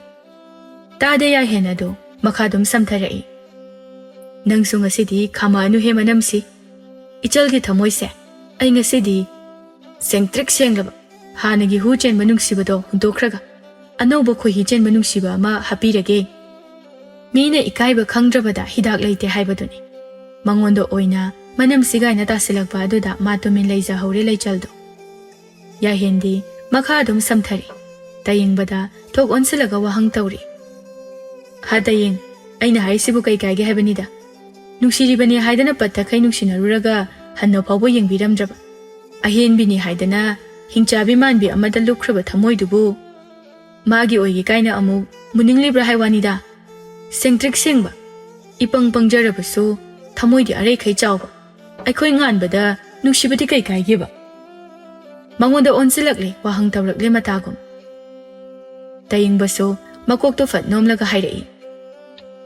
ꯇꯥꯗꯦ ꯌꯥꯏꯍꯦꯟ ꯑꯗꯨ ꯃꯈꯥ ꯑꯗꯨꯝ ꯁꯝꯊꯔꯛꯏ꯫ ꯅꯪꯁꯨ ꯉꯁꯤꯗꯤ ꯈꯥꯝꯃꯛꯑꯅꯨꯍꯦ ꯃꯅꯝꯁꯤ꯫ ꯏꯆꯜꯒꯤ ꯊꯃꯣꯏꯁꯦ ꯑꯩ ꯉꯁꯤꯗꯤ ꯁꯦꯡꯇ꯭ꯔꯤꯛ ꯁꯦꯡꯂꯕ, ꯍꯥꯟꯅꯒꯤ ꯍꯨ ꯆꯦꯟꯕ ꯅꯨꯡꯁꯤꯕꯗꯣ ꯍꯨꯟꯗꯣꯛꯈ꯭ꯔꯒ ꯑꯅꯧꯕ ꯈꯣꯏꯍꯤ ꯆꯦꯟꯕ ꯅꯨꯡꯁꯤꯕ ꯑꯃ ꯍꯥꯞꯄꯤꯔꯒꯦ꯫ ꯃꯤꯅ ꯏꯀꯥꯏꯕ ꯈꯪꯗ꯭ꯔꯕꯗ ꯍꯤꯗꯥꯛ ꯂꯩꯇꯦ ꯍꯥꯏꯕꯗꯨꯅꯤ꯫ ꯃꯉꯣꯟꯗ ꯑꯣꯏꯅ ꯃꯅꯝꯁꯤ ꯀꯥꯏꯅ ꯇꯥꯁꯤꯜꯂꯛꯄ ꯑꯗꯨꯗ ꯃꯥ ꯇꯨꯃꯤꯟ ꯂꯩꯖꯍꯧꯔꯦ ꯂꯩꯆꯜꯗꯣ꯫ ꯌꯥꯏꯍꯦꯟꯗꯤ ꯃꯈꯥ ꯑꯗꯨꯝ ꯁꯝꯊꯔꯤ꯫ ꯇꯌꯦꯡꯕꯗ ꯊꯣꯛ ꯑꯣꯟꯁꯤꯜꯂꯒ ꯋꯥꯍꯪ ꯇꯧꯔꯤ꯫ "ꯍꯥ ꯇꯌꯦꯡ, ꯑꯩꯅ ꯍꯥꯏꯔꯤꯁꯤꯕꯨ ꯀꯩ ꯀꯥꯏꯒꯦ ꯍꯥꯏꯕꯅꯤꯗ? ꯅꯨꯡꯁꯤꯔꯤꯕꯅꯤ ꯍꯥꯏꯗꯅ ꯄꯠ ꯇꯈꯩ ꯅꯨꯡꯁꯤꯅꯔꯨꯔꯒ ꯍꯟꯅ ꯐꯥꯎꯕ ꯌꯦꯡꯕꯤꯔꯝꯗ꯭ꯔꯕ? ꯑꯍꯦꯟꯕꯤꯅꯤ ꯍꯥꯏꯗꯅ ꯍꯤꯡꯆꯥꯕꯤ ꯃꯥꯟꯕꯤ ꯑꯃꯗ ꯂꯨꯞꯈ꯭ꯔꯕ ꯊꯃꯣꯏꯗꯨꯕꯨ ꯃꯥꯒꯤ ꯑꯣꯏꯒꯦ ꯀꯥꯏꯅ ꯑꯃꯨꯛ ꯃꯨꯅꯤꯡꯂꯤꯕ꯭ꯔꯥ ꯍꯥꯏ ꯋꯥꯅꯤꯗ꯫ ꯁꯦꯡꯇ꯭ꯔꯤꯛ ꯁꯦꯡꯕ, ꯏꯄꯪ ꯄꯪꯖꯔꯕꯁꯨ ꯊꯃꯣꯏꯗꯤ ꯑꯔꯩꯈꯩ ꯆꯥꯎꯕ꯫ ꯑꯩꯈꯣꯏ ꯉꯥꯟꯕꯗ ꯅꯨꯡꯁꯤꯕꯗꯤ ꯀꯩ ꯀꯥꯏꯒꯦꯕ?" ꯃꯉꯣꯟꯗ ꯑꯣꯟꯁꯤꯜꯂꯛꯂꯦ, ꯋꯥꯍꯪ ꯇꯧꯔꯛꯂꯦ ꯃꯇꯥꯒꯨꯝ꯫ ꯇꯌꯦꯡꯕꯁꯨ ꯃꯀꯣꯛꯇꯣ ꯐꯠ ꯅꯣꯝꯂꯒ ꯍꯥꯏꯔꯛꯏ꯫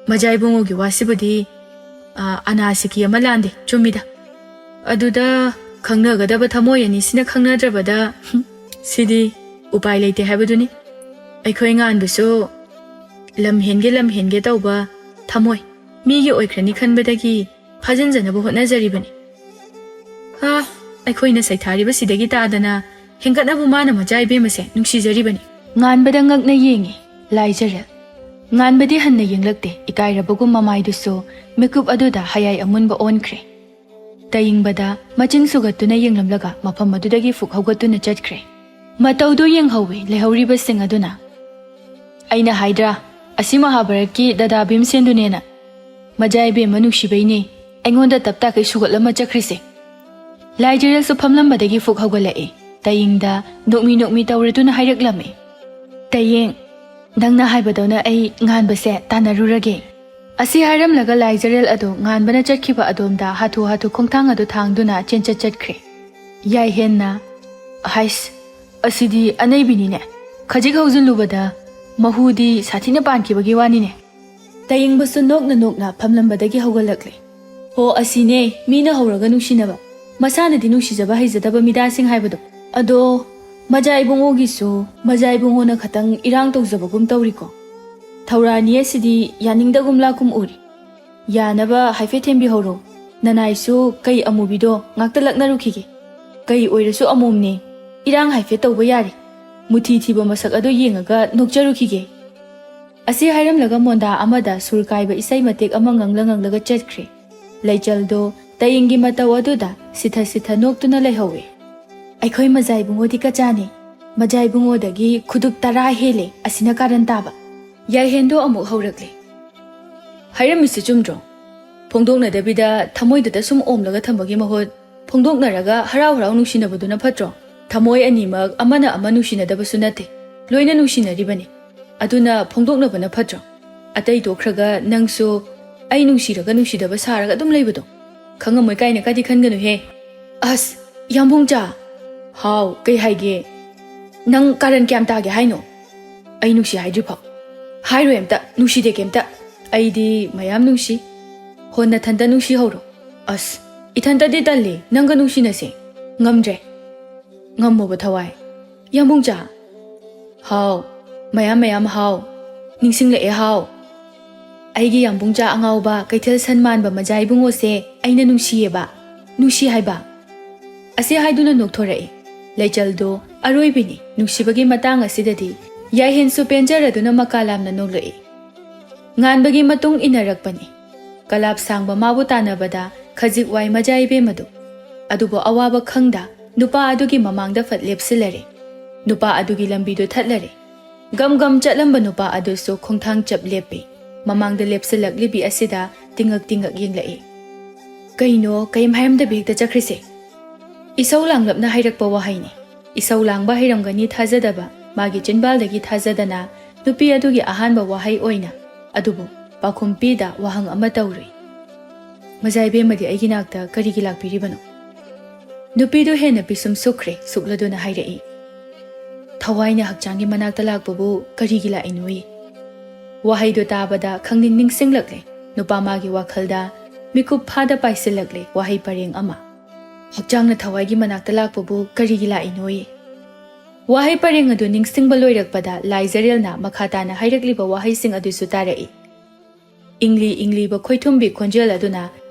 "ꯃꯖꯥ ꯏꯕꯨꯡꯉꯣꯒꯤ ꯋꯥꯁꯤꯕꯨꯗꯤ, ꯑ, ꯑꯅꯥꯁꯤꯀꯤ ꯑꯃ ꯂꯥꯟꯗꯦ, ꯆꯨꯝꯃꯤꯗ꯫ ꯑꯗꯨꯗ ꯈꯪꯅꯒꯗꯕ ꯊꯃꯣꯏ ꯑꯅꯤꯁꯤꯅ ꯈꯪꯅꯗ꯭ꯔꯕꯗ, ꯍꯨꯝ, ꯁꯤꯗꯤ ꯎꯄꯥꯏ ꯂꯩꯇꯦ ꯍꯥꯏꯕꯗꯨꯅꯤ꯫ ꯑꯩꯈꯣꯏ ꯉꯥꯟꯕꯁꯨ ꯂꯝ ꯍꯦꯟꯒꯦ, ꯂꯝ ꯍꯦꯟꯒꯦ ꯇꯧꯕ ꯊꯃꯣꯏ, ꯃꯤꯒꯤ ꯑꯣꯏꯈ꯭ꯔꯅꯤ ꯈꯟꯕꯗꯒꯤ ꯐꯥꯖꯤꯟꯖꯅꯕ ꯍꯣꯠꯅꯖꯔꯤꯕꯅꯤ꯫ ꯑꯥ, ꯑꯩꯈꯣꯏꯅ ꯁꯩꯊꯥꯔꯤꯕꯁꯤꯗꯒꯤ ꯇꯥꯗꯅ ꯍꯦꯟꯒꯠꯅꯕ ꯃꯥꯅ ꯃꯆꯥ ꯏꯕꯦꯝꯃꯁꯦ ꯅꯨꯡꯁꯤꯖꯔꯤꯕꯅꯤ꯫" ꯉꯥꯟꯕꯗ ꯉꯛꯅ ꯌꯦꯡꯉꯤ ꯂꯥꯏꯖꯔꯦꯜ꯫ ꯉꯥꯟꯕꯗꯤ ꯍꯟꯅ ꯌꯦꯡꯂꯛꯇꯦ, ꯏꯀꯥꯏꯔꯕꯒꯨꯝ ꯃꯃꯥꯏꯗꯨꯁꯨ ꯃꯤꯀꯨꯞ ꯑꯗꯨꯗ ꯍꯌꯥꯏ ꯑꯃꯨꯟꯕ ꯑꯣꯟꯈ꯭ꯔꯦ꯫ ꯇꯌꯤꯡꯕꯗ ꯃꯆꯤꯟ ꯁꯨꯒꯠꯇꯨꯅ ꯌꯦꯡꯂꯝꯂꯒ ꯃꯐꯝ ꯑꯗꯨꯗꯒꯤ ꯐꯨꯛ ꯍꯧꯒꯠꯇꯨꯅ ꯆꯠꯈ꯭ꯔꯦ꯫ ꯃꯇꯧꯗꯨ ꯌꯦꯡꯍꯧꯋꯤ ꯂꯩꯍꯧꯔꯤꯕꯁꯤꯡ ꯑꯗꯨꯅ꯫ "ꯑꯩꯅ ꯍꯥꯏꯗ꯭ꯔꯥ, ꯑꯁꯤ ꯃꯍꯥꯚꯥꯔꯠꯀꯤ ꯗꯥꯗꯥ ꯚꯤꯝꯁꯦꯟꯗꯨꯅꯦꯅ? ꯃꯖꯥ ꯏꯕꯦꯝꯃ ꯅꯨꯡꯁꯤꯕꯩꯅꯦ ꯑꯩꯉꯣꯟꯗ ꯇꯞ ꯇꯥꯈꯩ ꯁꯨꯒꯠꯂꯝꯃ ꯆꯠꯈ꯭ꯔꯤꯁꯦ꯫" ꯂꯥꯏꯖꯔꯦꯜꯁꯨ ꯐꯝꯂꯝꯕꯗꯒꯤ ꯐꯨꯛ ꯍꯧꯒꯠꯂꯛꯏ꯫ ꯇꯌꯤꯡꯗ ꯅꯣꯛꯃꯤ ꯅꯣꯛꯃꯤ ꯇꯧꯔꯗꯨꯅ ꯍꯥꯏꯔꯛꯂꯝꯃꯤ꯫ "ꯇꯌꯤꯡ, ꯅꯪꯅ ꯍꯥꯏꯕꯗꯧꯅ ꯑꯩ ꯉꯥꯟꯕꯁꯦ ꯇꯥꯟꯅꯔꯨꯔꯒꯦ꯫" ꯑꯁꯤ ꯍꯥꯏꯔꯝꯂꯒ ꯂꯥꯏꯖꯔꯦꯜ ꯑꯗꯨ ꯉꯥꯟꯕꯅ ꯆꯠꯈꯤꯕ ꯑꯗꯣꯝꯗ ꯍꯥꯊꯨ ꯍꯥꯊꯨ ꯈꯣꯡꯊꯥꯡ ꯑꯗꯨ ꯊꯥꯡꯗꯨꯅ ꯆꯦꯟꯆꯠ ꯆꯠꯈ꯭ꯔꯦ꯫ ꯌꯥꯏꯍꯦꯟꯅ, "ꯍꯥꯏꯁ, ꯑꯁꯤꯗꯤ ꯑꯅꯩꯕꯤꯅꯤꯅꯦ꯫ ꯈꯖꯤꯛ ꯍꯧꯖꯤꯜꯂꯨꯕꯗ ꯃꯍꯨꯗꯤ ꯁꯥꯊꯤꯅ ꯄꯥꯟꯈꯤꯕꯒꯤ ꯋꯥꯅꯤꯅꯦ꯫" ꯇꯌꯤꯡꯕꯁꯨ ꯅꯣꯛꯅ ꯅꯣꯛꯅ ꯐꯝꯂꯝꯕꯗꯒꯤ ꯍꯧꯒꯠꯂꯛꯂꯦ꯫ "ꯍꯣ, ꯑꯁꯤꯅꯦ ꯃꯤꯅ ꯍꯧꯔꯒ ꯅꯨꯡꯁꯤꯅꯕ, ꯃꯁꯥꯅꯗꯤ ꯅꯨꯡꯁꯤꯖꯕ ꯍꯩꯖꯗꯕ ꯃꯤꯗꯥꯁꯤꯡ ꯍꯥꯏꯕꯗꯣ꯫ ꯑꯗꯣ ꯃꯖꯥ ꯏꯕꯨꯡꯉꯣꯒꯤꯁꯨ ꯃꯖꯥ ꯏꯕꯨꯡꯉꯣꯅ ꯈꯇꯪ ꯏꯔꯥꯡ ꯇꯧꯖꯕꯒꯨꯝ ꯇꯧꯔꯤꯀꯣ꯫ ꯊꯧꯔꯥꯅꯤ ꯑꯁꯤꯗꯤ ꯌꯥꯅꯤꯡꯗꯒꯨꯝ ꯂꯥꯛꯀꯨꯝ ꯎꯔꯤ꯫" ꯌꯥꯅꯕ ꯍꯥꯏꯐꯦꯠ ꯊꯦꯝꯕꯤꯍꯧꯔꯣ꯫ ꯅꯅꯥꯏꯁꯨ ꯀꯩ ꯑꯃꯨꯕꯤꯗꯣ ꯉꯥꯛꯇ ꯂꯛꯅꯔꯨꯈꯤꯒꯦ꯫ ꯀꯩ ꯑꯣꯏꯔꯁꯨ ꯑꯃꯣꯝꯅꯤ, ꯏꯔꯥꯡ ꯍꯥꯏꯐꯦꯠ ꯇꯧꯕ ꯌꯥꯔꯦ꯫ ꯃꯨꯊꯤ ꯊꯤꯕ ꯃꯁꯛ ꯑꯗꯨ ꯌꯦꯡꯉꯒ ꯅꯣꯛꯆꯔꯨꯈꯤꯒꯦ꯫ ꯑꯁꯤ ꯍꯥꯏꯔꯝꯂꯒ ꯃꯣꯟꯗꯥ ꯑꯃꯗ ꯁꯨꯔ ꯀꯥꯏꯕ ꯏꯁꯩ ꯃꯇꯦꯛ ꯑꯃ ꯉꯪꯂ ꯉꯪꯂꯒ ꯆꯠꯈ꯭ꯔꯦ꯫ ꯂꯩꯆꯜꯗꯣ ꯇꯌꯦꯡꯒꯤ ꯃꯇꯧ ꯑꯗꯨꯗ ꯁꯤꯊ ꯁꯤꯊ ꯅꯣꯛꯇꯨꯅ ꯂꯩꯍꯧꯋꯦ꯫ ꯑꯩꯈꯣꯏ ꯃꯖꯥ ꯏꯕꯨꯡꯉꯣꯗꯤ ꯀꯆꯥꯅꯦ꯫ ꯃꯖꯥ ꯏꯕꯨꯡꯉꯣꯗꯒꯤ ꯈꯨꯗꯨꯞ ꯇꯔꯥ ꯍꯦꯜꯂꯦ꯫ ꯑꯁꯤꯅ ꯀꯥꯔꯟ ꯇꯥꯕ꯫ ꯌꯥꯏꯍꯦꯟꯗꯣ ꯑꯃꯨꯛ ꯍꯧꯔꯛꯂꯦ꯫ ꯍꯥꯏꯔꯝꯃꯤꯁꯤ ꯆꯨꯝꯗ꯭ꯔꯣ? ꯐꯣꯡꯗꯣꯛꯅꯗꯕꯤꯗ ꯊꯃꯣꯏꯗꯇ ꯁꯨꯝ ꯑꯣꯝꯂꯒ ꯊꯝꯕꯒꯤ ꯃꯍꯨꯠ, ꯐꯣꯡꯗꯣꯛꯅꯔꯒ ꯍꯔꯥꯎ ꯍꯔꯥꯎ ꯅꯨꯡꯁꯤꯅꯕꯗꯨꯅ ꯐꯠꯇ꯭ꯔꯣ? ꯊꯃꯣꯏ ꯑꯅꯤꯃꯛ ꯑꯃꯅ ꯑꯃ ꯅꯨꯡꯁꯤꯅꯗꯕꯁꯨ ꯅꯠꯇꯦ, ꯂꯣꯏꯅ ꯅꯨꯡꯁꯤꯅꯔꯤꯕꯅꯤ꯫ ꯑꯗꯨꯅ ꯐꯣꯡꯗꯣꯛꯅꯕꯅ ꯐꯠꯇ꯭ꯔꯣ? ꯑꯇꯩ ꯇꯣꯛꯈ꯭ꯔꯒ ꯅꯪꯁꯨ ꯑꯩ ꯅꯨꯡꯁꯤꯔꯒ ꯅꯨꯡꯁꯤꯗꯕ ꯁꯥꯔꯒ ꯑꯗꯨꯝ ꯂꯩꯕꯗꯣ ꯈꯪꯉꯝꯃꯣꯏ ꯀꯥꯏꯅ ꯀꯗꯤ ꯈꯟꯒꯅꯨꯍꯦ꯫ ꯑꯁ, ꯌꯥꯝꯕꯨꯡꯆꯥ! ꯍꯥꯎ, ꯀꯩ ꯍꯥꯏꯒꯦ? ꯅꯪ ꯀꯥꯔꯟ ꯀꯌꯥꯝ ꯇꯥꯒꯦ ꯍꯥꯏꯅꯣ? ꯑꯩ ꯅꯨꯡꯁꯤ ꯍꯥꯏꯗ꯭ꯔꯤꯐꯥꯎ꯫ ꯍꯥꯏꯔꯣꯏ ꯑꯝꯇ, ꯅꯨꯡꯁꯤꯗꯦ ꯀꯩꯝꯇ꯫ ꯑꯩꯗꯤ ꯃꯌꯥꯝ ꯅꯨꯡꯁꯤ꯫ ꯍꯣ, ꯅꯊꯟꯇ ꯅꯨꯡꯁꯤꯍꯧꯔꯣ꯫ ꯑꯁ, ꯏꯊꯟꯇꯗꯤ ꯇꯜꯂꯦ, ꯅꯪꯒ ꯅꯨꯡꯁꯤꯅꯁꯦ꯫ ꯉꯝꯗ꯭ꯔꯦ꯫ ꯉꯝꯃꯣꯕ ꯊꯋꯥꯏ꯫ ꯌꯥꯝꯕꯨꯡꯆꯥ! ꯍꯥꯎ, ꯃꯌꯥꯝ ꯃꯌꯥꯝ ꯍꯥꯎ꯫ ꯅꯤꯡꯁꯤꯡꯂꯛꯑꯦ ꯍꯥꯎ꯫ ꯑꯩꯒꯤ ꯌꯥꯝꯕꯨꯡꯆꯥ ꯑꯉꯥꯎꯕ, ꯀꯩꯊꯦꯜ ꯁꯟ ꯃꯥꯟꯕ ꯃꯖꯥ ꯏꯕꯨꯡꯉꯣꯁꯦ ꯑꯩꯅ ꯅꯨꯡꯁꯤꯌꯦꯕ꯫ ꯅꯨꯡꯁꯤ ꯍꯥꯏꯕ꯫ ꯑꯁꯤ ꯍꯥꯏꯗꯨꯅ ꯅꯣꯛꯊꯣꯔꯛꯏ꯫ ꯂꯩꯆꯜꯗꯣ ꯑꯔꯣꯏꯕꯤꯅꯤ꯫ ꯅꯨꯡꯁꯤꯕꯒꯤ ꯃꯇꯥꯡ ꯑꯁꯤꯗꯗꯤ ꯌꯥꯏꯍꯦꯟꯁꯨ ꯄꯦꯟꯖꯔꯗꯨꯅ ꯃꯀꯥ ꯂꯥꯝꯅ ꯅꯣꯛꯂꯛꯏ꯫ ꯉꯥꯟꯕꯒꯤ ꯃꯇꯨꯡ ꯏꯟꯅꯔꯛꯄꯅꯤ꯫ ꯀꯂꯥꯞ ꯁꯥꯡꯕ ꯃꯥꯕꯨ ꯇꯥꯟꯅꯕꯗ ꯈꯖꯤꯛ ꯋꯥꯏ ꯃꯖꯥ ꯏꯕꯦꯝꯃꯗꯨ꯫ ꯑꯗꯨꯕꯨ ꯑꯋꯥꯕ ꯈꯪꯗ ꯅꯨꯄꯥ ꯑꯗꯨꯒꯤ ꯃꯃꯥꯡꯗ ꯐꯠ ꯂꯦꯞꯁꯤꯜꯂꯔꯦ꯫ ꯅꯨꯄꯥ ꯑꯗꯨꯒꯤ ꯂꯝꯕꯤꯗꯨ ꯊꯠꯂꯔꯦ꯫ ꯒꯝ ꯒꯝ ꯆꯠꯂꯝꯕ ꯅꯨꯄꯥ ꯑꯗꯨꯁꯨ ꯈꯣꯡꯊꯥꯡ ꯆꯞ ꯂꯦꯞꯄꯤ꯫ ꯃꯃꯥꯡꯗ ꯂꯦꯞꯁꯤꯜꯂꯛꯂꯤꯕꯤ ꯑꯁꯤꯗ ꯇꯤꯡꯉꯛ ꯇꯤꯡꯉꯛ ꯌꯦꯡꯂꯛꯏ꯫ ꯀꯩꯅꯣ, ꯀꯩꯝ ꯍꯥꯏꯔꯝꯗꯕꯤ ꯍꯦꯛꯇ ꯆꯠꯈ꯭ꯔꯤꯁꯦ? ꯏꯁꯧ ꯂꯥꯡꯂꯞꯅ ꯍꯥꯏꯔꯛꯄ ꯋꯥꯍꯩꯅꯤ꯫ ꯏꯁꯧ ꯂꯥꯡꯕ ꯍꯩꯔꯝꯒꯅꯤ ꯊꯥꯖꯗꯕ ꯃꯥꯒꯤ ꯆꯤꯟꯕꯥꯜꯗꯒꯤ ꯊꯥꯖꯗꯅ ꯅꯨꯄꯤ ꯑꯗꯨꯒꯤ ꯑꯍꯥꯟꯕ ꯋꯥꯍꯩ ꯑꯣꯏꯅ, ꯑꯗꯨꯕꯨ ꯄꯥꯎꯈꯨꯝ ꯄꯤꯗ ꯋꯥꯍꯪ ꯑꯃ ꯇꯧꯔꯨꯏ꯫ "ꯃꯖꯥ ꯏꯕꯦꯝꯃꯗꯤ ꯑꯩꯒꯤ ꯅꯥꯛꯇ ꯀꯔꯤꯒꯤ ꯂꯥꯛꯄꯤꯔꯤꯕꯅꯣ?" ꯅꯨꯄꯤꯗꯨ ꯍꯦꯟꯅ ꯄꯤꯁꯨꯝ ꯁꯨꯛꯈ꯭ꯔꯦ, ꯁꯨꯛꯂꯗꯨꯅ ꯍꯥꯏꯔꯛꯏ꯫ "ꯊꯋꯥꯏꯅ ꯍꯛꯆꯥꯡꯒꯤ ꯃꯅꯥꯛꯇ ꯂꯥꯛꯄꯕꯨ ꯀꯔꯤꯒꯤ ꯂꯥꯛꯏꯅꯣꯌꯦ?" ꯋꯥꯍꯩꯗꯨ ꯇꯥꯕꯗ ꯈꯪꯅꯤꯡ ꯅꯤꯡꯁꯤꯡꯂꯛꯂꯦ꯫ ꯅꯨꯄꯥ ꯃꯥꯒꯤ ꯋꯥꯈꯜꯗ ꯃꯤꯀꯨꯞ ꯐꯥꯗ ꯄꯥꯏꯁꯤꯜꯂꯛꯂꯦ ꯋꯥꯍꯩ ꯄꯔꯦꯡ ꯑꯃ꯫ "ꯍꯛꯆꯥꯡꯅ ꯊꯋꯥꯏꯒꯤ ꯃꯅꯥꯛꯇ ꯂꯥꯛꯄꯕꯨ ꯀꯔꯤꯒꯤ ꯂꯥꯛꯏꯅꯣꯌꯦ?" ꯋꯥꯍꯩ ꯄꯔꯦꯡ ꯑꯗꯨ ꯅꯤꯡꯁꯤꯡꯕ ꯂꯣꯏꯔꯛꯄꯗ ꯂꯥꯏꯖꯔꯦꯜꯅ ꯃꯈꯥ ꯇꯥꯅ ꯍꯥꯏꯔꯛꯂꯤꯕ ꯋꯥꯍꯩꯁꯤꯡ ꯑꯗꯨꯁꯨ ꯇꯥꯔꯛꯏ꯫ ꯏꯪꯂꯤ ꯏꯪꯂꯤꯕ ꯈꯣꯏꯊꯨꯝꯕꯤ ꯈꯣꯟꯖꯦꯜ ꯑꯗꯨꯅ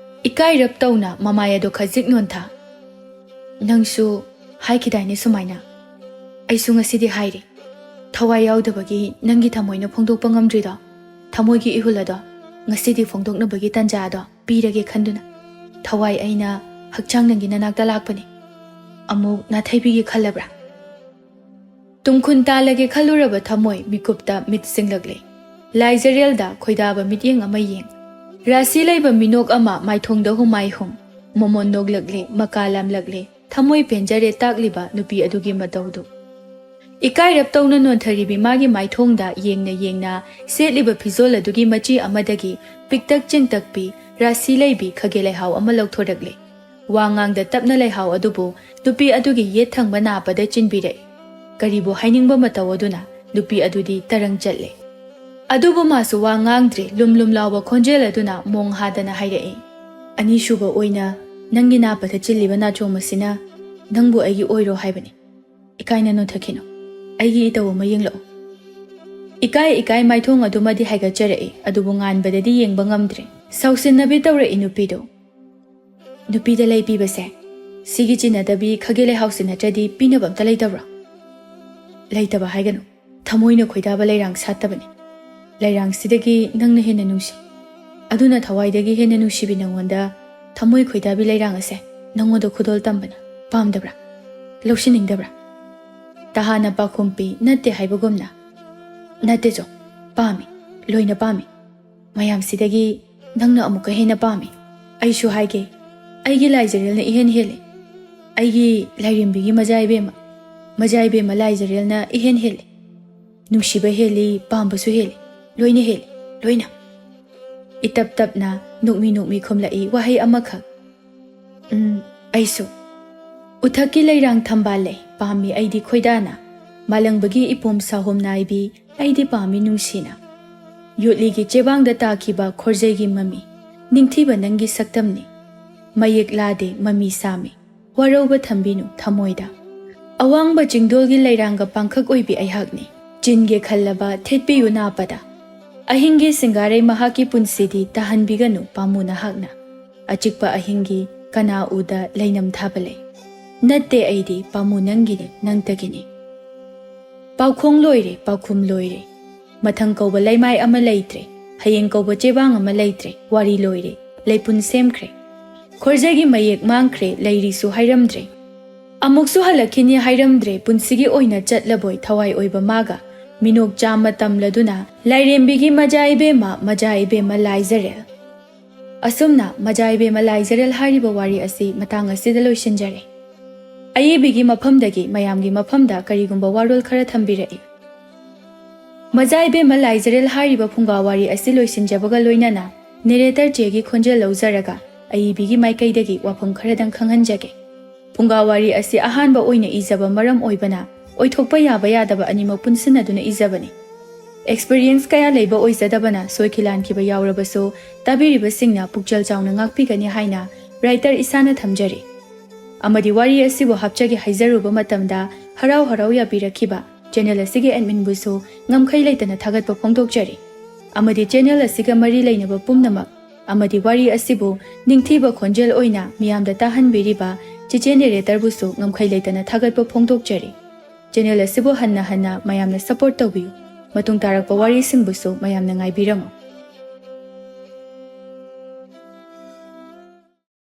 ꯏꯀꯥꯏꯔꯞ ꯇꯧꯅ ꯃꯃꯥꯏ ꯑꯗꯨ ꯈꯖꯤꯛ ꯅꯣꯟꯊ꯫ "ꯅꯪꯁꯨ ꯍꯥꯏꯈꯤꯗꯥꯏꯅꯦ ꯁꯨꯃꯥꯏꯅ?" "ꯑꯩꯁꯨ ꯉꯁꯤꯗꯤ ꯍꯥꯏꯔꯤ꯫ ꯊꯋꯥꯏ ꯌꯥꯎꯗꯕꯒꯤ ꯅꯪꯒꯤ ꯊꯃꯣꯏꯅ ꯐꯣꯡꯗꯣꯛꯄ ꯉꯝꯗ꯭ꯔꯤꯗꯣ, ꯊꯃꯣꯏꯒꯤ ꯏꯍꯨꯜ ꯑꯗꯣ ꯉꯁꯤꯗꯤ ꯐꯣꯡꯗꯣꯛꯅꯕꯒꯤ ꯇꯥꯟꯖꯥ ꯑꯗꯣ ꯄꯤꯔꯒꯦ ꯈꯟꯗꯨꯅ꯫ ꯊꯋꯥꯏ ꯑꯩꯅ ꯍꯛꯆꯥꯡ ꯅꯪꯒꯤ ꯅꯅꯥꯛꯇ ꯂꯥꯛꯄꯅꯤ꯫ ꯑꯃꯨꯛ ꯅꯥꯊꯩꯕꯤꯒꯦ ꯈꯜꯂꯕ꯭ꯔꯥ?" ꯇꯨꯡꯈꯨꯟ ꯇꯥꯜꯂꯒꯦ ꯈꯜꯂꯨꯔꯕ ꯊꯃꯣꯏ ꯃꯤꯀꯨꯞꯇ ꯃꯤꯠ ꯁꯤꯡꯂꯛꯂꯦ꯫ ꯂꯥꯏꯖꯔꯦꯜꯗ ꯈꯣꯏꯗꯥꯕ ꯃꯤꯠꯌꯦꯡ ꯑꯃ ꯌꯦꯡ, ꯔꯥꯁꯤ ꯂꯩꯕ ꯃꯤꯅꯣꯛ ꯑꯃ ꯃꯥꯏꯊꯣꯡꯗ ꯍꯨꯃꯥꯏ ꯍꯨꯝ꯫ ꯃꯣꯃꯣꯟ ꯅꯣꯛꯂꯛꯂꯦ, ꯃꯀꯥ ꯂꯥꯝꯂꯛꯂꯦ꯫ ꯊꯃꯣꯏ ꯄꯦꯟꯖꯔꯦ ꯇꯥꯛꯂꯤꯕ ꯅꯨꯄꯤ ꯑꯗꯨꯒꯤ ꯃꯇꯧꯗꯨ꯫ ꯏꯀꯥꯏꯔꯞ ꯇꯧꯅ ꯅꯣꯟꯊꯔꯤꯕꯤ ꯃꯥꯒꯤ ꯃꯥꯏꯊꯣꯡꯗ ꯌꯦꯡꯅ ꯌꯦꯡꯅ ꯁꯦꯠꯂꯤꯕ ꯐꯤꯖꯣꯜ ꯑꯗꯨꯒꯤ ꯃꯆꯤ ꯑꯃꯗꯒꯤ ꯄꯤꯛꯇꯛ ꯆꯤꯡꯇꯛꯄꯤ ꯔꯥꯁꯤ ꯂꯩꯕꯤ ꯈꯥꯒꯦ ꯂꯩꯍꯥꯎ ꯑꯃ ꯂꯧꯊꯣꯔꯛꯂꯦ꯫ ꯋꯥ ꯉꯥꯡꯗ ꯇꯞꯅ ꯂꯩꯍꯥꯎ ꯑꯗꯨꯕꯨ ꯅꯨꯄꯤ ꯑꯗꯨꯒꯤ ꯌꯦꯠ ꯊꯪꯕ ꯅꯥꯄꯗ ꯆꯤꯟꯕꯤꯔꯛꯏ꯫ ꯀꯔꯤꯕꯨ ꯍꯥꯏꯅꯤꯡꯕ ꯃꯇꯧ ꯑꯗꯨꯅ ꯅꯨꯄꯤ ꯑꯗꯨꯗꯤ ꯇꯔꯪ ꯆꯠꯂꯦ꯫ ꯑꯗꯨꯕꯨ ꯃꯥꯁꯨ ꯋꯥ ꯉꯥꯡꯗ꯭ꯔꯦ, ꯂꯨꯝ ꯂꯨꯝ ꯂꯥꯎꯕ ꯈꯣꯟꯖꯦꯜ ꯑꯗꯨꯅ ꯃꯣꯡ ꯍꯥꯗꯅ ꯍꯥꯏꯔꯛꯏ꯫ "ꯑꯅꯤꯁꯨꯕ ꯑꯣꯏꯅ ꯅꯪꯒꯤ ꯅꯥꯄꯗ ꯆꯤꯜꯂꯤꯕ ꯅꯥꯆꯣꯝ ꯑꯁꯤꯅ ꯅꯪꯕꯨ ꯑꯩꯒꯤ ꯑꯣꯏꯔꯣ ꯍꯥꯏꯕꯅꯤ꯫ ꯏꯀꯥꯏꯅ ꯅꯣꯟꯊꯈꯤꯅꯨ꯫ ꯑꯩꯒꯤ ꯏꯇꯧ ꯑꯃ ꯌꯦꯡꯂꯛꯎ꯫" ꯏꯀꯥꯏ ꯏꯀꯥꯏ ꯃꯥꯏꯊꯣꯡ ꯑꯗꯨꯃꯗꯤ ꯍꯥꯏꯒꯠꯆꯔꯛꯏ, ꯑꯗꯨꯕꯨ ꯉꯥꯟꯕꯗꯗꯤ ꯌꯦꯡꯕ ꯉꯝꯗ꯭ꯔꯦ꯫ ꯁꯥꯎꯁꯤꯟꯅꯕꯤ ꯇꯧꯔꯛꯏ ꯅꯨꯄꯤꯗꯨ꯫ "ꯅꯨꯄꯤꯗ ꯂꯩ ꯄꯤꯕꯁꯦ, ꯁꯤꯒꯤ ꯆꯤꯟꯅꯗꯕꯤ ꯈꯥꯒꯦ ꯂꯩꯍꯥꯎꯁꯤ ꯅꯠꯇ꯭ꯔꯗꯤ ꯄꯤꯅꯕ ꯑꯝꯇ ꯂꯩꯇꯕ꯭ꯔꯣ?" "ꯂꯩꯇꯕ ꯍꯥꯏꯒꯅꯨ, ꯊꯃꯣꯏꯅ ꯈꯣꯏꯗꯥꯕ ꯂꯩꯔꯥꯡ ꯁꯥꯠꯇꯕꯅꯤ꯫ ꯂꯩꯔꯥꯡꯁꯤꯗꯒꯤ ꯅꯪꯅ ꯍꯦꯟꯅ ꯅꯨꯡꯁꯤ꯫ ꯑꯗꯨꯅ ꯊꯋꯥꯏꯗꯒꯤ ꯍꯦꯟꯅ ꯅꯨꯡꯁꯤꯕꯤ ꯅꯪꯉꯣꯟꯗ ꯊꯃꯣꯏ ꯈꯣꯏꯗꯥꯕꯤ ꯂꯩꯔꯥꯡ ꯑꯁꯦ ꯅꯪꯉꯣꯟꯗ ꯈꯨꯗꯣꯜ ꯇꯝꯕꯅ ꯄꯥꯝꯗꯕ꯭ꯔꯥ? ꯂꯧꯁꯤꯟꯅꯤꯡꯗꯕ꯭ꯔꯥ?" ꯇꯍꯥꯅ ꯄꯥꯈꯨꯝ ꯄꯤ, ꯅꯠꯇꯦ ꯍꯥꯏꯕꯒꯨꯝꯅ꯫ "ꯅꯠꯇꯦ ꯆꯣ, ꯄꯥꯝꯃꯤ, ꯂꯣꯏꯅ ꯄꯥꯝꯃꯤ꯫ ꯃꯌꯥꯝꯁꯤꯗꯒꯤ ꯅꯪꯅ ꯑꯃꯨꯛꯀ ꯍꯦꯟꯅ ꯄꯥꯝꯃꯤ꯫ ꯑꯩꯁꯨ ꯍꯥꯏꯒꯦ, ꯑꯩꯒꯤ ꯂꯥꯏꯖꯔꯦꯜꯅ ꯏꯍꯦꯟ ꯍꯦꯜꯂꯦ꯫ ꯑꯩꯒꯤ ꯂꯥꯏꯔꯦꯝꯕꯤꯒꯤ ꯃꯖꯥ ꯏꯕꯦꯝꯃ, ꯃꯖꯥ ꯏꯕꯦꯝꯃ ꯂꯥꯏꯖꯔꯦꯜꯅ ꯏꯍꯦꯟ ꯍꯦꯜꯂꯦ꯫ ꯅꯨꯡꯁꯤꯕ ꯍꯦꯜꯂꯤ, ꯄꯥꯝꯕꯁꯨ ꯍꯦꯜꯂꯤ, ꯂꯣꯏꯅ ꯍꯦꯜꯂꯤ, ꯂꯣꯏꯅ꯫" ꯏꯇꯞ ꯇꯞꯅ ꯅꯣꯛꯃꯤ ꯅꯣꯛꯃꯤ ꯈꯨꯝꯂꯛꯏ ꯋꯥꯍꯩ ꯑꯃꯈꯛ꯫ "ꯎꯝ, ꯑꯩꯁꯨ꯫ ꯎꯊꯛꯀꯤ ꯂꯩꯔꯥꯡ ꯊꯝꯕꯥꯜ ꯂꯩ ꯄꯥꯝꯃꯤ ꯑꯩꯗꯤ ꯈꯣꯏꯗꯥꯅ꯫ ꯃꯥꯂꯪꯕꯒꯤ ꯏꯄꯣꯝ ꯁꯥꯍꯣꯝ ꯅꯥꯏꯕꯤ ꯑꯩꯗꯤ ꯄꯥꯝꯃꯤ ꯅꯨꯡꯁꯤꯅ꯫ ꯌꯣꯠꯂꯤꯒꯤ ꯆꯦꯕꯥꯡꯗ ꯇꯥꯈꯤꯕ ꯈꯣꯔꯖꯩꯒꯤ ꯃꯃꯤ, ꯅꯤꯡꯊꯤꯕ ꯅꯪꯒꯤ ꯁꯛꯇꯝꯅꯤ꯫ ꯃꯌꯦꯛ ꯂꯥꯗꯦ, ꯃꯃꯤ ꯁꯥꯝꯃꯤ꯫ ꯋꯥꯔꯧꯕ ꯊꯝꯕꯤꯅꯨ ꯊꯃꯣꯏꯗ꯫ ꯑꯋꯥꯡꯕ ꯆꯤꯡꯗꯣꯜꯒꯤ ꯂꯩꯔꯥꯡꯒ ꯄꯥꯡꯈꯛ ꯑꯣꯏꯕꯤ ꯑꯩꯍꯥꯛꯅꯤ꯫ ꯆꯤꯟꯒꯦ ꯈꯜꯂꯕ ꯊꯦꯠꯄꯤꯌꯨ ꯅꯥꯄꯗ꯫ ꯑꯍꯤꯡꯒꯤ ꯁꯤꯡꯒꯥꯔꯩ ꯃꯍꯥꯛꯀꯤ ꯄꯨꯟꯁꯤꯗꯤ ꯇꯥꯍꯟꯕꯤꯒꯅꯨ ꯄꯥꯝꯃꯨ ꯅꯍꯥꯛꯅ꯫ ꯑꯆꯤꯛꯄ ꯑꯍꯤꯡꯒꯤ ꯀꯅꯥ ꯎꯗ ꯂꯩꯅꯝ ꯊꯥꯕ ꯂꯩ꯫ ꯅꯠꯇꯦ ꯑꯩꯗꯤ ꯄꯥꯝꯃꯨ ꯅꯪꯒꯤꯅꯤ, ꯅꯪꯇꯒꯤꯅꯤ꯫ ꯄꯥꯎꯈꯣꯡ ꯂꯣꯏꯔꯦ, ꯄꯥꯎꯈꯨꯝ ꯂꯣꯏꯔꯦ꯫ ꯃꯊꯪ ꯀꯧꯕ ꯂꯩꯃꯥꯏ ꯑꯃ ꯂꯩꯇ꯭ꯔꯦ, ꯍꯌꯦꯡ ꯀꯧꯕ ꯆꯦꯕꯥꯡ ꯑꯃ ꯂꯩꯇ꯭ꯔꯦ, ꯋꯥꯔꯤ ꯂꯣꯏꯔꯦ, ꯂꯩꯄꯨꯟ ꯁꯦꯝꯈ꯭ꯔꯦ꯫ ꯈꯣꯔꯖꯒꯤ ꯃꯌꯦꯛ ꯃꯥꯡꯈ꯭ꯔꯦ, ꯂꯩꯔꯤꯁꯨ ꯍꯥꯏꯔꯝꯗ꯭ꯔꯦ꯫ ꯑꯃꯨꯛꯁꯨ ꯍꯜꯂꯛꯈꯤꯅꯤ ꯍꯥꯏꯔꯝꯗ꯭ꯔꯦ, ꯄꯨꯟꯁꯤꯒꯤ ꯑꯣꯏꯅ ꯆꯠꯂꯕꯣꯏ ꯊꯋꯥꯏ ꯑꯣꯏꯕ ꯃꯥꯒ꯫ ꯃꯤꯅꯣꯛ ꯆꯥꯝꯃ ꯇꯝꯂꯗꯨꯅ ꯂꯥꯏꯔꯦꯝꯕꯤꯒꯤ ꯃꯖꯥ ꯏꯕꯦꯝꯃ, ꯃꯖꯥ ꯏꯕꯦꯝꯃ ꯂꯥꯏꯖꯔꯦꯜ꯫ ꯑꯁꯨꯝꯅ ꯃꯖꯥ ꯏꯕꯦꯝꯃ ꯂꯥꯏꯖꯔꯦꯜ ꯍꯥꯏꯔꯤꯕ ꯋꯥꯔꯤ ꯑꯁꯤ ꯃꯇꯥꯡ ꯑꯁꯤꯗ ꯂꯣꯏꯁꯤꯟꯖꯔꯦ꯫ ꯑꯏꯕꯤꯒꯤ ꯃꯐꯝꯗꯒꯤ ꯃꯌꯥꯝꯒꯤ ꯃꯐꯝꯗ ꯀꯔꯤꯒꯨꯝꯕ ꯋꯥꯔꯣꯜ ꯈꯔ ꯊꯝꯕꯤꯔꯛꯏ꯫ ꯃꯖꯥ ꯏꯕꯦꯝꯃ ꯂꯥꯏꯖꯔꯦꯜ ꯍꯥꯏꯔꯤꯕ ꯐꯨꯡꯒꯥ ꯋꯥꯔꯤ ꯑꯁꯤ ꯂꯣꯏꯁꯤꯟꯖꯕꯒ ꯂꯣꯏꯅꯅ ꯅꯦꯔꯦꯇꯔ ꯆꯦꯒꯤ ꯈꯣꯟꯖꯦꯜ ꯂꯧꯖꯔꯒ ꯑꯏꯕꯤꯒꯤ ꯃꯥꯏꯀꯩꯗꯒꯤ ꯋꯥꯐꯝ ꯈꯔꯗꯪ ꯈꯪꯍꯟꯖꯒꯦ꯫ ꯐꯨꯡꯒꯥ ꯋꯥꯔꯤ ꯑꯁꯤ ꯑꯍꯥꯟꯕ ꯑꯣꯏꯅ ꯏꯖꯕ ꯃꯔꯝ ꯑꯣꯏꯕꯅ ꯑꯣꯏꯊꯣꯛꯄ ꯌꯥꯕ ꯌꯥꯗꯕ ꯑꯅꯤꯃꯛ ꯄꯨꯟꯁꯤꯟꯅꯗꯨꯅ ꯏꯖꯕꯅꯤ꯫ ꯑꯦꯛꯁꯄꯤꯔꯤꯌꯦꯟꯁ ꯀꯌꯥ ꯂꯩꯕ ꯑꯣꯏꯖꯗꯕꯅ ꯁꯣꯏꯈꯤ ꯂꯥꯟꯈꯤꯕ ꯌꯥꯎꯔꯕꯁꯨ ꯇꯥꯕꯤꯔꯤꯕꯁꯤꯡꯅ ꯄꯨꯛꯆꯦꯜ ꯆꯥꯎꯅ ꯉꯥꯛꯄꯤꯒꯅꯤ ꯍꯥꯏꯅ ꯔꯥꯏꯇꯔ ꯏꯁꯥꯅ ꯊꯝꯖꯔꯤ꯫ ꯑꯃꯗꯤ ꯋꯥꯔꯤ ꯑꯁꯤꯕꯨ ꯍꯥꯞꯆꯒꯦ ꯍꯥꯏꯖꯔꯨꯕ ꯃꯇꯝꯗ ꯍꯔꯥꯎ ꯍꯔꯥꯎ ꯌꯥꯕꯤꯔꯛꯈꯤꯕ ꯆꯦꯅꯦꯜ ꯑꯁꯤꯒꯤ ꯑꯦꯗꯃꯤꯟꯕꯨꯁꯨ ꯉꯝꯈꯩ ꯂꯩꯇꯅ ꯊꯥꯒꯠꯄ ꯐꯣꯡꯗꯣꯛꯆꯔꯤ꯫ ꯑꯃꯗꯤ ꯆꯦꯅꯦꯜ ꯑꯁꯤꯒ ꯃꯔꯤ ꯂꯩꯅꯕ ꯄꯨꯝꯅꯃꯛ ꯑꯃꯗꯤ ꯋꯥꯔꯤ ꯑꯁꯤꯕꯨ ꯅꯤꯡꯊꯤꯕ ꯈꯣꯟꯖꯦꯜ ꯑꯣꯏꯅ ꯃꯤꯌꯥꯝꯗ ꯇꯥꯍꯟꯕꯤꯔꯤꯕ ꯆꯤꯆꯦ ꯅꯦꯔꯦꯇꯔꯕꯨꯁꯨ ꯉꯝꯈꯩ ꯂꯩꯇꯅ ꯊꯥꯒꯠꯄ ꯐꯣꯡꯗꯣꯛꯆꯔꯤ꯫ ꯆꯦꯅꯦꯜ ꯑꯁꯤꯕꯨ ꯍꯟꯅ ꯍꯟꯅ ꯃꯌꯥꯝꯅ ꯁꯄꯣꯔꯠ ꯇꯧꯕꯤꯌꯨ꯫ ꯃꯇꯨꯡ ꯇꯥꯔꯛꯄ ꯋꯥꯔꯤꯁꯤꯡꯕꯨꯁꯨ ꯃꯌꯥꯝꯅ ꯉꯥꯏꯕꯤꯔꯝꯃꯨ꯫